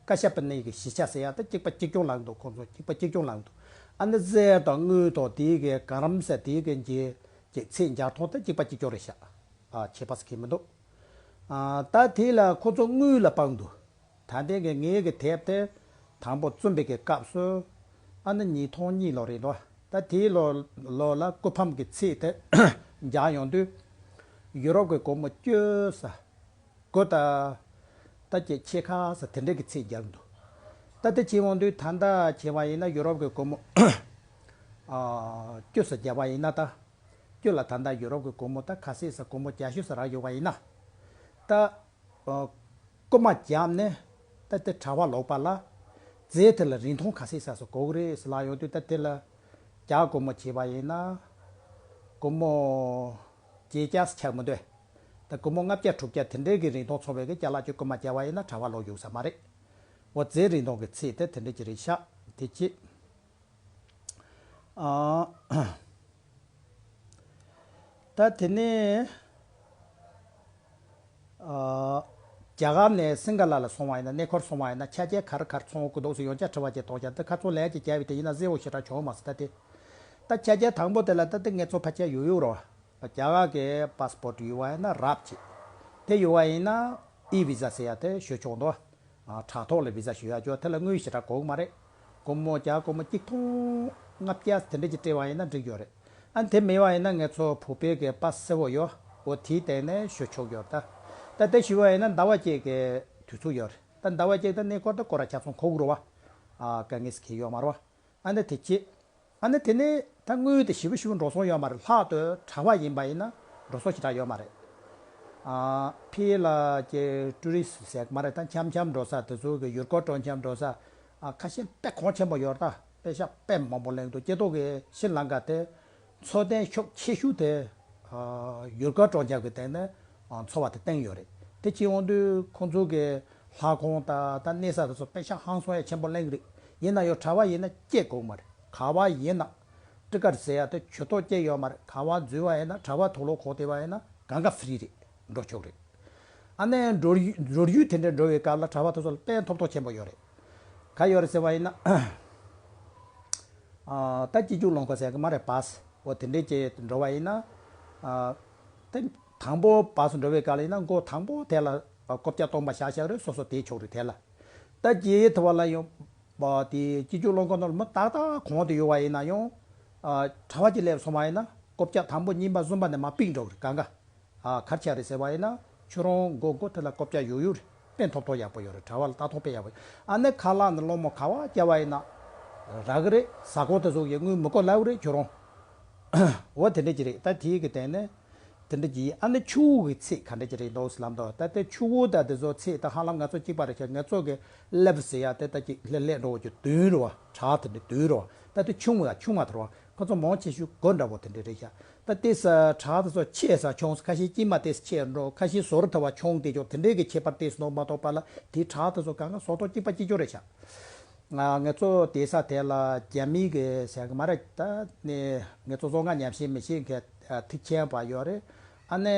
ཀ་ཤ་པ་ནི་གི་བཞི་ཆ་ཟེར་ཡག་ད་གཅིག་པ་གཅིག་རྐྱང་ལབ་འདུག་ཁོང་ཚོ་གཅིག་པ་གཅིག་རྐྱང་ལབ་འདུག་ཨ་ནི་གསེར་དང་དངུལ་དང་དེའི་གི་ག་རམ་ཟེར་དེའི་གི་འགྱེད་ཀྱི་ཚིག་འཇག་ཐོང་ད་གཅིག་པ་གཅིག་རྐྱང་རེད་ཤག་ཨ་ཁྱད་པར་ཟེར་གི་མི་འདུག་ཨ་ད་དེ་ལ་ཁོ་ཚོ་དངུལ་ལ་དཔག་འདུག་ད་ལྟའི་གི་ངའི་གི་དེབ་དེ་དང་པོ་བཙུམས་པའི་གི་སྐབས་སུ་ཨ་ནི་ཉིས་སྟོང་གཉིས་ལོ་རེད་འདུག་ད་དེའི་ལོ་ལོ་ལ་སྐུ་ཕམ་གི་ཚིག་དེ་འཇག་ཡོང་དུས་ཡུ་རོབ་གི་སྒོར་མོ་བཅུ་ས་དགུ་ད་ད་ཀྱི་ཕྱེད་ཀ་ས་དེ་འདྲའི་གི་ཚིག་རྒྱག་འདུག་ད་དེ་བྱེད་འོང་དུས་ད་ལྟ་བྱས་པ་ཡིན་ན་ཡུ་རོབ་གི་སྒོར་མོ་ཨ་བཅུ་ས་བརྒྱབ་པ་ཡིན་ན་ད་བཅུ་ལ་ད་ལྟ་ཡུ་རོབ་གི་སྒོར་མོ་ད་ག་ཚད་ས་སྒོར་མོ་བརྒྱད་ཅུ་ས་རག་ཡོད་པ་ཡིན་ན་ད། ཨ་རྐུ་མ་བརྒྱབ་ནས་ད་དེ་གྲྭ་པ་ལོག་པ་ལ་རྫས་དེ་ལ་རིན་ཐང་ག་ཚད་ས་སུ་གོ་གི་རེད་ཟེར་ལབ་ཡོང་དུས་ད་དེ་ལ་བརྒྱ་སྒོར་མོ་བྱས་པ་ཡིན་ན་སྒོར་མོ་བརྒྱད་བརྒྱ་ཆགས་མི་འདུག་ད་སྒོར་མོ་ལྔ་བརྒྱ་དྲུག་བརྒྱ་དེ་འདྲའི་གི་རིན་ཐང་ཚང་བའི་གི་ཅ་ལག་ཅིག་རྐུ་མ་བརྒྱབ་པ་ཡིན་ན་གྲྭ་པ་ལོག་ཡོང་ས་མ་རེད། འོ་རྫས་རིན་ཐང་གི་ཚད་དེ་དེ་འདྲ་ཅིག་རེད་ཤག་དེ་གཅིག་ཨ། ད་དེ་ནས་ཨ། རྒྱ་གར་ནས་སིང་ག་ལ་ལ་སོང་བ་ཡིན་ན། གནས་སྐོར་སོང་བ་ཡིན་ན། ཆ་རྐྱེན་ག་རེ་ག་རེ་ཚང་དགོས་འདུག་ཟེར་ཡང་བསྐྱར་དྲི་བ་ཅིག་གཏོང་བྱས། འདི་ཁ་སང་ལན་ཅིག་བརྒྱབ་པ་དེ་ཡིན་ན་གསལ་པོ་ཞེ་དྲག་བྱུང་མ་སོང་། ད་དེ་ད་ཆ་རྐྱེན་དང་པོ་དེ་ལ་ད་དེ་ངེད་ཚོ་ཕལ་ཆེར་ཡོད་ཡོད་རེད་བ། རྒྱ་གར་གི་པ་སི་པོར་ཊི་ཡོད་པ་ཡིན་ན་རབ་ཅིག་དེ་ཡོད་པ་ཡིན་ན་ཨི་བི་ཟ་ཟེར་ཡ་དེ་ཞུ་ཆོག་འདུག་ཨ། དྲ་ཐོག་ལ་བི་ཟ་ཞུ་ཡ་ཅོ་དེ་ལ་དངུལ་ཞེ་དྲག་དགོས་ཀྱི་མ་རེད། སྒོར་མོ་བརྒྱ། སྒོར་མོ་གཅིག་སྟོང་ལྔ་བརྒྱ་དེ་འདྲ་ཅིག་སྤྲད་པ་ཡིན་ན་འགྲིག་ཡོད་རེད། ཨ། དེ་མེད་པ་ཡིན་ན་ངེད་ཚོ་བོད་པའི་གི་པ་སི་གསལ་པོ་ཡོད། འོ་དེའི་སྟེང་ནས་ཞུ་ཆོག་ཡོད་རེད་ད། ད་དེ་ཞུ་བ་ཡིན་ན་ཟླ་བ་གཅིག་གི་དུས་ཚོད་ཡོད་རེད། ད་ཟླ་བ་གཅིག་ད་གནས་སྐོར་ད་སྐོར་ར་ཆ་ཚང་གོ་དགོས་རེད་བ། ཨ། དཀའ་ངལ་ཟེར་གྱི་ཡོད་མ་རེད་བ། ཨ་ནི་དེ་གཅིག་ཨ་ནི་དེ་ནས་ད་དངུལ་དེ་ཞེ་པོ་ཞེ་པོ་འགྲོ་སོང་ཡོད་མ་རེད། ལྷག་ཏུ་གྲྭ་པ་ཡིན་པ་ཡིན་ན་འགྲོ་སོང་ཞེ་དྲག་ཡོད་མ་རེད། ཨ། ཕི་ལ་ཀྱི་ཀྲུ་རི་སི་ཟེར་གི་མ་རེད། ད་འཆམ་འཆམ་འགྲོ་ས་དེ་ཚོ་གི་ཡུལ་སྐོར་སྤྲོ་འཆམ་འགྲོ་ས། ཨ། ཁ་ཤས་དཔེ་གོང་ཆེན་པོ་ཡོད་རེད། ད་དཔེ་ཤག་དཔེ་མང་པོ་གླེང་འདུག་སྐྱེ་ཐོག་གི་ཤྲི་ལང་ཀ་དེ་འཚོ་རྟེན་ཤུགས་ཆེ་ཤོས་དེ། ཨ། ཡུལ་སྐོར་སྤྲོ་འཆམ་གི་སྟེང་ནས། ཨ། འཚོ་བ་དེ་བསྟན་ཡོད་རེད། དེ་བྱེད་འོང་དུས་ཁོང་ཚོ་གི་ལྷ་ཁང་དང་ད་གནས་ས་དེ་ཚོ་དཔེ་ཤག་ཧང་སང་ཡ་ཆེན་པོ་གླེང་གི་རེད། ཡིན་ན་ཡང་གྲྭ་པ་ཡིན་ན་སྐྱེ་དགོས་མ་རེད། ག་པར་ཡིན་ན། ཊི་ཀེ་ཊི་ཟེར་ཡ་དེ་ཇུས་གཏོགས་ཅི་ཡོད་མ་རེད། ག་པར་འཛུལ་བ་ཡིན་ན། གྲྭ་པ་དུག་ལོག་གོན་བསྡད་པ་ཡིན་ན་གང་ག་ཧྥི་རི་རེད། འགྲོ་ཆོག་རེད། ཨ་ནི་འགྲོ་ཡུལ་འགྲོ་ཡུལ་དེ་འདྲ་འགྲོ་བའི་སྐབས་ལ་གྲྭ་པ་དེ་ཚོ་ལ་དཔེ་ཐོབ་ཐང་ཆེན་པོ་ཡོད་རེད། ག་ཡོད་རེད་ཟེར་བ་ཡིན་ན། ཨ། ད་སྤྱི་སྤྱོད་རླངས་འཁོར་ཟེར་གི་མ་རེད། བཱ་སི། འོ་དེ་འདྲས་ཀྱི་འགྲོ་བ་ཡིན་ན། ཨ། དེ་དང་པོ་བཱ་སི་འགྲོ་བའི་སྐབས་ལ་ཡིན་ན་མགོ་དང་པོ་དེ་ལ་ཨ་རྐུབ་བཀྱག་སྟོང་པ་བཞག་བཞག་རེད། སོ་སོ་དེ་ཆོག་རེད། དེ་ལ། ད་རྗེས་ཐུབ་པ་ལ་ཡང་། ཨ། དེ་སྤྱི་སྤྱོད་རླངས་འཁོར་ནང་ལ་མི་ཏག་ཏག་གང་དུ་ཡོད་པ་ཡིན་ན་ཡང་། ཨ། གྲྭ་པ་ཅིག་སླེབས་སོང་བ་ཡིན་ན་རྐུབ་བཀྱག་དང་པོ་གཉིས་པ་གསུམ་པ་ནས་མར་ཕུད་འགྲོ་གི་རེད། གང་ག་ཨ། ག་རེ་བྱས་རེད་ཟེར་བ་ཡིན་ན། ཁྱོད་རང་མགོ་མགོ་དེ་ལ་རྐུབ་བཀྱག་ཡོད་ཡོད་རེད། དཔེ་ཐོབ་ཐང་ཡག་པོ་ཡོད་རེད། གྲྭ་པ་ལ་ལྟ་རྟོག་དཔེ་ཡག་པོ་ཡོད། ཨ་ནི་ཁ་ལག་ནས་སློང་མོ་ག་པར་བསྐྱལ་བ་ཡིན་ན་རག་གི་རེད། གཟའ་འཁོར་དེ་ཚོ་གི་དངུལ་མི་དགོས་ལབ་གི་རེད་ཁྱོད་རང་། འོ་དེ་འདྲ་ཅིག་རེད། ད་དེའི་གི་སྟེང་ནས་དེ་འདྲ་ཅིག་ཡིན། ཨ་ནི་ཆུ་བོ་གི་ཚད་ག་འདྲ་ཅིག་རེད་འདུག་ཟེར་ལབ་འདུག་ད་ལྟའི་ཆུ་བོ་ད་དེ་ཚོ་ཚད་ད་ཧ་ལམ་ང་ཚོ་གཅིག་པ་རེད་ཤག་ང་ཚོ་གི་ལེབ་ཟེར་ཡ་དེ་ད་ཅིག་ལྷེ་ལྷེ་འགྲོ་བ་ཅིག་བདུན་རེད་བ། བྲག་དེ་འདྲ་བདུན་རེད་བ། ད་དེ་ཆུང་བ་ཆུང་བ་དེ་རེད་བ། ཁོ་ཚོ་མང་ཆེ་ཤོས་སྒོ་འདྲ་པོ་དེ་འདྲ་རེད་ཤག་ད་ལྟའི་ས་བྲག་དེ་ཚོ་ཆེ་ས་ཆུང་ས། ཁ་ཤས་དཀྱིལ་མ་ཏོག་ཙམ་ཆེ་འགྲོ། ཁ་ཤས་ཟུར་དེ་བ་ཆུང་དེ་ཅོག་དེ་འདྲའི་གི་ཁྱད་པར་ཏོག་ཙམ་འདུག་མ་གཏོགས་པ་ལ་དེའི་བྲག་དེ་ཚོ་གང་ག་བཟོ་ལྟ་གཅིག་པ་གཅིག་ཅོག་རེད་ཤག་ང་ང་ཚོ་དེ་ས་དེ་ལ་རྒྱ་མི་གི་ཟེར་གི་མ་རེད། ད་ནི་ང་ཚོ་བཟོ་ལྔ་ཉམས་ཞིབ་མི་ཤེས་མཁན་ཐེག་ཆེན་པ་ཡོད་རེད། ཨ་ནི་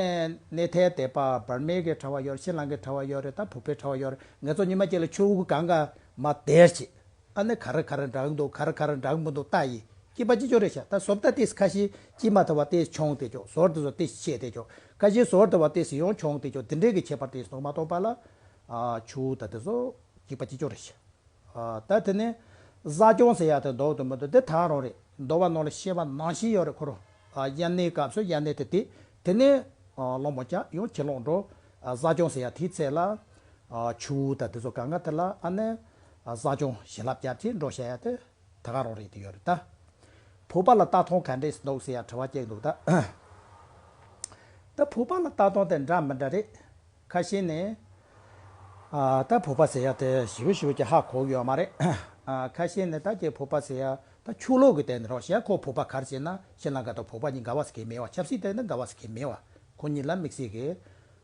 ནི་ཐའི་དེ་པ་འབར་མའི་གི་གྲྭ་པ་ཡོད་རེད། ཤྲི་ལང་ཀའི་གྲྭ་པ་ཡོད་རེད། ད་བོད་པའི་གྲྭ་པ་ཡོད་རེད། ང་ཚོ་ཉི་མ་གཅིག་ལ་ཆུ་བོ་གང་ག་མར་དེར་བྱེད། ཨ་ནི་ག་རེ་ག་རེ་འདྲ་གི་འདུག་ག་རེ་ག་རེ་འདྲ་གི་མི་འདུག་ལྟ་ཡིན། གཅིག་པ་གཅིག་ཅོག་རེད་ཤག་ད་བཟོ་ལྟ་ཏོག་ཙམ་ཁ་ཤས་དཀྱིལ་མ་ཐུབ་པ་ཏོག་ཙམ་ཆུང་དེ་ཅོག་ཟུར་དེ་ཚོ་ཏོག་ཙམ་ཆེ་དེ་ཅོག་ཁ་ཤས་ཟུར་ཐུབ་པ་ཏོག་ཙམ་ཡང་ཆུང་དེ་ཅོག་དེ་འདྲའི་གི་ཁྱད་པར་ཏོག་ཙམ་འདུག་མ་གཏོགས་པ་ལ། ཨ། ཆུ་བོ་ད་དེ་ཚོ་གཅིག་པ་གཅིག་ཅོག་རེད་ཤག་ཨ། ད་དེ་ནས་བཟའ་སྐྱོང་ཟེར་ཡ་དེ་འདུག་འདུག་མི་འདུག་དེ་ད་ག་རང་རེད། འདུལ་བ་ནང་ལ་བཤད་པ་ནང་བཞིན་ཡོད་རེད་ཁོ་རང་། ཨ། དབྱར་གནས་སྐབས་སུ་དབྱར་གནས་དེ་དེ། དེ་ནས་ཨ་གླང་མོ་བཅའ་ཡང་ཕྱིར་ལོག་འགྲོ། ཨ། བཟའ་སྐྱོང་ཟེར་ཡ་དེའི་ཚེ་ལ། ཨ། ཆུ་བོ་ད་དེ་ཚོ་གང་ག་དེ་ལ་ཨ་ནི། ཨ། བཟའ་སྐྱོང་བྱིན་རླབས་བརྒྱབ་བྱས་འགྲོ་བྱ་ཡ་དེ་ད་ག་རང་རེད། དེ་ཡོད་རེད་ད། བོད་པ་ལ་ལྟ་སྟངས་ག་འདྲས་འདུག་ཟེར་ཡ་དྲི་བ་བཀྱགས་འདུག་ད། ད་བོད་པ་ལ་ལྟ་སྟངས་དེ་འདྲ་མི་འདྲ་རེད། ཁ་ཤས་ནས། ཨ། ད་བོད་པ་ཟེར་ཡ་དེ་ཞེ་པོ་ཞེ་པོ་ཅིག་ཧ་གོ་གི་ཡོད་མ་རེད། ཨ། ཁ་ཤས་ནས་ད་ཀྱི་བོད་པ་ཟེར་ཡ་ད་ཆོས་ལུགས་ཀྱི་སྟེང་ནས་རོགས་བྱས། ཁོ་བོད་པ་ག་རེ་ཟེར་ན་ཤྲི་ལང་ཀ་དང་བོད་པ་གཉིས་འགལ་བ་ཟེར་མཁན་མེད་པ། ཆབ་སྲིད་སྟེང་ནས་འགལ་བ་ཟེར་མཁན་མེད་པ། ཁོ་གཉིས་ལ་དམིགས་བསལ་གྱི།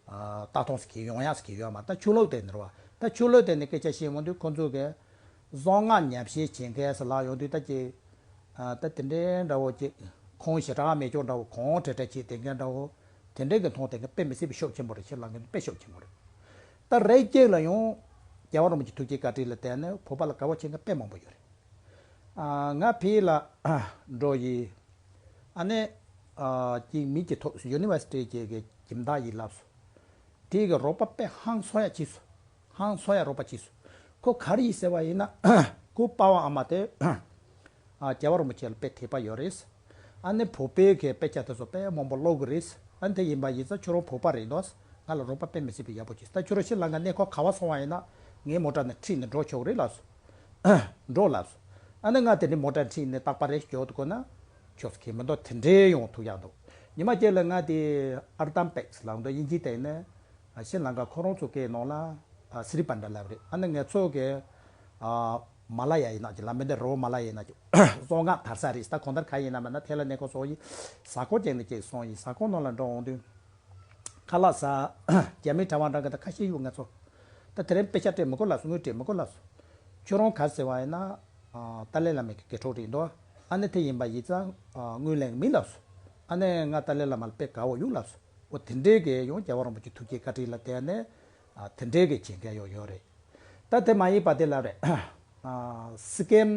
ཨ། ལྟ་སྟངས་ཟེར་མཁན་ཡོང་ཡ་ཟེར་མཁན་ཡོད་མ་རེད། ད་ཆོས་ལུགས་སྟེང་ནས་རེད་བ། ད་ཆོས་ལུགས་སྟེང་ནས་སྐད་ཆ་བཤད་འོང་དུས་ཁོ་ཚོ་གི་གསང་སྔགས་ཉམས་ཞིབ་བྱེད་མཁན་ཟེར་ལབ་ཡོང་དུས་ད་ཀྱི། ཨ། ད་དེ་འདྲའི་འདྲ་བོ་ཅིག་ཁུངས་ཞེ་དྲག་མེད་ཀྱོག་འདྲ་བོ་གང་དྲག་དྲག་བྱེད་བསྡད་མཁན་འདྲ་བོ། དེ་འདྲའི་གི་མཐོང་བསྡད་མཁན་དཔེ་མི་སྲིད་པའི་ཤུགས་ཆེན་པོ་རེད། ཤྲི་ལང་ཀའི་དཔེ་ཤུགས་ཆེན་པོ་རེད། ད་རེས་གཅིག་ལ་ཡང་རྒྱལ་བ་རིན་པོ་ཆེ་ཐུགས་རྗེ་བཀའ་དྲིན་ལ་བརྟེན་ནས་བོད་པ་ལ་དགའ་བོ་བྱེད་མཁན་དཔེ་མང་པོ་ཡོད་རེད། ཨ། ང་ཕ་གི་ལ་འགྲོ་ཡི། ཨ་ནི། ཨ། ཅིག་མི་གཅིག་ཐུག་སོང་། ཡུ་ནི་ཝར་སི་ཊི་གི་གི་ཁྱིམ་བདག་ཡིན་ལབ་སོང་། དེ་གི་རོགས་པ་དཔེ་ཧང་སང་ཡ་བྱས་སོང་། ཧང་སང་ཡ་རོགས་པ་བྱས་སོང་། ཁོ་ག་རེ་ཡིན་ཟེར་བ་ཡིན་ན། ཁོའི་པ་ཕ་ཨ་མ་དེ། ཨ། རྒྱལ་བ་རིན་པོ་ཆེ་ལ་དཔེ་དད་པ་ཡོད་རེད། ཨ་ནི་བོད་པའི་གི་དཔེ་ཆ་དེ་ཚོ་དཔེ་མང་པོ་ཀློག་གི་རེད། ཨ་ནི་དེ་ཡིན་པ་ཡིན་ཙང་ཁྱོད་རང་བོད་པ་རེད་འདུག་ང་ལ་རོགས་པ་དཔེ་མི་སྲིད་པའི་ཡག་པོ་བྱས། ད་ཁྱོད་རང་ཤྲི་ལང་ཀ་གནས་སྐོར་ག་པར་སོང་བ་ཡིན་ན་ངའི་མོ་ཊ་ནང་ཁྲིད་ནས་འགྲོ་ཆོག་རེད་ལབ་སོང་། འགྲོ་ལབ་སོང་། ཨ་ནི་ང་དེ་འདྲའི་མོ་ཊ་ཁྲིད་ནས་རྟག་པར་རེ་ཞིག་འགྲོ་དགོས་ན་ཆོག་ཟེར་མཁན་མི་འདུག་དེ་འདྲའི་ཡོང་ཐུག་ཡག་འདུག་ཉི་མ་གཅིག་ལ་ང་དེ་ཨར་དམ་པེག་ལབ་འདུག་དབྱིན་ཇིའི་སྟེང་ནས། ཨ། ཤྲི་ལང་ཀ་ཁོ་རང་ཚོ་སྐད་ནང་ལ། ཨ། སི་རི་པན་ཌ་ལབ་རེད། ཨ་ནི་ང་ཚོ་གི། ཨ། མ་ལ་ཡ་ཡིན་ན་ཅིག་ལ་མི་འདི་རོ་མ་ལ་ཡ་ཡིན་ན་ཅིག་གསང་སྔགས་དར་ས་རེད། ད་གང་ལྟར་ག་ཡིན་ན་མིན་ན་དེ་ལ་གནས་སྐོར་སོང་ཡིན། གཟའ་འཁོར་ཅིག་ནས་ཅིག་སོང་ཡིན། གཟའ་འཁོར་ནང་ལ་འགྲོ་འོང་དུས། ཁ་ལག་ཟ། རྒྱ་མི་གྲྭ་པ་འདྲ་གི་ད་ཁ་ཤས་ཡོད་ང་ཚོ། ད་དེ་རིང་དཔེ་ཆ་སྤྲད་མི་དགོས་ལབ་སོང་། དངུལ་སྤྲད་མི་དགོས་ལབ་སོང་། ཁྱོད་རང་ག་རེ་ཟེར་བ་ཡིན་ན། ཨ། ཏཱ་ལའི་བླ་མའི་དགེ་ཕྲུག་རེད་འདུག་ཨ་ནི་དེ་ཡིན་པ་ཡིན་ཙང་། ཨ། དངུལ་ལེན་མི་ལབ་སོང་། ཨ་ནི་ང་ཏཱ་ལའི་བླ་མ་ལ་དཔེ་དགའ་བོ་ཡོད་ལབ་སོང་། འོ་དེ་འདྲའི་གི་ཡང་རྒྱལ་བ་རིན་པོ་ཆེ་ཐུགས་རྗེ་བཀའ་དྲིན་ལ་བརྟེན་ནས་ཨ་དེ་འདྲའི་གི་བྱེད་མཁན་ཡང་ཡོད་རེད། ད་དེ་མ་ཡིན་པ་དེ་ལབ་རེད། ཨ་སི་ཀེམ།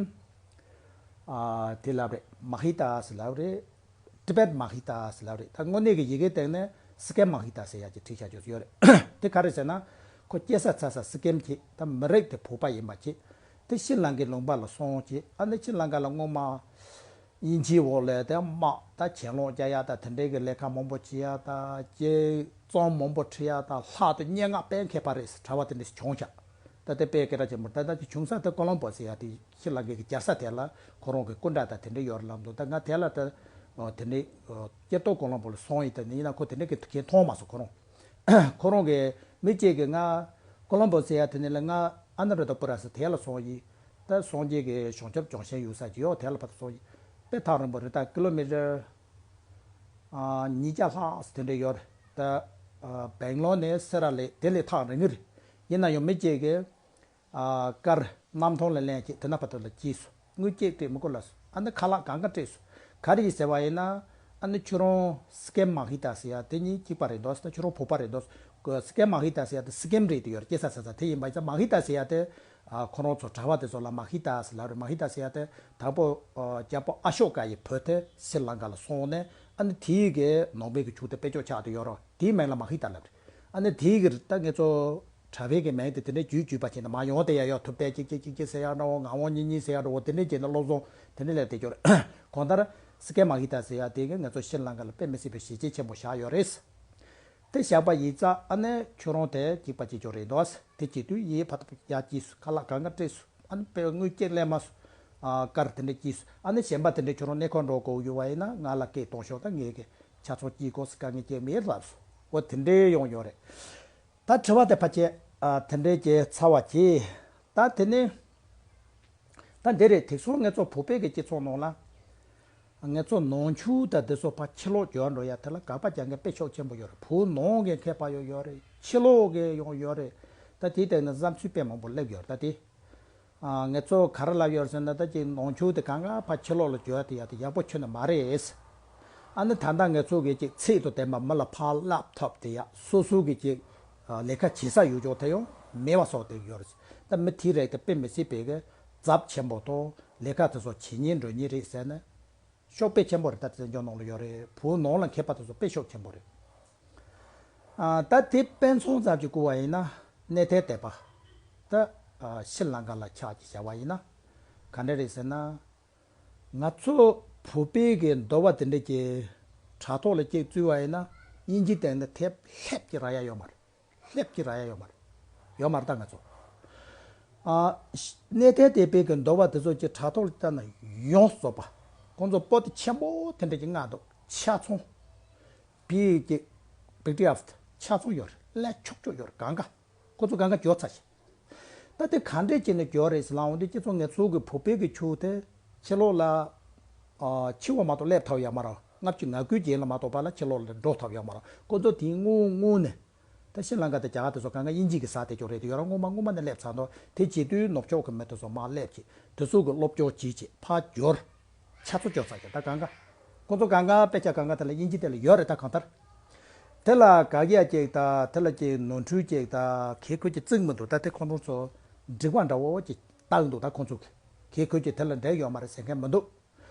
ཨ་དེ་ལབ་རེད། མ་ཧི་ཏཱ་ཟེར་ལབ་རེད། ཏི་བེད་མ་ཧི་ཏཱ་ཟེར་ལབ་རེད། ད་དངོས་གནས་ཀྱི་ཡི་གེ་སྟེང་ནས་སི་ཀེམ་མ་ཧི་ཏཱ་ཟེར་ཡག་ཅིག་བྲིས་བཞག་རྒྱུ་ཡོད་རེད། དེ་ག་རེ་ཟེར་ན། ཁོ་སྐྱེས་ས་འཚར་ས་སི་ཀེམ་བྱས། ད་མི་རིགས་དེ་བོད་པ་ཡིན་པ་བྱས། དེ་ཤྲི་ལང་ཀའི་ལུང་པ་ལ་སོང་བྱས། ཨ་ནི་ཤྲི་ལང་ཀ་ལ་སྔོན་མ་དབྱིན་ཇིའི་འོག་ལ་དེ་དམག་ད་གྱེན་ལོག་རྒྱག་ཡག་ད་དེ་འདྲའི་གི་ལས་ཀ་མང་པོ་བྱེད་ཡག་ད་ཅིག་རྩོམ་མང་པོ་འབྲི་ཡག་ད་ལྷག་ཏུ་སྙན་ངག་དཔེ་མཁས་པ་རེད་ཟེར་གྲྭ་པ་དེ་འདྲ་ཞིག་བྱུང་ཤག་ད་དེ་དཔེ་སྐད་གྲགས་ཆེན་པོ། ད་ད་དེ་བྱུང་ས་དེ་ཀོ་ལོམ་པོ་ཟེར་ཡག་དེ་ཤྲི་ལང་ཀའི་གི་རྒྱལ་ས་དེ་ལ་ཁོ་རང་གི་སྐུ་འདྲ་ད་དེ་འདྲ་ཡོད་རེད་ལབ་འདུག་ད་ང་དེ་ལ་ད་དེ་འདྲའི་སྐྱེ་རྟོགས་ཀོ་ལོམ་པོ་ལ་སོང་ཡིན། ད་ཡིན་ན་ཁོ་དེ་འདྲའི་གི་གྱེན་མཐོང་མ་སོང་ཁོ་རང་། ཁོ་རང་གི་མི་གཅིག་གིས་ང་ཀོ་ལོམ་པོ་ཟེར་ཡག་དེ་ནས་ལ་ང་ཨ་ནུ་ར་དྷ་པུ་ར་ཟེར་དེ་ལ་སོང་ཡིན། ད་སངས་རྒྱས་ཀྱི་བྱང་ཆུབ་ལྗོན་ཤིང་ཡོད་ས་ཅིག་ཡོད། དེ་ལ་ཕར་སོང་ཡིན། དཔེ་ཐག་རིང་པོ་རེད། ད་ཀི་ལོ་མི་ཊར་ཨ་ཉིས་བརྒྱ་ལྷག་ཙམ་དེ་འདྲ་ཡོད་རེད། ད་ཨ་སྦེང་ལོར་ནས་སི་ར་ལེ་དེ་ལས་ཐག་རིང་གི་རེད། ཡིན་ན་ཡང་མི་གཅིག་གིས་ཨ་ཀར་གནམ་ཐང་ལ་ལེན་བྱས་དེ་ན་བར་དུ་ལ་སྐྱེས་སོང་། དངུལ་ཅིག་སྤྲད་མི་དགོས་ལབ་སོང་། ཨ་ནི་ཁ་ལག་གང་ག་སྤྲད་སོང་། ག་རེ་ཡིན་ཟེར་བ་ཡིན་ན། ཨ་ནི་ཁྱོད་རང་སི་ཀེམ་མ་ཧི་ཏཱ་ཟེར་ཡག་དེ་གཉིས་གཅིག་པ་རེད་འདུག་ཟེར། ད་ཁྱོད་རང་བོད་པ་རེད་འདུག་ཟེར། སི་ཀེམ་མ་ཧི་ཏཱ་ཟེར་ཡག་དེ་སི་ཀེམ་རེད་དེ་ཡོད་རེད། སྐྱེས་ས་ས་ས་དེ་ཡིན་པ་ཡིན་ཙང་མ་ཧི་ཏཱ་ཟེར་ཡག་དེ་ཨ་ཁོ་རང་ཚོ་གྲྭ་པ་དེ་ཚོ་ལ་མ་ཧི་ཏཱ་ཟེར་ལབ་རེད། མ་ཧི་ཏཱ་ཟེར་ཡག་དེ་དང་པོ་ཨ་རྒྱལ་པོ་ཨ་ཤོ་ཀ་ཡི་བུ་དེ་ཤྲི་ལང་ཀ་ལ་སོང་ནས་ཨ་ནི་དེའི་གི་ནང་པའི་གི་ཆོས་དེ་སྤེལ་ཕྱོགས་ཆགས་བསྡད་ཡོད་རེད། དེའི་མིང་ལ་མ་ཧི་ཏཱ་ལབ་རེད། ཨ་ནི་དེའི་གི་ད་ངེད་ཚོ་གྲྭ་པའི་གི་མིང་དེ་དེ་འདྲའི་བརྗོད་བརྗོད་པ་བྱས་ན་མ་ཡོང་དེ་ཡ་ཡོད། ཐུབ་བསྟན་གཅིག་གཅིག་གཅིག་གཅིག་ཟེར་ཡག་འདྲ་བོ། ངག་དབང་གཉིས་གཉིས་ཟེར་ཡག་འདྲ་བོ། དེ་འདྲའི་བྱས་ན་བློ་བཟང་དེ་འདྲ་ལས་དེ་སྐྱོར། གང་ལྟར་སི་ཀེམ་མ་ཧི་ཏཱ་ཟེར་ཡག་དེ་གི་ངེད་ཚོ་ཤྲི་ལང་ཀ་ལ་དཔེ་མི་སྲིད་པའི་གཞི་རྒྱ་ཆེན་པོ་བཞག་ཡོད་རེད། དེ་བཞག་པ་ཡིན་ཙང་ཨ་ནི་ཁྱོད་རང་དེ་གཅིག་པ་གཅིག་སྐྱོར་རེད་འདུག་ཟེར། དེ་བྱེད་དུས་ཡིན་ཕ་ཐབ་ཡག་སྐྱེས་སོང་། ཁ་ལག་གང་ག་སྤྲད་སོང་། ཨ་ནི་དཔེ་དངུལ་ཅིག་ལེན་མ་སོང་། ཨ་ཀར་དེ་འདྲ་སྐྱེས་སོང་། ཨ་ནི་གཞན་པ་དེ་འདྲ་ཁྱོད་རང་གནས་སྐོར་འགྲོ་དགོས་ཡོད་པ་ཡིན་ན་ང་ལ་སྐད་གཏོང་ཤོག་ད་ངས་གི་ཆ་ཚང་སྐྱེལ་དགོས་ཟེར། དཀའ་ངལ་ཅིག་མེད་ལབ་སོང་། འོ་དེ་འདྲའི་ཡོང་ཡོད་རེད། ད་དྲི་བ་དེ་ཕལ་ཆེར་ཨ་དེ་འདྲའི་ཅིག་ཚར་བ་བྱས། ད་དེ་ནས་ད་འདི་རེད། དེང་སང་ངེད་ཚོ་བོད་པའི་གི་སྤྱི་ཚོགས་ནང་ལ་ངེད་ཚོ་ནང་ཆོས་དང་འདི་ཚོ་ཕར་ཕྱི་ལོགས་འབྱོར་འགྲོ་ཡ་དེ་ལ་དགག་པ་རྒྱག་མཁན་དཔེ་ཤུགས་ཆེན་པོ་ཡོད་རེད། བོད་ནང་གི་མཁས་པ་ཡང་ཡོད་རེད། ཕྱི་ལོགས་གི་ཡང་ཡོད་རེད། ད་དེའི་སྟེང་ནས་བསམ་ཚུལ་དཔེ་མང་པོ་སླེབས་ཡོད་རེད། ད་དེ་ཨ་ངེད་ཚོ་ག་རེ་ལབ་ཡོད་ཟེར་ན། ད་ཅིག་ནང་ཆོས་དེ་གང་ག་ཕར་ཕྱི་ལོགས་ལ་འབྱོར་དེ་ཡ་དེ་ཡག་པོ་ཁྱོན་ནས་མ་རེད། ཨ་ནི་ད་ལྟ་ངེད་ཚོ་གི་ཅིག་ཚད་དང་ལྡན་པ་མི་ལ་ཕར་བསླབ་ཐབས་དེ་ཡ་སོ་སོ་གི་ཅིག་ལས་ཀ་བྱེད་ས་ཡོད་ཅོག་དེ་ཡང་མེད་པ་སོགས་དེ་ཡོད་རེད། ད་མི་དེ་རེད་དེ་དཔེ་མི་སྲིད་པའི་གི་ཚབས་ཆེན་པོ་དང་ལས་ཀ་དེ་ཚོ་བྱེད་ཉེན་འགྲོ་ཉེན་རེད་ཟེར་ན། ཤུགས་དཔེ་ཆེན་པོ་རེད། ད་དེ་འཇོག་ནང་ལ་ཡོད་རེད། བོད་ནང་ལ་མཁས་པ་དེ་ཚོ་དཔེ་ཤུགས་ཆེན་པོ་རེད། ཨ་ད་དེ་དཔེ་མཚོན་ཙམ་ཅིག་བསྐུར་བ་ཡིན་ན། གནས་ཐལ་དད་པ་ད་ཨ་ཤྲི་ལང་ཀ་ལ་ཆགས་ཀྱི་བྱ་བ་ཡིན་ན་ག་འདྲ་རེད་ཟེར་ན། ང་ཚོ་བོད་པའི་གི་འདུལ་བ་དེ་འདྲ་གི་དྲ་ཐོག་ལ་ཅིག་བཙུགས་པ་ཡིན་ན་དབྱིན་ཇི་སྟེང་ནས་དེབ་ལྷེབ་ཀྱི་རག་ཡ་ཡོད་མ་རེད། ལྷེབ་ཀྱི་རག་ཡ་ཡོད་མ་རེད། ཡོད་མ་རེད། ད་ང་ཚོ་ཨ་གནས་ཐལ་དད་པའི་གི་འདུལ་བ་དེ་ཚོ་ཅིག་དྲ་ཐོག་ལ་བལྟས་ན་ཡོངས་རྫོགས་པ་ཁོང་ཚོ་པོ་ཏི་ཆེན་པོ་དེ་འདྲ་ཅིག་མངགས་འདུག་ཆ་ཚང་བི་ཀྱི་པི་ཌི་ཨེཕ་ཆ་ཚང་ཡོད་རེད། ལས་ཆོག་ཆོག་ཡོད་རེད། གང་ག་ཁོ་ཚོ་གང་ག་འབྱོར་ཚར་ཤག་ད་དེ་ག་འདྲས་བྱས་ནས་འབྱོར་རེད་ཟེར་ལབ་འོང་དུས། ཁྱེད་ཚོ་ངེད་ཚོ་གི་བོད་པའི་གི་ཆོས་དེ་ཕྱི་ལོགས་ལ་ཨ་འཆི་བ་མ་གཏོགས་སླེབས་ཐུབ་ཡོད་མ་རེད། ལྔ་བཅུ་ང་དགུའི་རྗེས་ལ་མ་གཏོགས་པ་ལ་ཕྱི་ལོགས་ལ་འགྲོ་ཐུབ་ཡོད་མ་རེད། ཁོ་ཚོ་དེའི་སྔོན་སྔོན་ནས་ད་ཤྲི་ལང་ཀ་དང་རྒྱ་གར་དེ་ཚོ་གང་ག་དབྱིན་ཇི་གི་ས་དེ་ཅོག་རེད་དེ་ཡོད་རེད། སྔོན་མ་སྔོན་མ་ནས་སླེབས་ཚར་འདུག་དེ་བྱེད་དུས་ནུབ་ཕྱོགས་གི་མི་དེ་ཚོ་མར་སླེབས་ཀྱི་དེ་ཚོ་གི་སློབ་སྦྱོང་བྱེད་ཅིག་ཕར་འབྱོར། ཆ་ཚང་འབྱོར་ཚར་ཀྱི་ད་གང་ག་ཁོ་ཚོ་གང་ག་དཔེ་ཆ་གང་ག་དེ་ལ་དབྱིན་ཇི་དེ་ལ་ཡོད་རེད། ད་གང་ལྟར་དེ་ལ་དགག་ཡ་ཅིག་ད་དེ་ལ་ཅིག་ནོར་འཁྲུལ་ཅིག་ད་གེ་ཁོ་ཅིག་བརྩིགས་མི་འདུག་ད་དེ་ཁོ་ཚོ་ཚོ་སྒྲིག་པ་འདྲ་བོ་ཅིག་བཏགས་འདུག་ད་ཁོ་ཚོ་གི་གེ་ཁོ་ཅིག་དེ་ལ་འབྲེལ་ཡོད་མ་རེད་ཟེར་མཁན་མི་འདུག་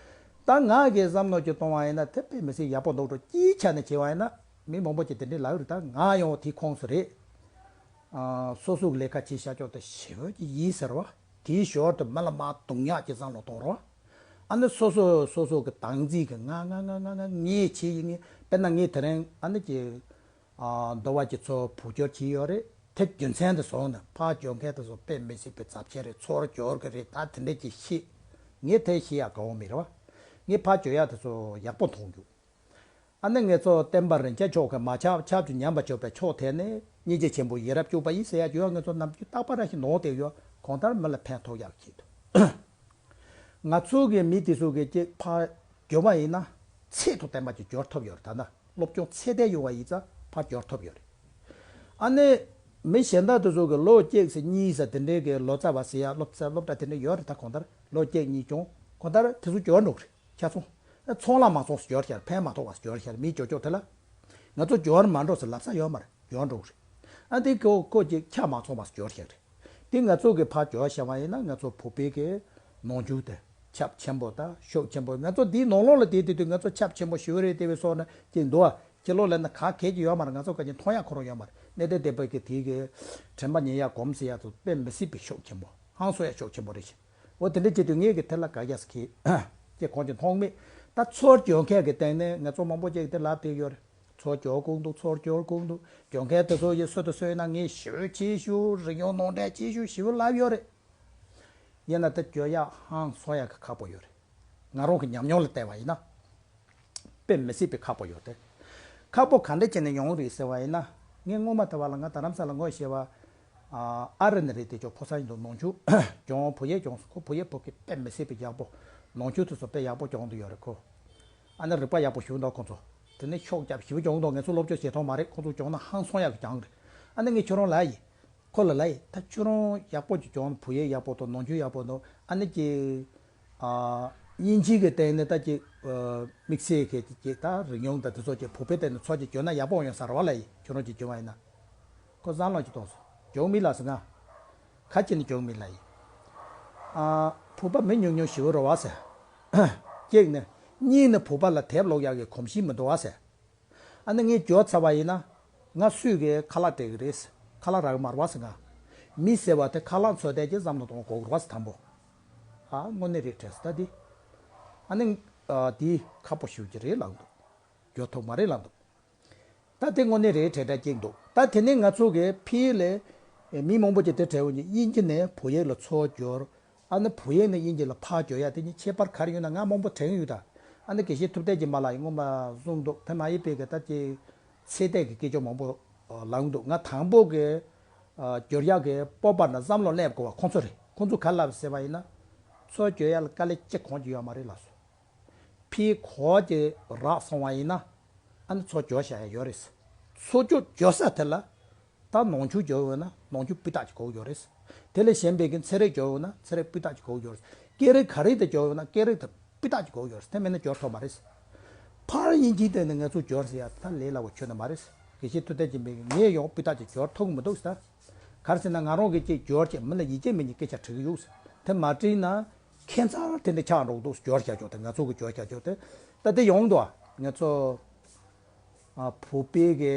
ད་ང་གི་བསམ་མནོ་ཅིག་གཏོང་བ་ཡིན་ན་དེ་དཔེ་མི་སྲིད་ཡག་པོ་འདུག་འགྲོ་སྤྱིའི་ཆ་ནས་བྱས་པ་ཡིན་ན་མི་མང་པོ་ཅིག་དེ་འདྲའི་ལབ་ཡོད་རེད། ད་ང་ཡང་དེའི་ཁོངས་སུ་རེད། ཨ་སོ་སོ་གི་ལས་ཀ་བྱེད་བྱ་ཆོག་དེ་ཞེ་པོ་ཅིག་ཡིན་ཟེར་བ། དེའི་ཞོར་དུ་མི་ལ་མར་རྡུང་ཡག་གི་བསམ་བློ་གཏོང་རོགས། ཨ་ནི་སོ་སོ་སོ་སོ་གི་སྟངས་འཛིན་གི་ང་ང་ང་ང་ང་ངས་བྱས་ཡིན། ངས་དཔེར་ན་ངས་དེ་རིང་ཨ་ནི་ཀྱི་ཨ་འདུལ་བ་ཀྱི་ཚོ་བོད་སྐྱོར་བྱས་ཡོད་རེད། དེ་རྒྱུ་མཚན་དེ་བཟུང་ནས་ཕར་སྐྱོར་མཁན་དེ་ཚོ་དཔེ་མི་སྲིད་པའི་ཚབས་ཆེ་རེད། ཚུར་སྐྱོར་གི་རེད། ད་དེ་འདྲས་ཀྱི་ཤེས། ངས་དེ་ཤེས་ཡག་དགའ་བོ་མེད་རེད་བ། ངས་ཕར་སྐྱོར་ཡག་དེ་ཚོ་ཡག་པོ་མཐོང་རྒྱུ། ཨ་ནི་ངེད་ཚོ་བསྟན་པ་རིན་ཆེན་མཆོག་གིས་མ་ཆག་ཆག་ཏུ་ཉམས་པར་གྱུར་པའི་ཕྱོགས་དེ་ནི་སྙིང་རྗེ་ཆེན་པོ་ཡིད་རབ་བཅུག་པ་ཡིན་ཟེར་ཡག་ཡོད། ངེད་ཚོ་ནམ་རྒྱུན་རྟག་པར་ར་ཞིག་ནོར་བསྡད་ཡོད། གང་ལྟར་མི་ལ་ཕན་ཐོགས་ཡག་ཆེད་དུ། ང་ཚོ་གི་མི་དེ་ཚོ་གི་ཅིག་ཕར་འགྱུར་བ་ཡིན་ན་ཚད་དང་ལྡན་པ་ཅིག་འགྱུར་ཐུབ་ཡོད་རེད། ད་ལྟ་སློབ་སྦྱོང་ཚད་ལྡན་ཡོང་བ་ཡིན་ཙང་ཕར་འགྱུར་ཐུབ་ཡོད་རེད། ཨ་ནི་མི་གཞན་དག་དེ་ཚོ་གི་ལོ་གཅིག་ཟེར་གཉིས་ཟེར་དེ་འདྲའི་གི་ལོ་ཙཱ་བ་ཟེར་ཡག་སློབ་ཚན་སློབ་གྲྭ་དེ་འདྲ་ཡོད་རེད། ད་གང་ལྟར་ལོ་གཅིག་གཉིས་ཀྱང་གང་ལྟར་དེ་ཚོ་འགྱུར་འགྲོ་གི་རེད། ཆ་ཚང་ ད་ཚོང་ལ་མ་ཚོང་སུ་འབྱོར་ཤར་ཕན་མ་ཐོགས་པ་སུ་འབྱོར་ཤར་མི་འབྱོར་ཆོག་དེ་ལ། ང་ཚོ་འབྱོར་མ་འགྲོ་ཟེར་ལབ་ས་ཡོད་མ་རེད། འབྱོར་འགྲོ་གི་རེད། ཨ་དེ་ཀོ་ཀོ་ཅིག་ཆ་མ་ཚོང་པ་སུ་འབྱོར་ཤར་རེད། དེ་ང་ཚོ་གི་ཕར་འབྱོར་བ་བྱས་པ་ཡིན་ན་ང་ཚོ་བོད་པའི་གི་ནང་ཆོས་དེ་ཁྱབ་ཆེན་པོ་དང་ཤུགས་ཆེན་པོ། ང་ཚོ་འདིའི་ནང་ལོགས་ལ་བསྡད་དུས་དུས་ང་ཚོ་ཁྱབ་ཆེན་པོ་ཞུ་བ་རེད་དེ་བས་སོགས་ན་ཅིག་འདུག་ཨ། ཕྱི་ལོགས་ལ་ན་ག་གལ་གྱི་ཡོད་མ་རེད། ང་ཚོ་ག་ཅིག་མཐོང་ཡག་ཁོ་རང་ཡོད་མ་རེད། གནས་བརྟན་བདེ་པོ་གི་དེའི་གི་དྲན་པ་ཉེ་ཡག་གོམས་སེ་ཡག་ཚོ་དཔེ་མི་སྲིད་པའི་ཤུགས་ཆེན་པོ་ཧང་སོ་ཡག་ཤུགས་ཆེན་པོ་རེད་ཤག་འོ་དེ་འདྲ་བྱེད་དུས་ངས་གི་དེ་ལ་དགའ་རྒྱ་ཟེར་གི་ཅེས་ཁོང་ཚོས་མཐོང་མེད། ད་ཚུར་སྐྱོན་མཁན་གི་སྟེང་ནས་ང་ཚོ་མང་པོ་ཅིག་དེ་ལབ་བསྡད་ཡོད་རེད། ཚུར་སྐྱོར་དགོས་འདུག་ཚུར་སྐྱོར་དགོས་འདུག་སྐྱོར་མཁན་དེ་ཚོ་ཡི་སུ་དང་སུ་ཡིན་ན་ངས་ཞེ་པོ་ཆེ་ཞུ་རིག་གཞུང་ནང་འདྲེན་ཆེ་ཞུ་ཞེ་པོ་ལབ་ཡོད་རེད། ཡིན་ན་དེ་སྐྱོར་ཡག་ཧང་སོ་ཡག་གི་ཁག་པོ་ཡོད་རེད། ང་རང་གི་ཉམས་མྱོང་ལ་བལྟས་པ་ཡིན་ན། དཔེ་མི་སྲིད་པའི་ཁག་པོ་ཡོད་དེ། ཁག་པོ་ག་འདྲ་བྱས་ནས་ཡོང་རེད་ཟེར་བ་ཡིན་ན། ངས་སྔོན་མ་དེ་བ་ལ་ང་རྡ་རམ་ས་ལ་ངོ་ཤེས་པ། ཨ་རི་ནས་རེད་དེ་ཅོག་ཕོ་གསར་ཡིན་འདུག་ནང་ཆོས་སྦྱོང་བུ་ཡས་སྦྱོང་སོང་། ཁོ་བུ་ཡས་བུ་གི་དཔེ་མི་སྲིད་པའི་ཡག་པོ། ནང་ཆོས་དེ་ཚོ་དཔེ་ཡག་པོ་སྦྱོང་འདུག་ཡོད་རེད་ཁོ། ཨ་ནི་རིག་པ་ཡག་པོ་ཞུ་འདུག་ཁོ་ཚོ། དེ་ནས་ཤོག་རྒྱབ་ཞིབ་སྦྱོང་འདུག་ང་ཚོ་སློབ་སྦྱོང་བྱེད་ཐོག་མ་རེད། ཁོ་ཚོ་སྦྱོང་ན་ཧང་སང་ཡག་གི་སྦྱང་རེད། ཨ་ནི་ངས་ཁྱོད་རང་ལ་ཡིན། ཁོ་ལ་ལ་ཡིན། ད་ཁྱོད་རང་ཡག་པོ་ཅིག་སྦྱོང་བུ་ཡས་ཡག་པོ་དང་ནང་ཆོས་ཡག་པོ་འདུག་ཨ་ནི་ཀྱི། ཨ། དབྱིན་ཇི་གི་སྟེང་ནས་ད་ཅིག་ཨ། དམིགས་བསལ་གྱི་ཅིག་ད་རིག་གཞུང་དང་དེ་ཚོ་ཅིག་བོད་པའི་སྟེང་ནས་ཚོ་ཅིག་བསྐྱོན་ན་ཡག་པོ་ཡོང་ས་རེད་བ་ལ་ཡིན། ཁྱོད་རང་ཅིག་བསྐྱོན་པ་ཡིན་ན། ཁོ་བསམ་བློ་ཅིག་གཏོང་སོང་། སྐྱོན་མི་ལ་ཟེར་ང་། ཁ་ཅིག་ནི་སྐྱོན་མི་ལ་ཡིན། ཨ། བོད་པ་མི་ཉུང་ཉུང་ཞིག་རེད་བ་ཟེར། གཅིག་ནི། གཉིས་ནི་བོད་པ་ལ་དེབ་ཀློག་ཡག་གི་གོམས་གཤིས་མི་འདུག་བ་ཟེར། ཨ་ནི་ངས་འབྱོར་ཚར་བ་ཡིན་ན། ང་སུས་གི་ཁ་ལག་སྤྲད་གི་རེད། ཁ་ལག་རག་གི་མ་རེད་བ་ཟེར་ང་། མི་ཟེར་བ་དེ་ཁ་ལག་འཚོལ་བསྡད་ཀྱི་བསམ་བློ་གཏོང་དགོས་རེད་བ་ཟེར་དང་པོ། ཨ་དངོས་གནས་རེད་དྲན་སོང་ད་འདི། ཨ་ནི། ཨ་འདི་ཁག་པོ་ཞེ་པོ་ཅིག་རེད་ལབ་འདུག་འབྱོར་ཐུབ་མ་རེད་ལབ་འདུག་ད་དེ་དངོས་གནས་རེད་དྲན་དྲན་གཅིག་འདུག་ད་དེ་ནས་ང་ཚོ་གི་ཕི་ལ། མི་མང་པོ་ཅིག་དེ་དྲན་འོང་གི་དབྱིན་ཇི་ནས་བོད་ཡིག་ལ་ཚུར་བསྒྱུར། ཨ་ནི་བོད་ཡིག་ནས་དབྱིན་ཇི་ལ་ཕར་བསྒྱུར་ཡ་དེ་གཉིས་ཁྱད་པར་ག་རེ་ཡོད་ན་ང་མང་པོ་དྲན་ཡོད་ད། ཨ་ནི་དགེ་བཤེས་ཐུབ་བསྟན་གྱི་མ་ལགས་ཡིས་སྔོན་མ་གསུངས་འདུག་དེ་མ་ཡིན་པའི་གི་ད་ཅི། ཚེ་འདས་ཀྱི་སྐད་ཅོར་མང་པོ་ལངས་འདུག་ང་དང་པོ་གི་བསྒྱུར་ཡག་གི་སྤོབས་པ་ན་བསམ་བློ་སླེབས་དགོས་པ་ཁོང་ཚོ་རེད། ཁོང་ཚོ་ག་ལབ་ཟེར་བ་ཡིན་ན། ཚུར་བསྒྱུར་ཡག་ལ་དཀའ་ལས་ཅི་གང་ཅི་ཡོད་མ་རེད་ལབ་སོང་། ཕི་གོ་གི་རག་སོང་བ་ཡིན་ན། ཨ་ནི་ཚུར་བསྒྱུར་བྱ་ཡ་ཡོད་རེད། ཚུར་བསྒྱུར་བསྒྱུར་ས་དེ་ལ། ད་ནང་ཆོས་བསྒྱུར་ཡོད་ན་ནང་ཆོས་སྤུས་དག་ཅིག་དགོས་ཡོད་རེད། དེ་ལས་གཞན་པའི་གི་ཚན་རིག་བསྒྱུར་ཡོད་ན་ཚན་རིག་སྤུས་དག་ཅིག་དགོས་ཡོད་རེད། སྐད་རིགས་ག་རེ་དེ་བསྒྱུར་ཡོད་ན་སྐད་རིགས་དེ་སྤུས་དག་ཅིག་དགོས་ཡོད་རེད། དེ་མེད་ན་བསྒྱུར་ཐུབ་མ་རེད། ཕར་དབྱིན་ཇིའི་སྟེང་ནས་ང་ཚོ་བསྒྱུར་ཟེར་ཡ་ད་ལས་སླ་བོ་ཁྱོན་ནས་མ་རེད། དགེ་བཤེས་ཐུབ་བསྟན་གྱིས་མི་ངས་ཡང་སྤུས་དག་ཅིག་བསྒྱུར་ཐུབ་ཀྱི་མི་འདུག་ཟེར། ག་རེ་ཟེར་ན་ང་རང་གི་ཅིག་བསྒྱུར་ཅིག་མི་ལ་ཡིད་ཆེས་མེད་ནི་སྐད་ཆ་དྲི་གི་ཡོད་ཟེར། དེ་མ་དྲིས་ན། ཁྱད་མཚར་དེ་འདྲ་ཆགས་འགྲོ་གི་འདུག་བསྒྱུར་བྱ་ཆོག་དེ་ང་ཚོ་གི་བསྒྱུར་བྱ་ཆོག་དེ། ད་དེ་ཡོང་འདུག་ང་ཚོ། ཨ་བོད་པའི་གི།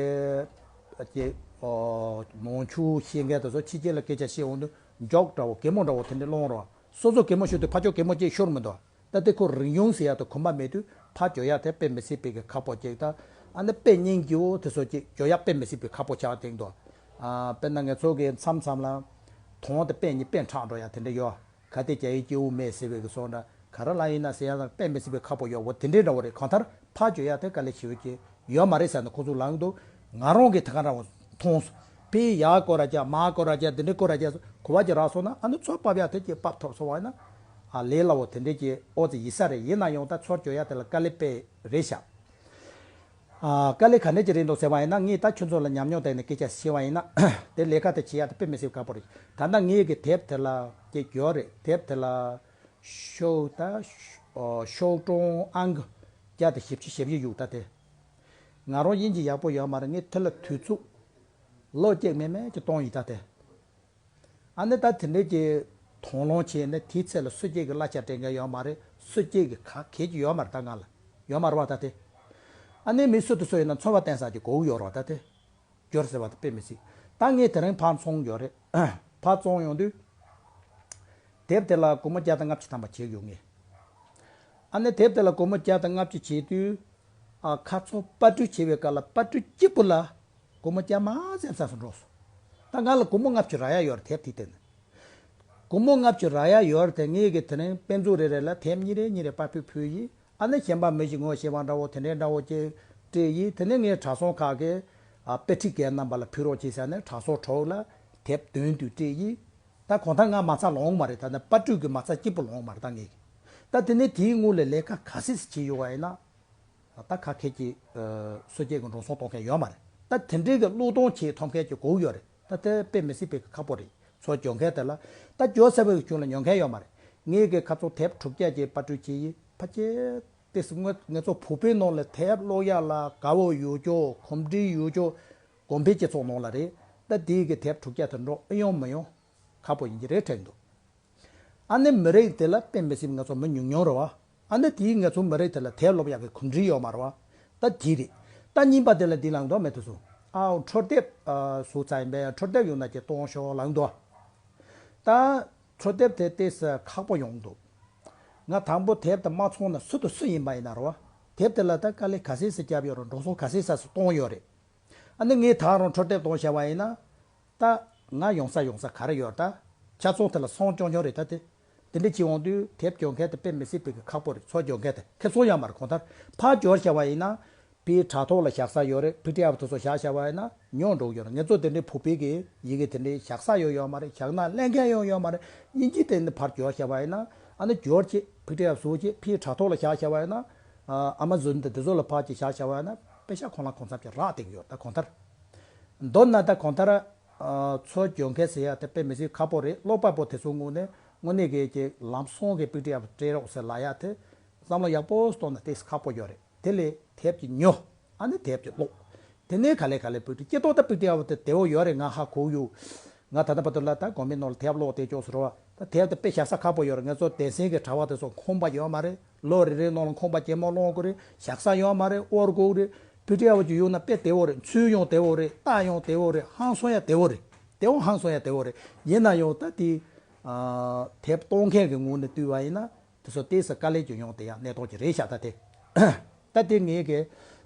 ཨ་ཅེ། ཨོ། ནང་ཆོས་ཤེས་མཁན་དེ་ཚོ་ཕྱི་རྒྱལ་ལ་སྐད་ཆ་བཤད་འོང་དུས་འཇོག་འདྲ་བོ་གད་མོ་འདྲ་བོ་དེ་འདྲ་སློང་རོགས། སོ་སོ་གད་མོ་ཤོར་དུས་ཕར་ཕྱོགས་གད་མོ་ཅིག་ཤོར་མི་འདུག་ད་དེ་ཁོ་རིག་གཞུང་ཟེར་ཡ་དང་གོམས་པ་མེད་དུས་ཕར་བསྒྱུར་ཡ་དེ་དཔེ་མི་སྲིད་པའི་གི་ཁག་པོ་ཅིག་ད། ཨ་ནི་དཔེ་རྙིང་རྒྱུ་བོ་དེ་ཚོ་ཅིག་བསྒྱུར་ཡ་དཔེ་མི་སྲིད་པའི་ཁག་པོ་ཆགས་བསྡད་འདུག་ཨ་དཔེར་ན་ང་ཚོ་གི་མཚམས་མཚམས་ལ། དོན་དེ་དཔེ་གཉིས་དཔེ་འཁྲུག་འགྲོ་ཡ་དེ་འདྲ་ཡོད། གལ་ཏེ་རྒྱ་ཡིག་སྐྱེ་བོ་མེད་ཟེར་བའི་གི་སོགས་འདྲ་ག་རེ་ལ་ཡིན་ན་ཟེར་ཡ་དང་དཔེ་མི་སྲིད་པའི་ཁག་པོ་ཡོད་བོ་དེ་འདྲའི་འདྲ་བོ་རེད། གང་ལྟར་ཕར་བསྒྱུར་ཡ་དེ་དཀའ་ལས་ཞེ་པོ་ཅིག་ཡོད་མ་རེད་ཟེར་ནས་ཁོ་ཚོ་ལངས་འདུག་ང་རང་གིས་དེ་ག་འདྲ་བོ་མཐོང་སོང་། ཕའི་ཡ་སྐོར་ར་རྒྱ་མ་སྐོར་ར་རྒྱ་འདི་འདྲའི་སྐོར་ར་རྒྱ་གོ་བ་ཅིག་རག་སོང་ན་ཨ་ནི་ཚུར་ཕབ་ཡ་དེ་ཅིག་ཕབ་ཐུབ་སོང་བ་ཡིན་ན། ཨ་ལས་སླ་བོ་དེ་འདྲའི་ཅིག་ཨོ་ཙི་ཡིན་ས་རེད། ཡིན་ན་ཡང་ད་ཚུར་བསྒྱུར་ཡ་དེ་ལ་དཀའ་ལས་དཔེ་རེད་ཤག་ཨ་དཀའ་ལས་ག་འདྲ་ཅིག་རེད་འདུག་ཟེར་བ་ཡིན་ན། ངས་ད་ཁྱོད་ཚོ་ལ་ཉམས་མྱོང་སྟེང་ནས་སྐད་ཆ་བཤད་པ་ཡིན་ན། དེ་ལས་ཀ་དེ་བྱེད་ཡ་དེ་དཔེ་མི་སྲིད་ཁག་པོ་རེད། ད་ལྟ་ངའི་གི་དེབ་དེ་ལ་ཅིག་ཡོད་རེད། དེབ་དེ་ལ་ཤོག་ད་ཤོག་གྲངས་ཨང་གི་བརྒྱ་དང་བཞི་བཅུ་ཞེ་བཞི་ཡོད་ད་དེ། ང་རང་དབྱིན་ཇི་ཡག་པོ་ཡོད་མ་རེད། ངས་དེ་ལ་དུས་ཚོད་ལོ་གཅིག་མེད་མེད་ཅིག་གཏོང་ཡིན་ད་དེ། ཨ་ནི་ད་དེ་འདྲའི་གི་དང་བླངས་བྱས་ནས་དེའི་ཚད་ལ་སུ་གཅིག་གི་གླ་ཆ་སྤྲད་མཁན་ཡོད་མ་རེད། སུ་གཅིག་གི་ག་གལ་གྱི་ཡོད་མ་རེད། ད་ང་ལ་ཡོད་མ་རེད་བ་ད་དེ། ཨ་ནི་མི་སུ་དང་སུ་ཡིན་ན་ཚོར་བ་བསྟན་ས་ཀྱི་གོ་གི་ཡོད་རེད་བ་ད་དེ། སྦྱོར་ཟེར་བ་དེ་དཔེ་མི་སྲིད། ད་ངས་དེ་རིང་ཕར་ཚོང་ཡོད་རེད། ཕར་བཙོང་ཡོང་དུས། དེབ་དེ་ལ་སྒོར་མོ་བརྒྱ་དང་ལྔ་བཅུ་ཐམ་པ་བྱེད་ཡོང་ངེས། ཨ་ནི་དེབ་དེ་ལ་སྒོར་མོ་བརྒྱ་དང་ལྔ་བཅུ་བྱེད་དུས། ཨ་ཁ་ཚོན་པར་སྐྲུན་བྱེད་པའི་སྐབས་ལ་པར་སྐྲུན་གཅིག་པུ་ལ་སྒོར་མོ་བརྒྱ་མ་ཟིན་ཙམ་སུ་འགྲོ་སོང་། ད་ང་ལ་སྒོར་མོ་ལྔ་བཅུ་རག་ཡ་ཡོད་རེད་དེབ་དེའི་སྟེང་ནས། སྒོར་མོ་ལྔ་བཅུ་རག་ཡ་ཡོད་རེད་དེ་ངེད་ཀྱི་དེ་རིང་དཔེ་མཛོད་རེ་རེ་ལ་དེབ་གཉིས་རེ་གཉིས་རེ་པར་ཕུད་ཕུལ་ཡིན། ཨ་ནི་གཞན་པ་མི་ཞིག་ངོ་ཤེས་པ་འདྲ་བོ་དེ་འདྲའི་འདྲ་བོ་ཅིག་སྤྲད་ཡིན། དེ་ནས་ངས་གྲྭ་ཚང་ཁག་གི་ཨ་དཔེ་ཁྲིད་མཁན་རྣམ་པ་ལ་ཕུལ་རོགས་བྱེད་ཟེར་ནས་གྲྭ་ཚང་དྲུག་ལ་དེབ་བདུན་དུ་སྤྲད་ཡིན། ད་གང་ལྟར་ང་མ་རྩ་ལོངས་མ་རེད། ད་ནི་པར་སྐྲུན་གྱི་མ་རྩ་གཅིག་པུ་ལོངས་མ་རེད་ད་ངེད་ཀྱི། ད་དེ་ནས་དེའི་སྔོན་ལ་ལས་ཀ་ག་ཚོད་ཅིག་བྱས་ཡོད་པ་ཡིན་ན། ད་ཁ་ཁད་ཀྱི་སོ་སྐྱེ་གི་འགྲོ་སོང་གཏོང་མཁན་ཡོད་མ་རེད། ད་དེ་འདྲའི་གི་བློས་གཏོང་བྱེད་ཐུབ་མཁན་གྱི་སྒོ་ཡོད་རེད། ད་དེ་དཔེ་མི་སྲིད་པའི་གི་ཁག་པོ་རེད། ཚུར་སྐྱོར་མཁན་དེ་ལ་ད་སྐྱོར་ས་བའི་གི་ཁྱོན་ལ་ཉོ་མཁན་ཡོད་མ་རེད། ངེད་ཀྱི་ཁ་ཚོན་དེབ་དྲུག་བརྒྱ་ཅིག་པར་སྐྲུན་བྱས་ཡིན། ཕལ་ཆེར་ དེ་སྔོན་ང་ཚོ་བོད་པའི་ནང་ལ་དེབ་ཀློག་ཡག་ལ་དགའ་བོ་ཡོད་ཀྱོ་གོམས་འདྲིས་ཡོད་ཀྱོ་གོང་འཕེལ་སྤྱི་ཚོགས་ནང་ལ་རེད། ད་དེའི་གི་དེབ་དྲུག་བརྒྱ་དེ་འགྲོ་ཨེ་ཡོང་མི་ཡོང་ཁག་པོ་ཡིན་གྱི་རེད་དྲན་འདུག་ཨ་ནི་མི་རིགས་དེ་ལ་དཔེ་མི་སྲིད་ང་ཚོ་མི་ཉུང་ཉུང་རེད་བ། ཨ་ནི་དེའི་ང་ཚོ་མི་རིགས་དེ་ལ་དེབ་ཀློག་ཡག་གི་གོམས་འདྲིས་ཡོད་མ་རེད་བ། ད་དེ་རེད། ད་གཉིས་པ་དེ་ལ་འདི་ལངས་འདུག་མེད་དུ་སོང་། ཨའོ་འཕྲོ་དེབ་ཨ་བཟོ་ཚར་ཡིན་པས་འཕྲོ་དེབ་ཡོང་ན་ཅིག་གཏོང་ཤོག་ལངས་འདུག་ད་འཕྲོ་དེབ་དེ་ཏོག་ཙམ་ཁག་པོ་ཡོང་འདུག་ང་དང་པོ་དེབ་དེ་མ་ཚོང་ན་སུ་དང་སུ་ཡིན་པ་ཡིན་ན་རེད་བ། དེབ་དེ་ལ་ད་དཀའ་ལས་ག་ཚོད་ཙམ་བརྒྱབ་ཡོད་རེད། འགྲོ་སོང་ག་ཚོད་ཙམ་ཞིག་གཏོང་ཡོད་རེད། ཨ་ནི་ངས་ད་རུང་འཕྲོ་དེབ་གཏོང་བྱས་པ་ཡིན་ན། ད་ང་ཡོང་ས་ཡོང་ས་ག་རེ་ཡོད་ད། ཆ་ཚང་དེ་ལ་སོང་སྐྱོང་སྐྱོང་རེད་ད་དེ། དེ་འདྲ་བྱེད་འོང་དུས་དེབ་སྐྱོང་མཁན་དེ་དཔེ་མི་སྲིད་པའི་གི་ཁག་པོ་རེད། ཚུར་སྐྱོང་མཁན་དེ་ཁེ་བཟང་ཡོད་མ་རེད། གང་ལྟར་ཕར་འབྱོར་བྱས་པ་ཡིན་ན། དེའི་དྲ་ཐོག་ལ་བཞག་ས་ཡོད་རེད། པི་ཌི་ཨེཕ་དེ་ཚོ་བཞག་བྱས་པ་ཡིན་ན་ཉོ་འགྲོ་གི་ཡོད་རེད། ང་ཚོ་དེ་འདྲའི་བོད་པའི་གི་ཡི་གེ་དེ་འདྲའི་བཞག་ས་ཡོད་ཡོད་མ་རེད། བཞག་ན་ལེན་མཁན་ཡོད་ཡོད་མ་རེད། དབྱིན་ཇི་དེ་འདྲ་ཕར་འབྱོར་བྱས་པ་ཡིན་ན། ཨ་ནི་འབྱོར་བྱས་པི་ཌི་ཨེཕ་བཟོ་བྱས་ཕར་དྲ་ཐོག་ལ་བཞག་བྱས་པ་ཡིན་ན། ཨ་མ་ཛོན་དེ་དེ་ཚོ་ལ་ཕར་ཅིག་བཞག་བྱས་པ་ཡིན་ན་པེ་ཤ་ཁོ་ན་གང་འཚམ་ཅིག་རག་བསྡད་ཀྱི་ཡོད་ད་གང་ལྟར། མདོར་ན་ད་གང་ལྟར། ཨ་ཚུར་སྐྱོང་མཁན་ཟེར་ཡ་དེ་དཔེ་མི་སྲིད་ཁག་པོ་རེད། ཀློག་པ་པོ་དེ་ཚོའི་ངོས་ནས་དངོས་གནས་ཀྱི་ཀྱི་ལམ་སང་གི་པི་ཌི་ཨེཕ་སྤྲད་རོགས་ཟེར་ལབ་ཡ་དེ་བསམ་བློ་ཡག་པོ་གཏོང་ན་ཏོག་ཙམ་ཁག་པོ་ཡོད་རེད། དེ་ལས་དེབ་ཀྱི་ཉོ། ཨ་ནི་དེབ་ཀྱི་ཀློག་དེ་ནས་ག་ལེ་ག་ལེ་པི་ཌི་སྐྱེ་ཐོག་ད་པི་ཌི་ཨེཕ་དེ་བདེ་བོ་ཡོད་རེད། ང་ཧ་གོ་ཡོད། ང་ད་ལྟ་བར་དུ་ལ་ད་དགོན་པའི་ནང་ལ་དེབ་ཀློག་བསྡད་ཀྱོག་ཟེར་བ། ད་དེབ་དེ་དཔེ་བཞག་ས་ཁག་པོ་ཡོད་རེད། ང་ཚོ་སྡེ་ཚན་གྱི་དྲ་བ་དེ་ཚོ་ཁོམ་པ་ཡོད་མ་རེད། ལོ་རེ་རེའི་ནང་ལ་ཁོམ་པ་ཇེ་མང་ལོངས་དགོས་རེད། བཞག་ས་ཡོད་མ་རེད། དབོར་དགོས་རེད། པི་ཌི་ཨེཕ་ཅིག་ཡོད་ན་དཔེ་བདེ་བོ་རེད། ཚུལ་ཡང་བདེ་བོ་རེད། རྟགས་ཡང་བདེ་བོ་རེད། ཧང་སང་ཡང་བདེ་བོ་རེད། བདེ་བོ་ཧང་སང་ཡང་བདེ་བོ་རེད། ཡིན་ན་ཡང་ད་དེ་ཨ་དེབ་གཏོང་མཁན་གྱི་ངོས་ནས་བལྟས་པ་ཡིན་ན། དེ་ཚོ་ཏོག་ཙམ་དཀའ་ལས་ཀྱི་ཡོང་དེ་ཡང་གནས་སྟངས་ཀྱི་རེད་ཤག་ད་དེ། ད་དེ་ངས་ཀྱི་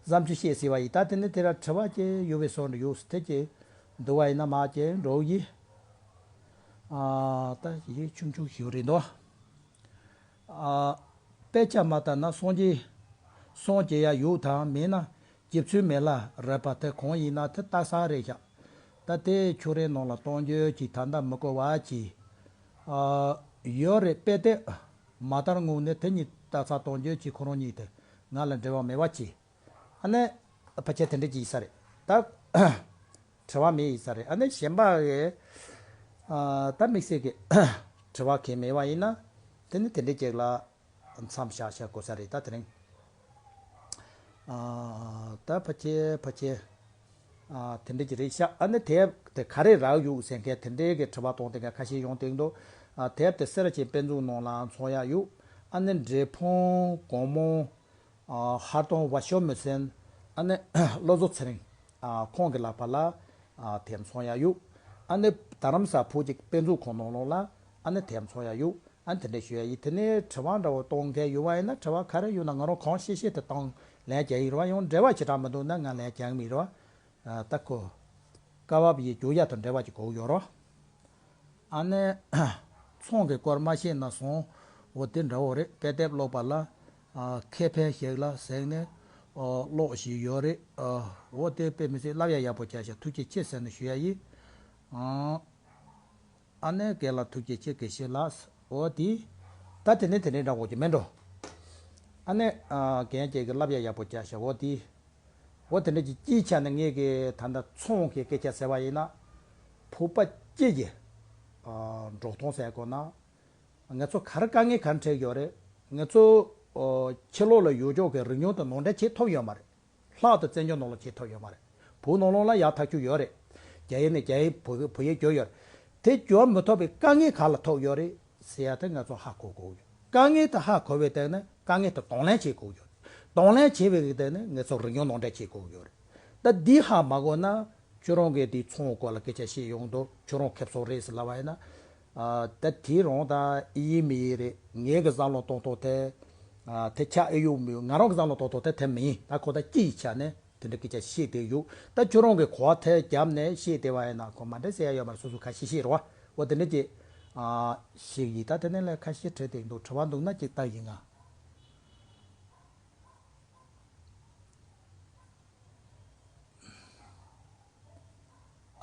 བསམ་ཚུལ་བཤད་ཟིན་པ་ཡིན། ད་དེ་ནས་དེ་ར་དྲི་བ་ཅིག་ཡོད་པའི་བཟོ་འདྲ་ཡོད་དེ་ཅིག་འདུག་པ་ཡིན་ན་མ་ཅིག་འགྲོ་གི། ཨ་ད་ཡིག་ཆུང་ཆུང་ཞིག་རེད་འདུག་ཨ་དཔེ་ཆ་མ་ལྟ་ན་སངས་རྒྱས་སངས་རྒྱས་ཡ་ཡོད་དམ་མེད་ན། རྗེ་བཙུན་མི་ལ་རས་པ་དེ་གང་ཡིན་ན་དེ་ལྟ་ས་རེད་ཤག་ད་དེ་ཁྱོད་རའི་ནང་ལ་གཏོང་རྒྱུ་གྱིས་ད་ལྟ་མི་གོ་བ་གྱིས། ཨ་ཡོད་རེད། དཔེ་དེ་མ་ལྟར་ངོ་ནས་དེ་གཉིས་ལྟ་ས་གཏོང་རྒྱུ་གྱིས་ཁོ་རང་གཉིས་དེ་ང་ལ་འབྲེལ་བ་མེད་པ་གྱིས། ཨ་ནི་ཕལ་ཆེར་དེ་འདྲ་གྱིས་ས་རེད་ད། དྲི་བ་མེད་ཡིན་ས་རེད། ཨ་ནི་གཞན་པ་གི་ཨ་ད་དམིགས་བསལ་གྱི་དྲི་བ་གང་མེད་པ་ཡིན་ན། དེ་ནི་དེ་འདྲའི་ཅིག་ལ་མཚམས་བཞག་བཞག་དགོས་ས་རེད་ད་དེ་རིང་། ཨ་ད་ཕལ་ཆེར་ཕལ་ཆེར་ཨ་དེ་འདྲའི་ཅིག་རེད་ཤག་ཨ་ནི་དེབ་དེ་ག་རེ་རག་ཡོད་ཟེར་མཁན་དེ་འདྲའི་གི་དྲི་བ་གཏོང་དེ་འདྲ་ཁ་ཤས་ཡོང་དེ་འདུག་ཨ་དེབ་དེ་སེ་ར་ཆེན་དཔེ་མཛོད་ནང་ལ་འཚོང་ཡག་ཡོད། ཨ་ནི་འབྲས་སྤུངས་གོང་མོ། ཨ་ཧར་གདོང་བ་ཤོ་མི་སེན། ཨ་ནི་བློ་བཟང་ཚེ་རིང་། ཨ་ཁོང་གི་ལག་པ་ལ་ཨ་དེབ་འཚོང་ཡག་ཡོད། ཨ་ནི་རྡ་རམ་ས་བོད་ཀྱི་དཔེ་མཛོད་ཁང་ནང་ལོགས་ལ་ཨ་ནི་དེབ་འཚོང་ཡག་ཡོད། ཨ་ནི་དེ་འདྲ་ཞུ་ཡག་ཡིན། དེ་ནས་དྲི་བ་འདྲ་བོ་གཏོང་མཁན་ཡོད་པ་ཡིན་ན་དྲི་བ་ག་རེ་ཡོད་ན་ང་རང་གང་ཤེས་ཤེས་དེ་བཏང་ལན་རྒྱག་ཡིན་རེད་བ། ཡང་འབྲེལ་བ་ཞེ་དྲག་མི་འདུག་ན་ང་ལན་རྒྱག་མི་རེད་བ། ཨ་ད་ཁོ། ཀ་བབ་ཡི་རྒྱུ་ཡ་དང་འབྲེལ་བ་ཅིག་གོ་ཡོད་རོ། ཨ་ནི། ཚོང་གི་སྐོར་མ་ཤེས་ན་སོང་། འོ་དེ་འདྲ་བོ་རེད། དཔེ་དེབ་ཀློག་པ་ལ། ཨ་ཁེ་ཕན་ཞིག་ལ་ཟེར་ནས། ཨོ་ཀློག་བཞིན་ཡོད་རེད། ཨ་འོ་དེ་དཔེ་མི་སྲིད་བསླབ་ཡ་ཡག་པོ་བྱས་ཤག་ཐུགས་རྗེ་ཆེ་ཟེར་ནས་ཞུ་ཡ་ཡིན། ཨང་། ཨ་ནི་རྒན་ལགས་ཐུགས་རྗེ་ཆེ། དགེ་བཤེས་ལགས། འོ་དེ། ད་དེ་ནས་དེ་ནས་འདྲ་བོ་ཅིག་མེད་འགྲོ། ཨ་ནི། ཨ་རྒན་གྱིས་ཀྱི་བསླབ་ཡ་ཡག་པོ་བྱས་ཤག་འོ་དེ། འོ་དེ་འདྲ་ཅིག་སྤྱིའི་ཆ་ནས་ངས་ཀྱི་ད་ལྟ་ཚོང་གི་སྐད་ཆ་ཟེར་བ་ཡིན་ན། བོད་པ་སྤྱི་ཡི་ཨ་འགྲོ་སྟངས་ཟེར་དགོས་ན། ང་ཚོ་ག་རེ་དཀའ་ངལ་ག་རེ་འཕྲད་ཡོད་རེད། ང་ཚོ་ཨོ་ཕྱི་ལོགས་ལ་ཡོད་ཆོག་གི་རིག་ཉུང་དུ་ནོར་འཁྲུལ་བྱེད་ཐུབ་ཡོད་མ་རེད། ལྷག་ཏུ་བཙན་བྱོལ་ནང་ལ་བྱེད་ཐུབ་ཡོད་མ་རེད། བོད་ནང་ལོགས་ལ་ཡག་ཐག་ཆོད་ཡོད་རེད། རྒྱ་ཡིག་ནས་རྒྱ་ཡིག་བོད་བོད་ཡིག་བསྒྱུར་ཡོད་རེད། དེ་བསྒྱུར་མི་ཐུབ་པའི་དཀའ་ངལ་ག་ལ་ཐུག་ཡོད་རེད་ཟེར་ཡ་དེ་ང་ཚོ་ཧ་གོ་དགོས་ཡོད། དཀའ་ངལ་དེ་ཧ་གོ་བའི་སྟེང་ནས་དཀའ་ངལ་དེ་གདོང་ལེན་བྱེད་དགོས་ཡོད་རེད། གདོང་ལེན་བྱེད་པའི་སྟེང་ནས་ང་ཚོ་རིག་ཉུང་ནོར་འཁྲུལ་བྱེད་དགོས་ཡོད་རེད། ད་འདི་ཧ་མ་གོ་ན། ཁྱོད་རང་གིས་དེའི་ཚོང་སྐོར་ལ་སྐད་ཆ་བཤད་ཡོང་དུས་ཁྱོད་རང་ཁེ་བཟང་རེད་ཟེར་ལབ་པ་ཡིན་ན། ཨ་ད་དེ་རང་ད་ཨེ་ཡིན་མི་ཡིན་རེད། ངའི་གི་བསམ་བློ་གཏོང་སྟངས་དེ། ཨ་དེ་ཆ་ཨེ་ཡོད་མི་ཡོད། ང་རང་གི་བསམ་བློ་གཏོང་སྟངས་དེ་དེ་མི་ཡིན། ད་ཁོ་ད་སྤྱི་ཡི་ཆ་ནས་དེ་འདྲ་སྐད་ཆ་བཤད་བསྡད་ཡོད། ད་ཁྱོད་རང་གིས་གོ་བ་དེ་བརྒྱབ་ནས་བཤད་བསྡད་པ་ཡིན་ན་ཁོ་མ་འགྲིག་ཟེར་ཡ་ཡོད་མ་རེད། སོ་སོ་ཁ་ཤས་ཤིག་རེད་བ། འོ་དེ་འདྲ་ཅིག་ཨ་ཞིག་ཡིན། ད་དེ་ནས་ལས་ཁ་ཤས་བྲིས་བསྡད་འདུག་དྲི་བ་འདུག་ན་ཅིག་ལྟ་ཡིན་ང་།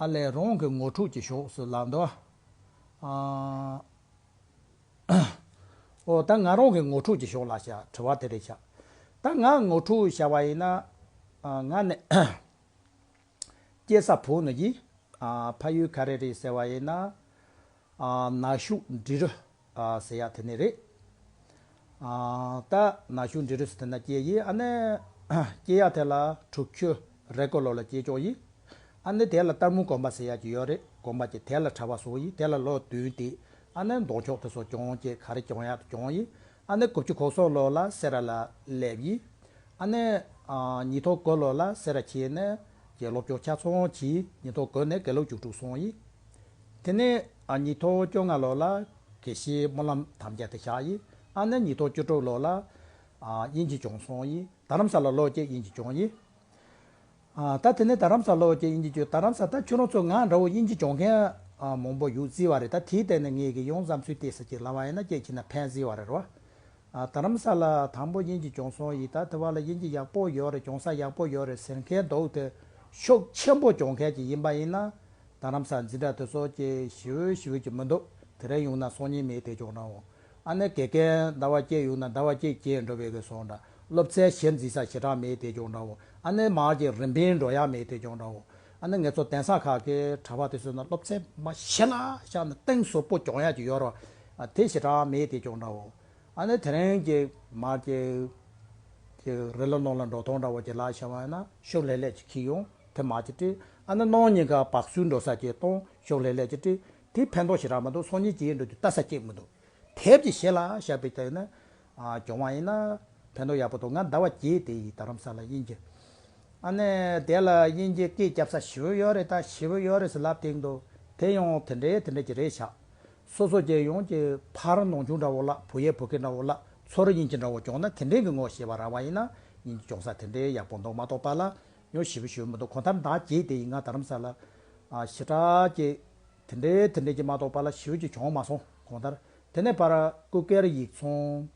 ཨ་ལས་རང་གི་ངོ་སྤྲོད་ཅིག་ཞུ་ཟེར་ལབ་འདུག་ཨ། ཨོ་ད་ང་རང་གི་ངོ་སྤྲོད་ཅིག་ཞུ་ལབ་ཤག་དྲི་བ་དེ་རེད་ཤག་ད་ང་ངོ་སྤྲོད་བྱ་བ་ཡིན་ན། ཨ་ང་ནི་སྐྱེས་ས་བོད་ནས་ཡིན། ཨ་ཕ་ཡུལ་ག་རེ་རེད་ཟེར་བ་ཡིན་ན། ཨ་ནག་ཤུག་འབྲི་རུ་ཨ་ཟེར་ཡ་དེ་ནས་རེད། ཨ་ད་ན་ཤུ་འབྲི་རུ་སི་དེ་ན་སྐྱེས་ཡིན། ཨ་ནི་སྐྱེས་ཡ་དེ་ལ་དྲུག་ཅུ་རེ་སྐོར་ལོ་ལ་སྐྱེས་ཆོག་ཡིན། ཨ་ནི་དེ་ལ་སྟར་མོ་གོམ་པ་ཟེར་ཡ་ཅིག་ཡོད་རེད། གོམ་པ་ཅིག་དེ་ལ་གྲྭ་པ་བཟོ་ཡིན། དེ་ལ་ལོ་བདུན་དེ། ཨ་ནི་མདོག་ཆོག་དེ་ཚོ་གྱོང་ཅེས་ག་རེ་གྱོང་ཡ་དེ་གྱོང་ཡིན། ཨ་ནི་དགུ་བཅུ་གོ་གསུམ་ལོ་ལ་སེ་ར་ལ་སླེབས་ཡིན། ཨ་ནི་ཨ་ཉིས་སྟོང་དགུ་ལོ་ལ་སེ་ར་ཆེན་ནས་ཀྱི་སློབ་སྦྱོང་ཆ་ཚང་བྱས། ཉིས་སྟོང་དགུ་ནས་དགེ་ལུགས་རྒྱུགས་སྤྲོད་སོང་ཡིན། དེ་ནས་ཨ་ཉིས་སྟོང་བཅོ་ལྔ་ལོ་ལ་དགེ་བཤེས་སྨོན་ལམ་དམ་རྒྱ་དེ་བཞག་ཡིན། ཨ་ནི་ཉིས་སྟོང་བཅུ་དྲུག་ལོ་ལ་ཨ་དབྱིན་ཇི་སྦྱོང་སོང་ཡིན། རྡ་རམ་ས་ལ་ལོ་གཅིག་དབྱིན་ཇི་སྦྱོང་ཡིན། ཨ་ད་དེ་ནས་རྡ་རམ་ས་ལ་ལོ་གཅིག་དབྱིན་ཇི་སྦྱོང་། རྡ་རམ་ས་ད་ཁྱོད་རང་ཚོ་ང་འདྲ་བོ་དབྱིན་ཇི་སྦྱོང་མཁན་ཨ་མང་པོ་ཡོད་བརྩི་བ་རེད། ད་དེའི་སྟེང་ནས་ངས་ཀྱི་ཡང་བསམ་ཚུལ་བལྟས་ས་ཅིག་ལབ་པ་ཡིན་ན་སྐད་ཆ་ན་ཕན་བརྩི་བ་རེད་རོ། ཨ་རྡ་རམ་ས་ལ་དང་པོ་དབྱིན་ཇི་སྦྱོང་སོང་ཡིན། ད་དེ་བ་ལ་དབྱིན་ཇི་ཡག་པོ་ཡོད་རེད། སྦྱོང་ས་ཡག་པོ་ཡོད་རེད་ཟེར་མཁན་འདུག་དེ་ཤུགས་ཆེན་པོ་སྦྱོང་མཁན་ཅིག་ཡིན་པ་ཡིན་ན། རྡ་རམ་ས་འཛིན་གྲྭ་དེ་ཚོ་ཅིག་ཞེ་པོ་ཞེ་པོ་ཅིག་མི་འདུག་དེ་རིང་ཡོང་ན་སང་ཉིན་མེད་དེ་ཅོག་འདྲ་བོ། ཨ་ནི་དགེ་རྒན་ཟླ་བ་གཅིག་ཡོང་ན་ཟླ་བ་གཅིག་རྗེས་འགྲོ་བའི་གི་སོང་འདྲ། སློབ་ཚན་གཞིར་འཛིན་ས་ཞེ་དྲག་མེད་དེ་ཅོག་འདྲ་བོ། ཨ་ནི་མར་གྱི་རིམ་པས་འགྲོ་ཡ་མེད་དེ་ཅོག་འདྲ་བོ། ཨ་ནི་ངེད་ཚོ་གདན་ས་ཁག་གི་གྲྭ་པ་དེ་ཚོ་ན་སློབ་ཚན་མ་ཞེ་ལ་བཞག་ན་གཏིང་ཟབ་པོ་སྦྱོང་ཡ་ཅིག་ཡོད་རོ། ཨ་དེ་ཞེ་དྲག་མེད་དེ་ཅོག་འདྲ་བོ། ཨ་ནི་དེ་རིང་གི་མར་གྱི་གི་རི་ལ་ནང་ལ་འགྲོ་སྟངས་འདྲ་བོ་ཅིག་ལ་བྱ་བ་ཡིན་ན་ཤུགས་ལྷོད་ལྷོད་ཅིག་འཁྱེར་ཡོང་དེ་མར་ཅིག་སྤྲད། ཨ་ནི་གནངས་ཉིན་ཀ་བག་སུ་འགྲོ་ས་ཅིག་གཏོང་ཤུགས་ལྷོད་ལྷོད་ཅིག་སྤྲད། དེ་ཕན་ཐོགས་ཞེ་དྲག་མི་འདུག་སང་ཉིན་ཅིག་འགྲོ་དུས་ལྟ་ས་སྐྱེས་མི་འདུག་དེབ་ཀྱི་ཞེ་ལ་བཞག་པའི་དེ་ནི་ཨ་སྦྱོང་བ་ཡིན་ན་ཕན་ཐོགས་ཡག་པོ་འདུག་ང་ཟླ་བ་བརྒྱད་དེ་ཡིན་རྡ་རམ་ས་ལ་དབྱིན་ཇི། ཨ་ནི་དེ་ལ་དབྱིན་ཇི་སྐད་རྒྱབ་ས་ཞེ་པོ་ཡོད་རེད། ད་ཞེ་པོ་ཡོད་རེད་ཟེར་ལབ་སྟེང་དུ་དེ་ཡང་དེ་འདྲའི་དེ་འདྲ་ཅིག་རེད་ཤག་སོ་སོ་ཅིག་ཡོང་ཅིག་ཕར་ནང་ཆུང་འདྲ་བོ་ལ་བུ་ཡས་བུ་སྐད་འདྲ་བོ་ལ་ཚོར་དབྱིན་ཇི་འདྲ་བོ་སྦྱོང་ན་དེ་འདྲའི་གི་ངོ་ཤེས་པ་རག་པ་ཡིན་ན་དབྱིན་ཇི་སྦྱོང་ས་དེ་འདྲའི་ཡག་པོ་འདུག་མ་གཏོགས་པ་ལ་ཡང་ཞེ་པོ་ཞེ་པོ་མི་འདུག་གང་ལྟར་ཟླ་བ་བརྒྱད་དེ་ཡིན་ང་རྡ་རམ་ས་ལ་ཨ་ཞེ་དྲག་ཅིག་དེ་འདྲའི་དེ་འདྲའི་ཅིག་མ་གཏོགས་པ་ལ་ཞེ་པོ་ཅིག་བྱུང་མ་སོང་གང་ལྟར། དེ་ནས་ཕར་སྐུ་སྒེར་ཡིག་ཚང་།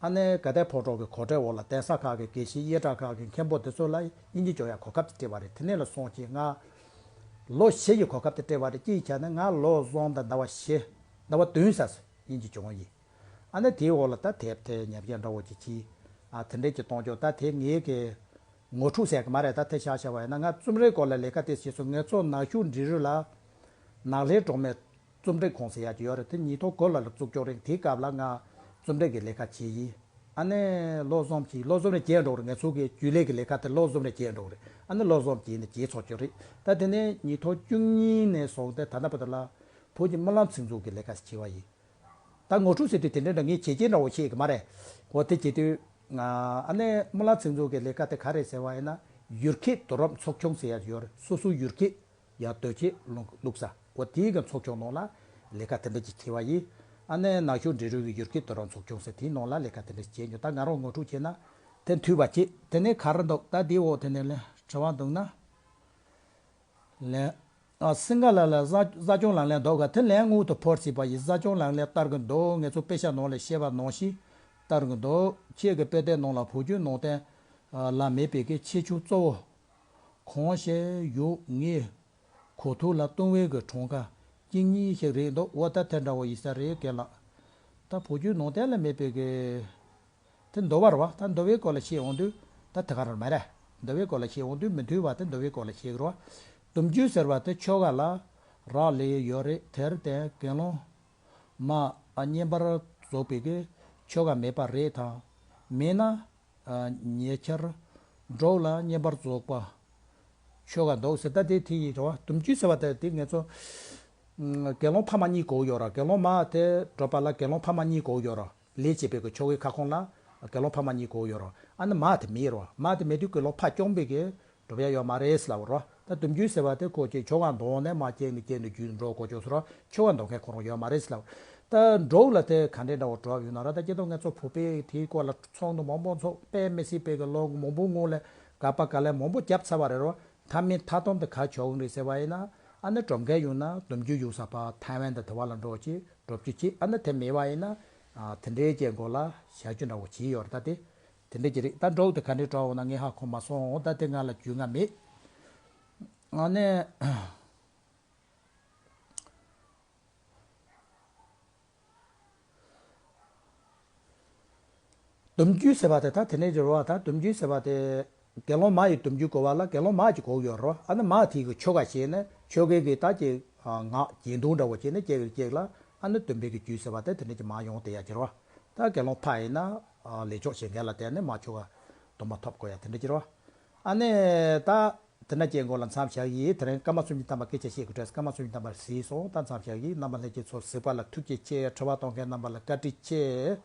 ཨ་ནི་དགའ་ལྡན་ཕོ་བྲང་གི་གོ་སྒྲིག་འོག་ལ་གདན་ས་ཁག་གི་དགེ་བཤེས་གཡས་གྲགས་ཁག་གི་མཁན་པོ་དེ་ཚོ་ལ་དབྱིན་ཇི་སྦྱོང་ཡ་གོ་སྐབས་དེ་སྤྲད་པ་རེད། དེ་ནས་ལ་སོང་ཅིག་ང་ལོ་བཞི་ཡི་གོ་སྐབས་དེ་སྤྲད་པ་རེད། གཅིག་བྱས་ན་ང་ལོ་གསུམ་དང་ཟླ་བ་བཞི་ཟླ་བ་བདུན་ཙམ་དབྱིན་ཇི་སྦྱོང་ཡིན། ཨ་ནི་དེའི་འོག་ལ་ད་དེབ་དེ་ཉར་ཡ་འདྲ་བོ་ཅིག་གྱིས་ཨ་དེ་འདྲས་ཀྱི་གཏོང་ཆོག་ད་དེ་ངེད་ཀྱི་ངོ་འཕྲོད་ཟེར་གི་མ་རེད། ད་དེ་ཆ་བཞག་པ་ཡིན་ན་ང་རྩོམ་རིག་སྐོར་ལ་ལས་ཀ་དེ་བྱས་སོང་། ངེད་ཚོ་ནག་ཆུ་འབྲི་རུ་ལ་ནག་ལྷའི་སྒྲོན་མེ་རྩོམ་སྒྲིག་ཁང་ཟེར་ཡག་ཅིག་ཡོད་རེད། དེ་ཉིས་སྟོང་དགུ་ལོ་ལ་བཙུགས་ཆོག་རེད། དེའི་སྐབས་ལ་ང་རྩོམ་སྒྲིག་གི་ལས་ཀ་བྱས་ཡིན། ཨ་ནི་ལོ་གསུམ་གྱིས་ལོ་གསུམ་རེ་བརྒྱད་འགྲོ་རེད། ངེད་ཚོ་གི་རྒྱུན་ལས་ཀྱི་ལས་ཀ་དེ་ལོ་གསུམ་རེ་བརྒྱད་འགྲོ་རེད། ཨ་ནི་ལོ་གསུམ་གྱིས་ནི་བརྒྱད་ཚོགས་ཆོག་རེད། ད་དེ་ནས་ཉིས་སྟོང་བཅུ་གཉིས་ནས་བཟུང་སྟེ་ད་ལྟ་བར་དུ་ལ་བོད་ཀྱི་སྨོན་ལམ་ཚིག་མཛོད་ཀྱི་ལས་ཀ་བྱས་པ་ཡིན། ད་ངོ་འཕྲོད་ཟེར་དུས་དེ་འདྲ་འདྲ་ངས་བྱས་རྗེས་འདྲ་བོ་བྱེད་ཀྱི་མ་རེད། འོ་དེ་བྱེད་དུས་ང་ཨ་ནི་སྨོན་ལམ་ཚིག་མཛོད་ཀྱི་ལས་ཀ་དེ་ག་རེ་ཟེར་བ་ཡིན་ན་ཡུལ་སྐད་བསྡུས་གྲུབ་ཚོགས་ཆུང་ཟེར་ཡ་ཡོད་རེད། སོ་སོའི་ཡུལ་སྐད་ཡར་བསྡུ་བྱེད་བླུག་བླུག་ས་འོ་དེའི་གི་ཚོགས་ཆུང་ནང་ལ་ལས་ཀ་དེ་འདྲ་ཅིག་བྱས་པ་ཡིན། ཨ་ནི་ནག་ཆུ་འབྲི་རུ་གི་ཡུལ་སྐད་བསྡུས་གྲུབ་ཚོགས་ཆུང་ཟེར་དེའི་ནང་ལ་ལས་ཀ་དེ་འདྲ་ཅིག་བྱས་མྱོང་། ད་ང་རང་ངོ་འཕྲོད་བྱས་ན་དེ་འཐུས་པ་བྱེད། དེ་ནས་ག་རེ་འདུག་ད་དེའི་འོག་དེ་ནས་ལས་དྲི་བ་འདུག་ན། ལན། ཨ་སིང་ག་ལ་ལ་བཟའ་བཟའ་སྐྱོང་ལག་ལེན་འདུག་ག་དེ་ལན་དངུལ་དུ་ཕོར་སྲིད་པ་ཡི་བཟའ་སྐྱོང་ལག་ལེན་བསྟར་གི་འདུག་ངེད་ཚོ་དཔེ་ཆ་ནང་ལ་བཤད་པ་ནང་བཞིན་བསྟར་གི་འདུག་ཁྱེད་ཀྱི་དཔེ་དེབ་ནང་ལ་བོད་བརྒྱུད་ནང་བསྟན་ལ་མེད་པའི་གི་ཁྱད་ཆོས་གཙོ་བོ་གང་ཞིག་ཡོད། ངས་གོ་ཐོས་ལ་ལྟུང་བའི་གི་གྲངས་ཀ་གཅིག་གཉིས་ཤིག་རེད་འདུག་འོ་ད་དེ་འདྲ་བོ་ཡིན་ས་རེད་རྒན་ལགས། ད་བོད་བརྒྱུད་ནང་བསྟན་ལ་མེད་པའི་གི་དེ་འདུལ་བ་རེད་བ། ད་འདུལ་བའི་སྐོར་ལ་བཤད་འོང་དུས་ད་དེ་ག་རེ་མ་རེད། འདུལ་བའི་སྐོར་ལ་བཤད་འོང་དུས་མི་འདུལ་བ་དེ་འདུལ་བའི་སྐོར་ལ་བཤད་ཀྱི་རེད་བ། སྡོམ་རྒྱུན་ཟེར་བ་དེ་ཆོ་ག་ལ་རག་ལས་ཡོད་རེད། དེར་བརྟེན་དགེ་སློང་མ་བསྙེན་པར་རྫོགས་པའི་གི་ཆོ་ག་མེད་པ་རེད་དང་། མེད་ན་ཉེ་ཆར་འབྲོག་ལ་བསྙེན་པར་རྫོགས་པ་ཆོ་ག་འདུག་ཟེར། ད་དེ་དེ་ཡིན་རེད་བ། སྡོམ་རྒྱུན་ཟེར་བ་དེ་དེ་ངེད་ཚོ་དགེ་སློང་ཕ་མ་གཉིས་དགོས་ཡོད་ར། དགེ་སློང་མ་དེ་སྒྲུབ་པ་ལ་དགེ་སློང་ཕ་མ་གཉིས་དགོས་ཡོད་ར། ལས་བྱེད་པའི་གི་ཆོ་གའི་ཁ་སྐོང་ལ་དགེ་སློང་ཕ་མ་གཉིས་དགོས་ཡོད་ར། ཨ་ནི་མ་དེ་མེད་ར། མ་དེ་མེད་དུས་དགེ་སློང་ཕ་སྐྱོང་པའི་གི་སྒྲུབ་ཡ་ཡོད་མ་རེད་ཟེར་ལབ་ར། ད་སྡོམ་རྒྱུན་ཟེར་བ་དེ་ཁོ་ཅིག་ཆོ་ག་འདོན་ནས་མ་སྐྱེས་ནས་སྐྱེས་ནས་རྒྱུན་འགྲོ་དགོས་ཆོག་ཟེར་ར། ཆོ་ག་འདོན་མཁན་ཁོ་རང་ཡོད་མ་རེད་ཟེར་ལབ། ད་འབྲོག་ལ་དེ་ག་འདྲའི་འདྲ་བོ་གྲུབ་ཡོད་ན་ར། ད་སྤྱིར་བཏང་ང་ཚོ་བོད་པའི་དེའི་སྐོར་ལ་ཚོགས་འདུ་མང་པོ་ཚོགས་དཔེ་མི་སྲིད་པའི་གི་ལོ་མང་པོ་སྔོན་ལ་ག་པ་ག་ལེ་མང་པོ་བརྒྱབ་ཚར་བ་རེད་ར། མཐའ་མའི་མཐའ་སྡོམ་དེ་ག་ཆོག་གི་རེད་ཟེར་བ་ཡིན་ན། ཨ་ནི་སྒྲུབ་མཁན་ཡོད་ན་སྡོམ་རྒྱུན་ཡོད་ས་པ་ཐའེ་ཝན་དང་དེ་བ་ལ་འགྲོ་ཅིག་སྒྲུབ་རྒྱུ་ཅིག་ཨ་ནི་དེ་མེད་པ་ཡིན་ན་ཨ་དེ་འདྲའི་རྐྱེན་སྐོར་ལ་བྱ་རྒྱུ་འདྲ་བོ་བྱས་ཡོད་རེད། ད་དེ་དེ་འདྲའི་ཅིག་རེད། ད་འབྲོག་དེ་ག་འདྲའི་གྲུབ་འོང་ན་ངས་ཧ་གོ་མ་སོང་། ད་དེ་ང་ལ་རྒྱུས་མངའ་མེད། ཨ་ནི། སྡོམ་རྒྱུན་ཟེར་བ་དེ་ད་དེ་ནས་འགྱུར་བ་ད་སྡོམ་རྒྱུན་ཟེར་བ་དེ་དགེ་སློང་མ་ཡི་སྡོམ་རྒྱུན་དགོས་པ་ལ་དགེ་སློང་མ་ཅིག་དགོས་ཡོད་རེད་བ། ཨ་ནི་མ་དེ་གི་ཆོ་ག་བྱས་ནས་ཆོ་གའི་གི་ད་ཅིག་ངག་རྒྱན་དུང་འདྲ་བོ་བྱས་ནས་སྐྱེ་གི་སྐྱེ་ལ་ཨ་ནི་སྡོམ་པའི་གི་རྒྱུན་ཟེར་བ་དེ་དེ་ནས་ཀྱི་མ་ཡོང་དེ་ཡ་འགྱུར་བ། ད་དགེ་སློང་ཕ་ཡིན་ན་ ལས་ཆོག་བྱེད་མཁན་ལ་བརྟེན་ནས་མ་ཆོག་ག་སྡོམ་པ་ཐོབ་དགོས་ཡ་དེ་འདྲ་ཅིག་རེད་བ། ཨ་ནི་ད་དེ་འདྲ་ཅིག་མགོ་ལ་མཚམས་བཞག་གི། དེ་རིང་སྐར་མ་སུམ་ཅུ་ཐམ་པ་སྐད་ཆ་བཤད་དགོས་དྲན། སྐར་མ་སུམ་ཅུ་ཐམ་པ་ཟིན་སོང་། ད་མཚམས་བཞག་གི། རྣམ་པ་ལྷན་རྒྱས་ཚོ་གཟིགས་པ་ལ་ཐུགས་རྗེ་ཆེ། དྲི་བ་གཏོང་མཁན་རྣམ་པ་ལ་བཀའ་དྲིན་ཆེ།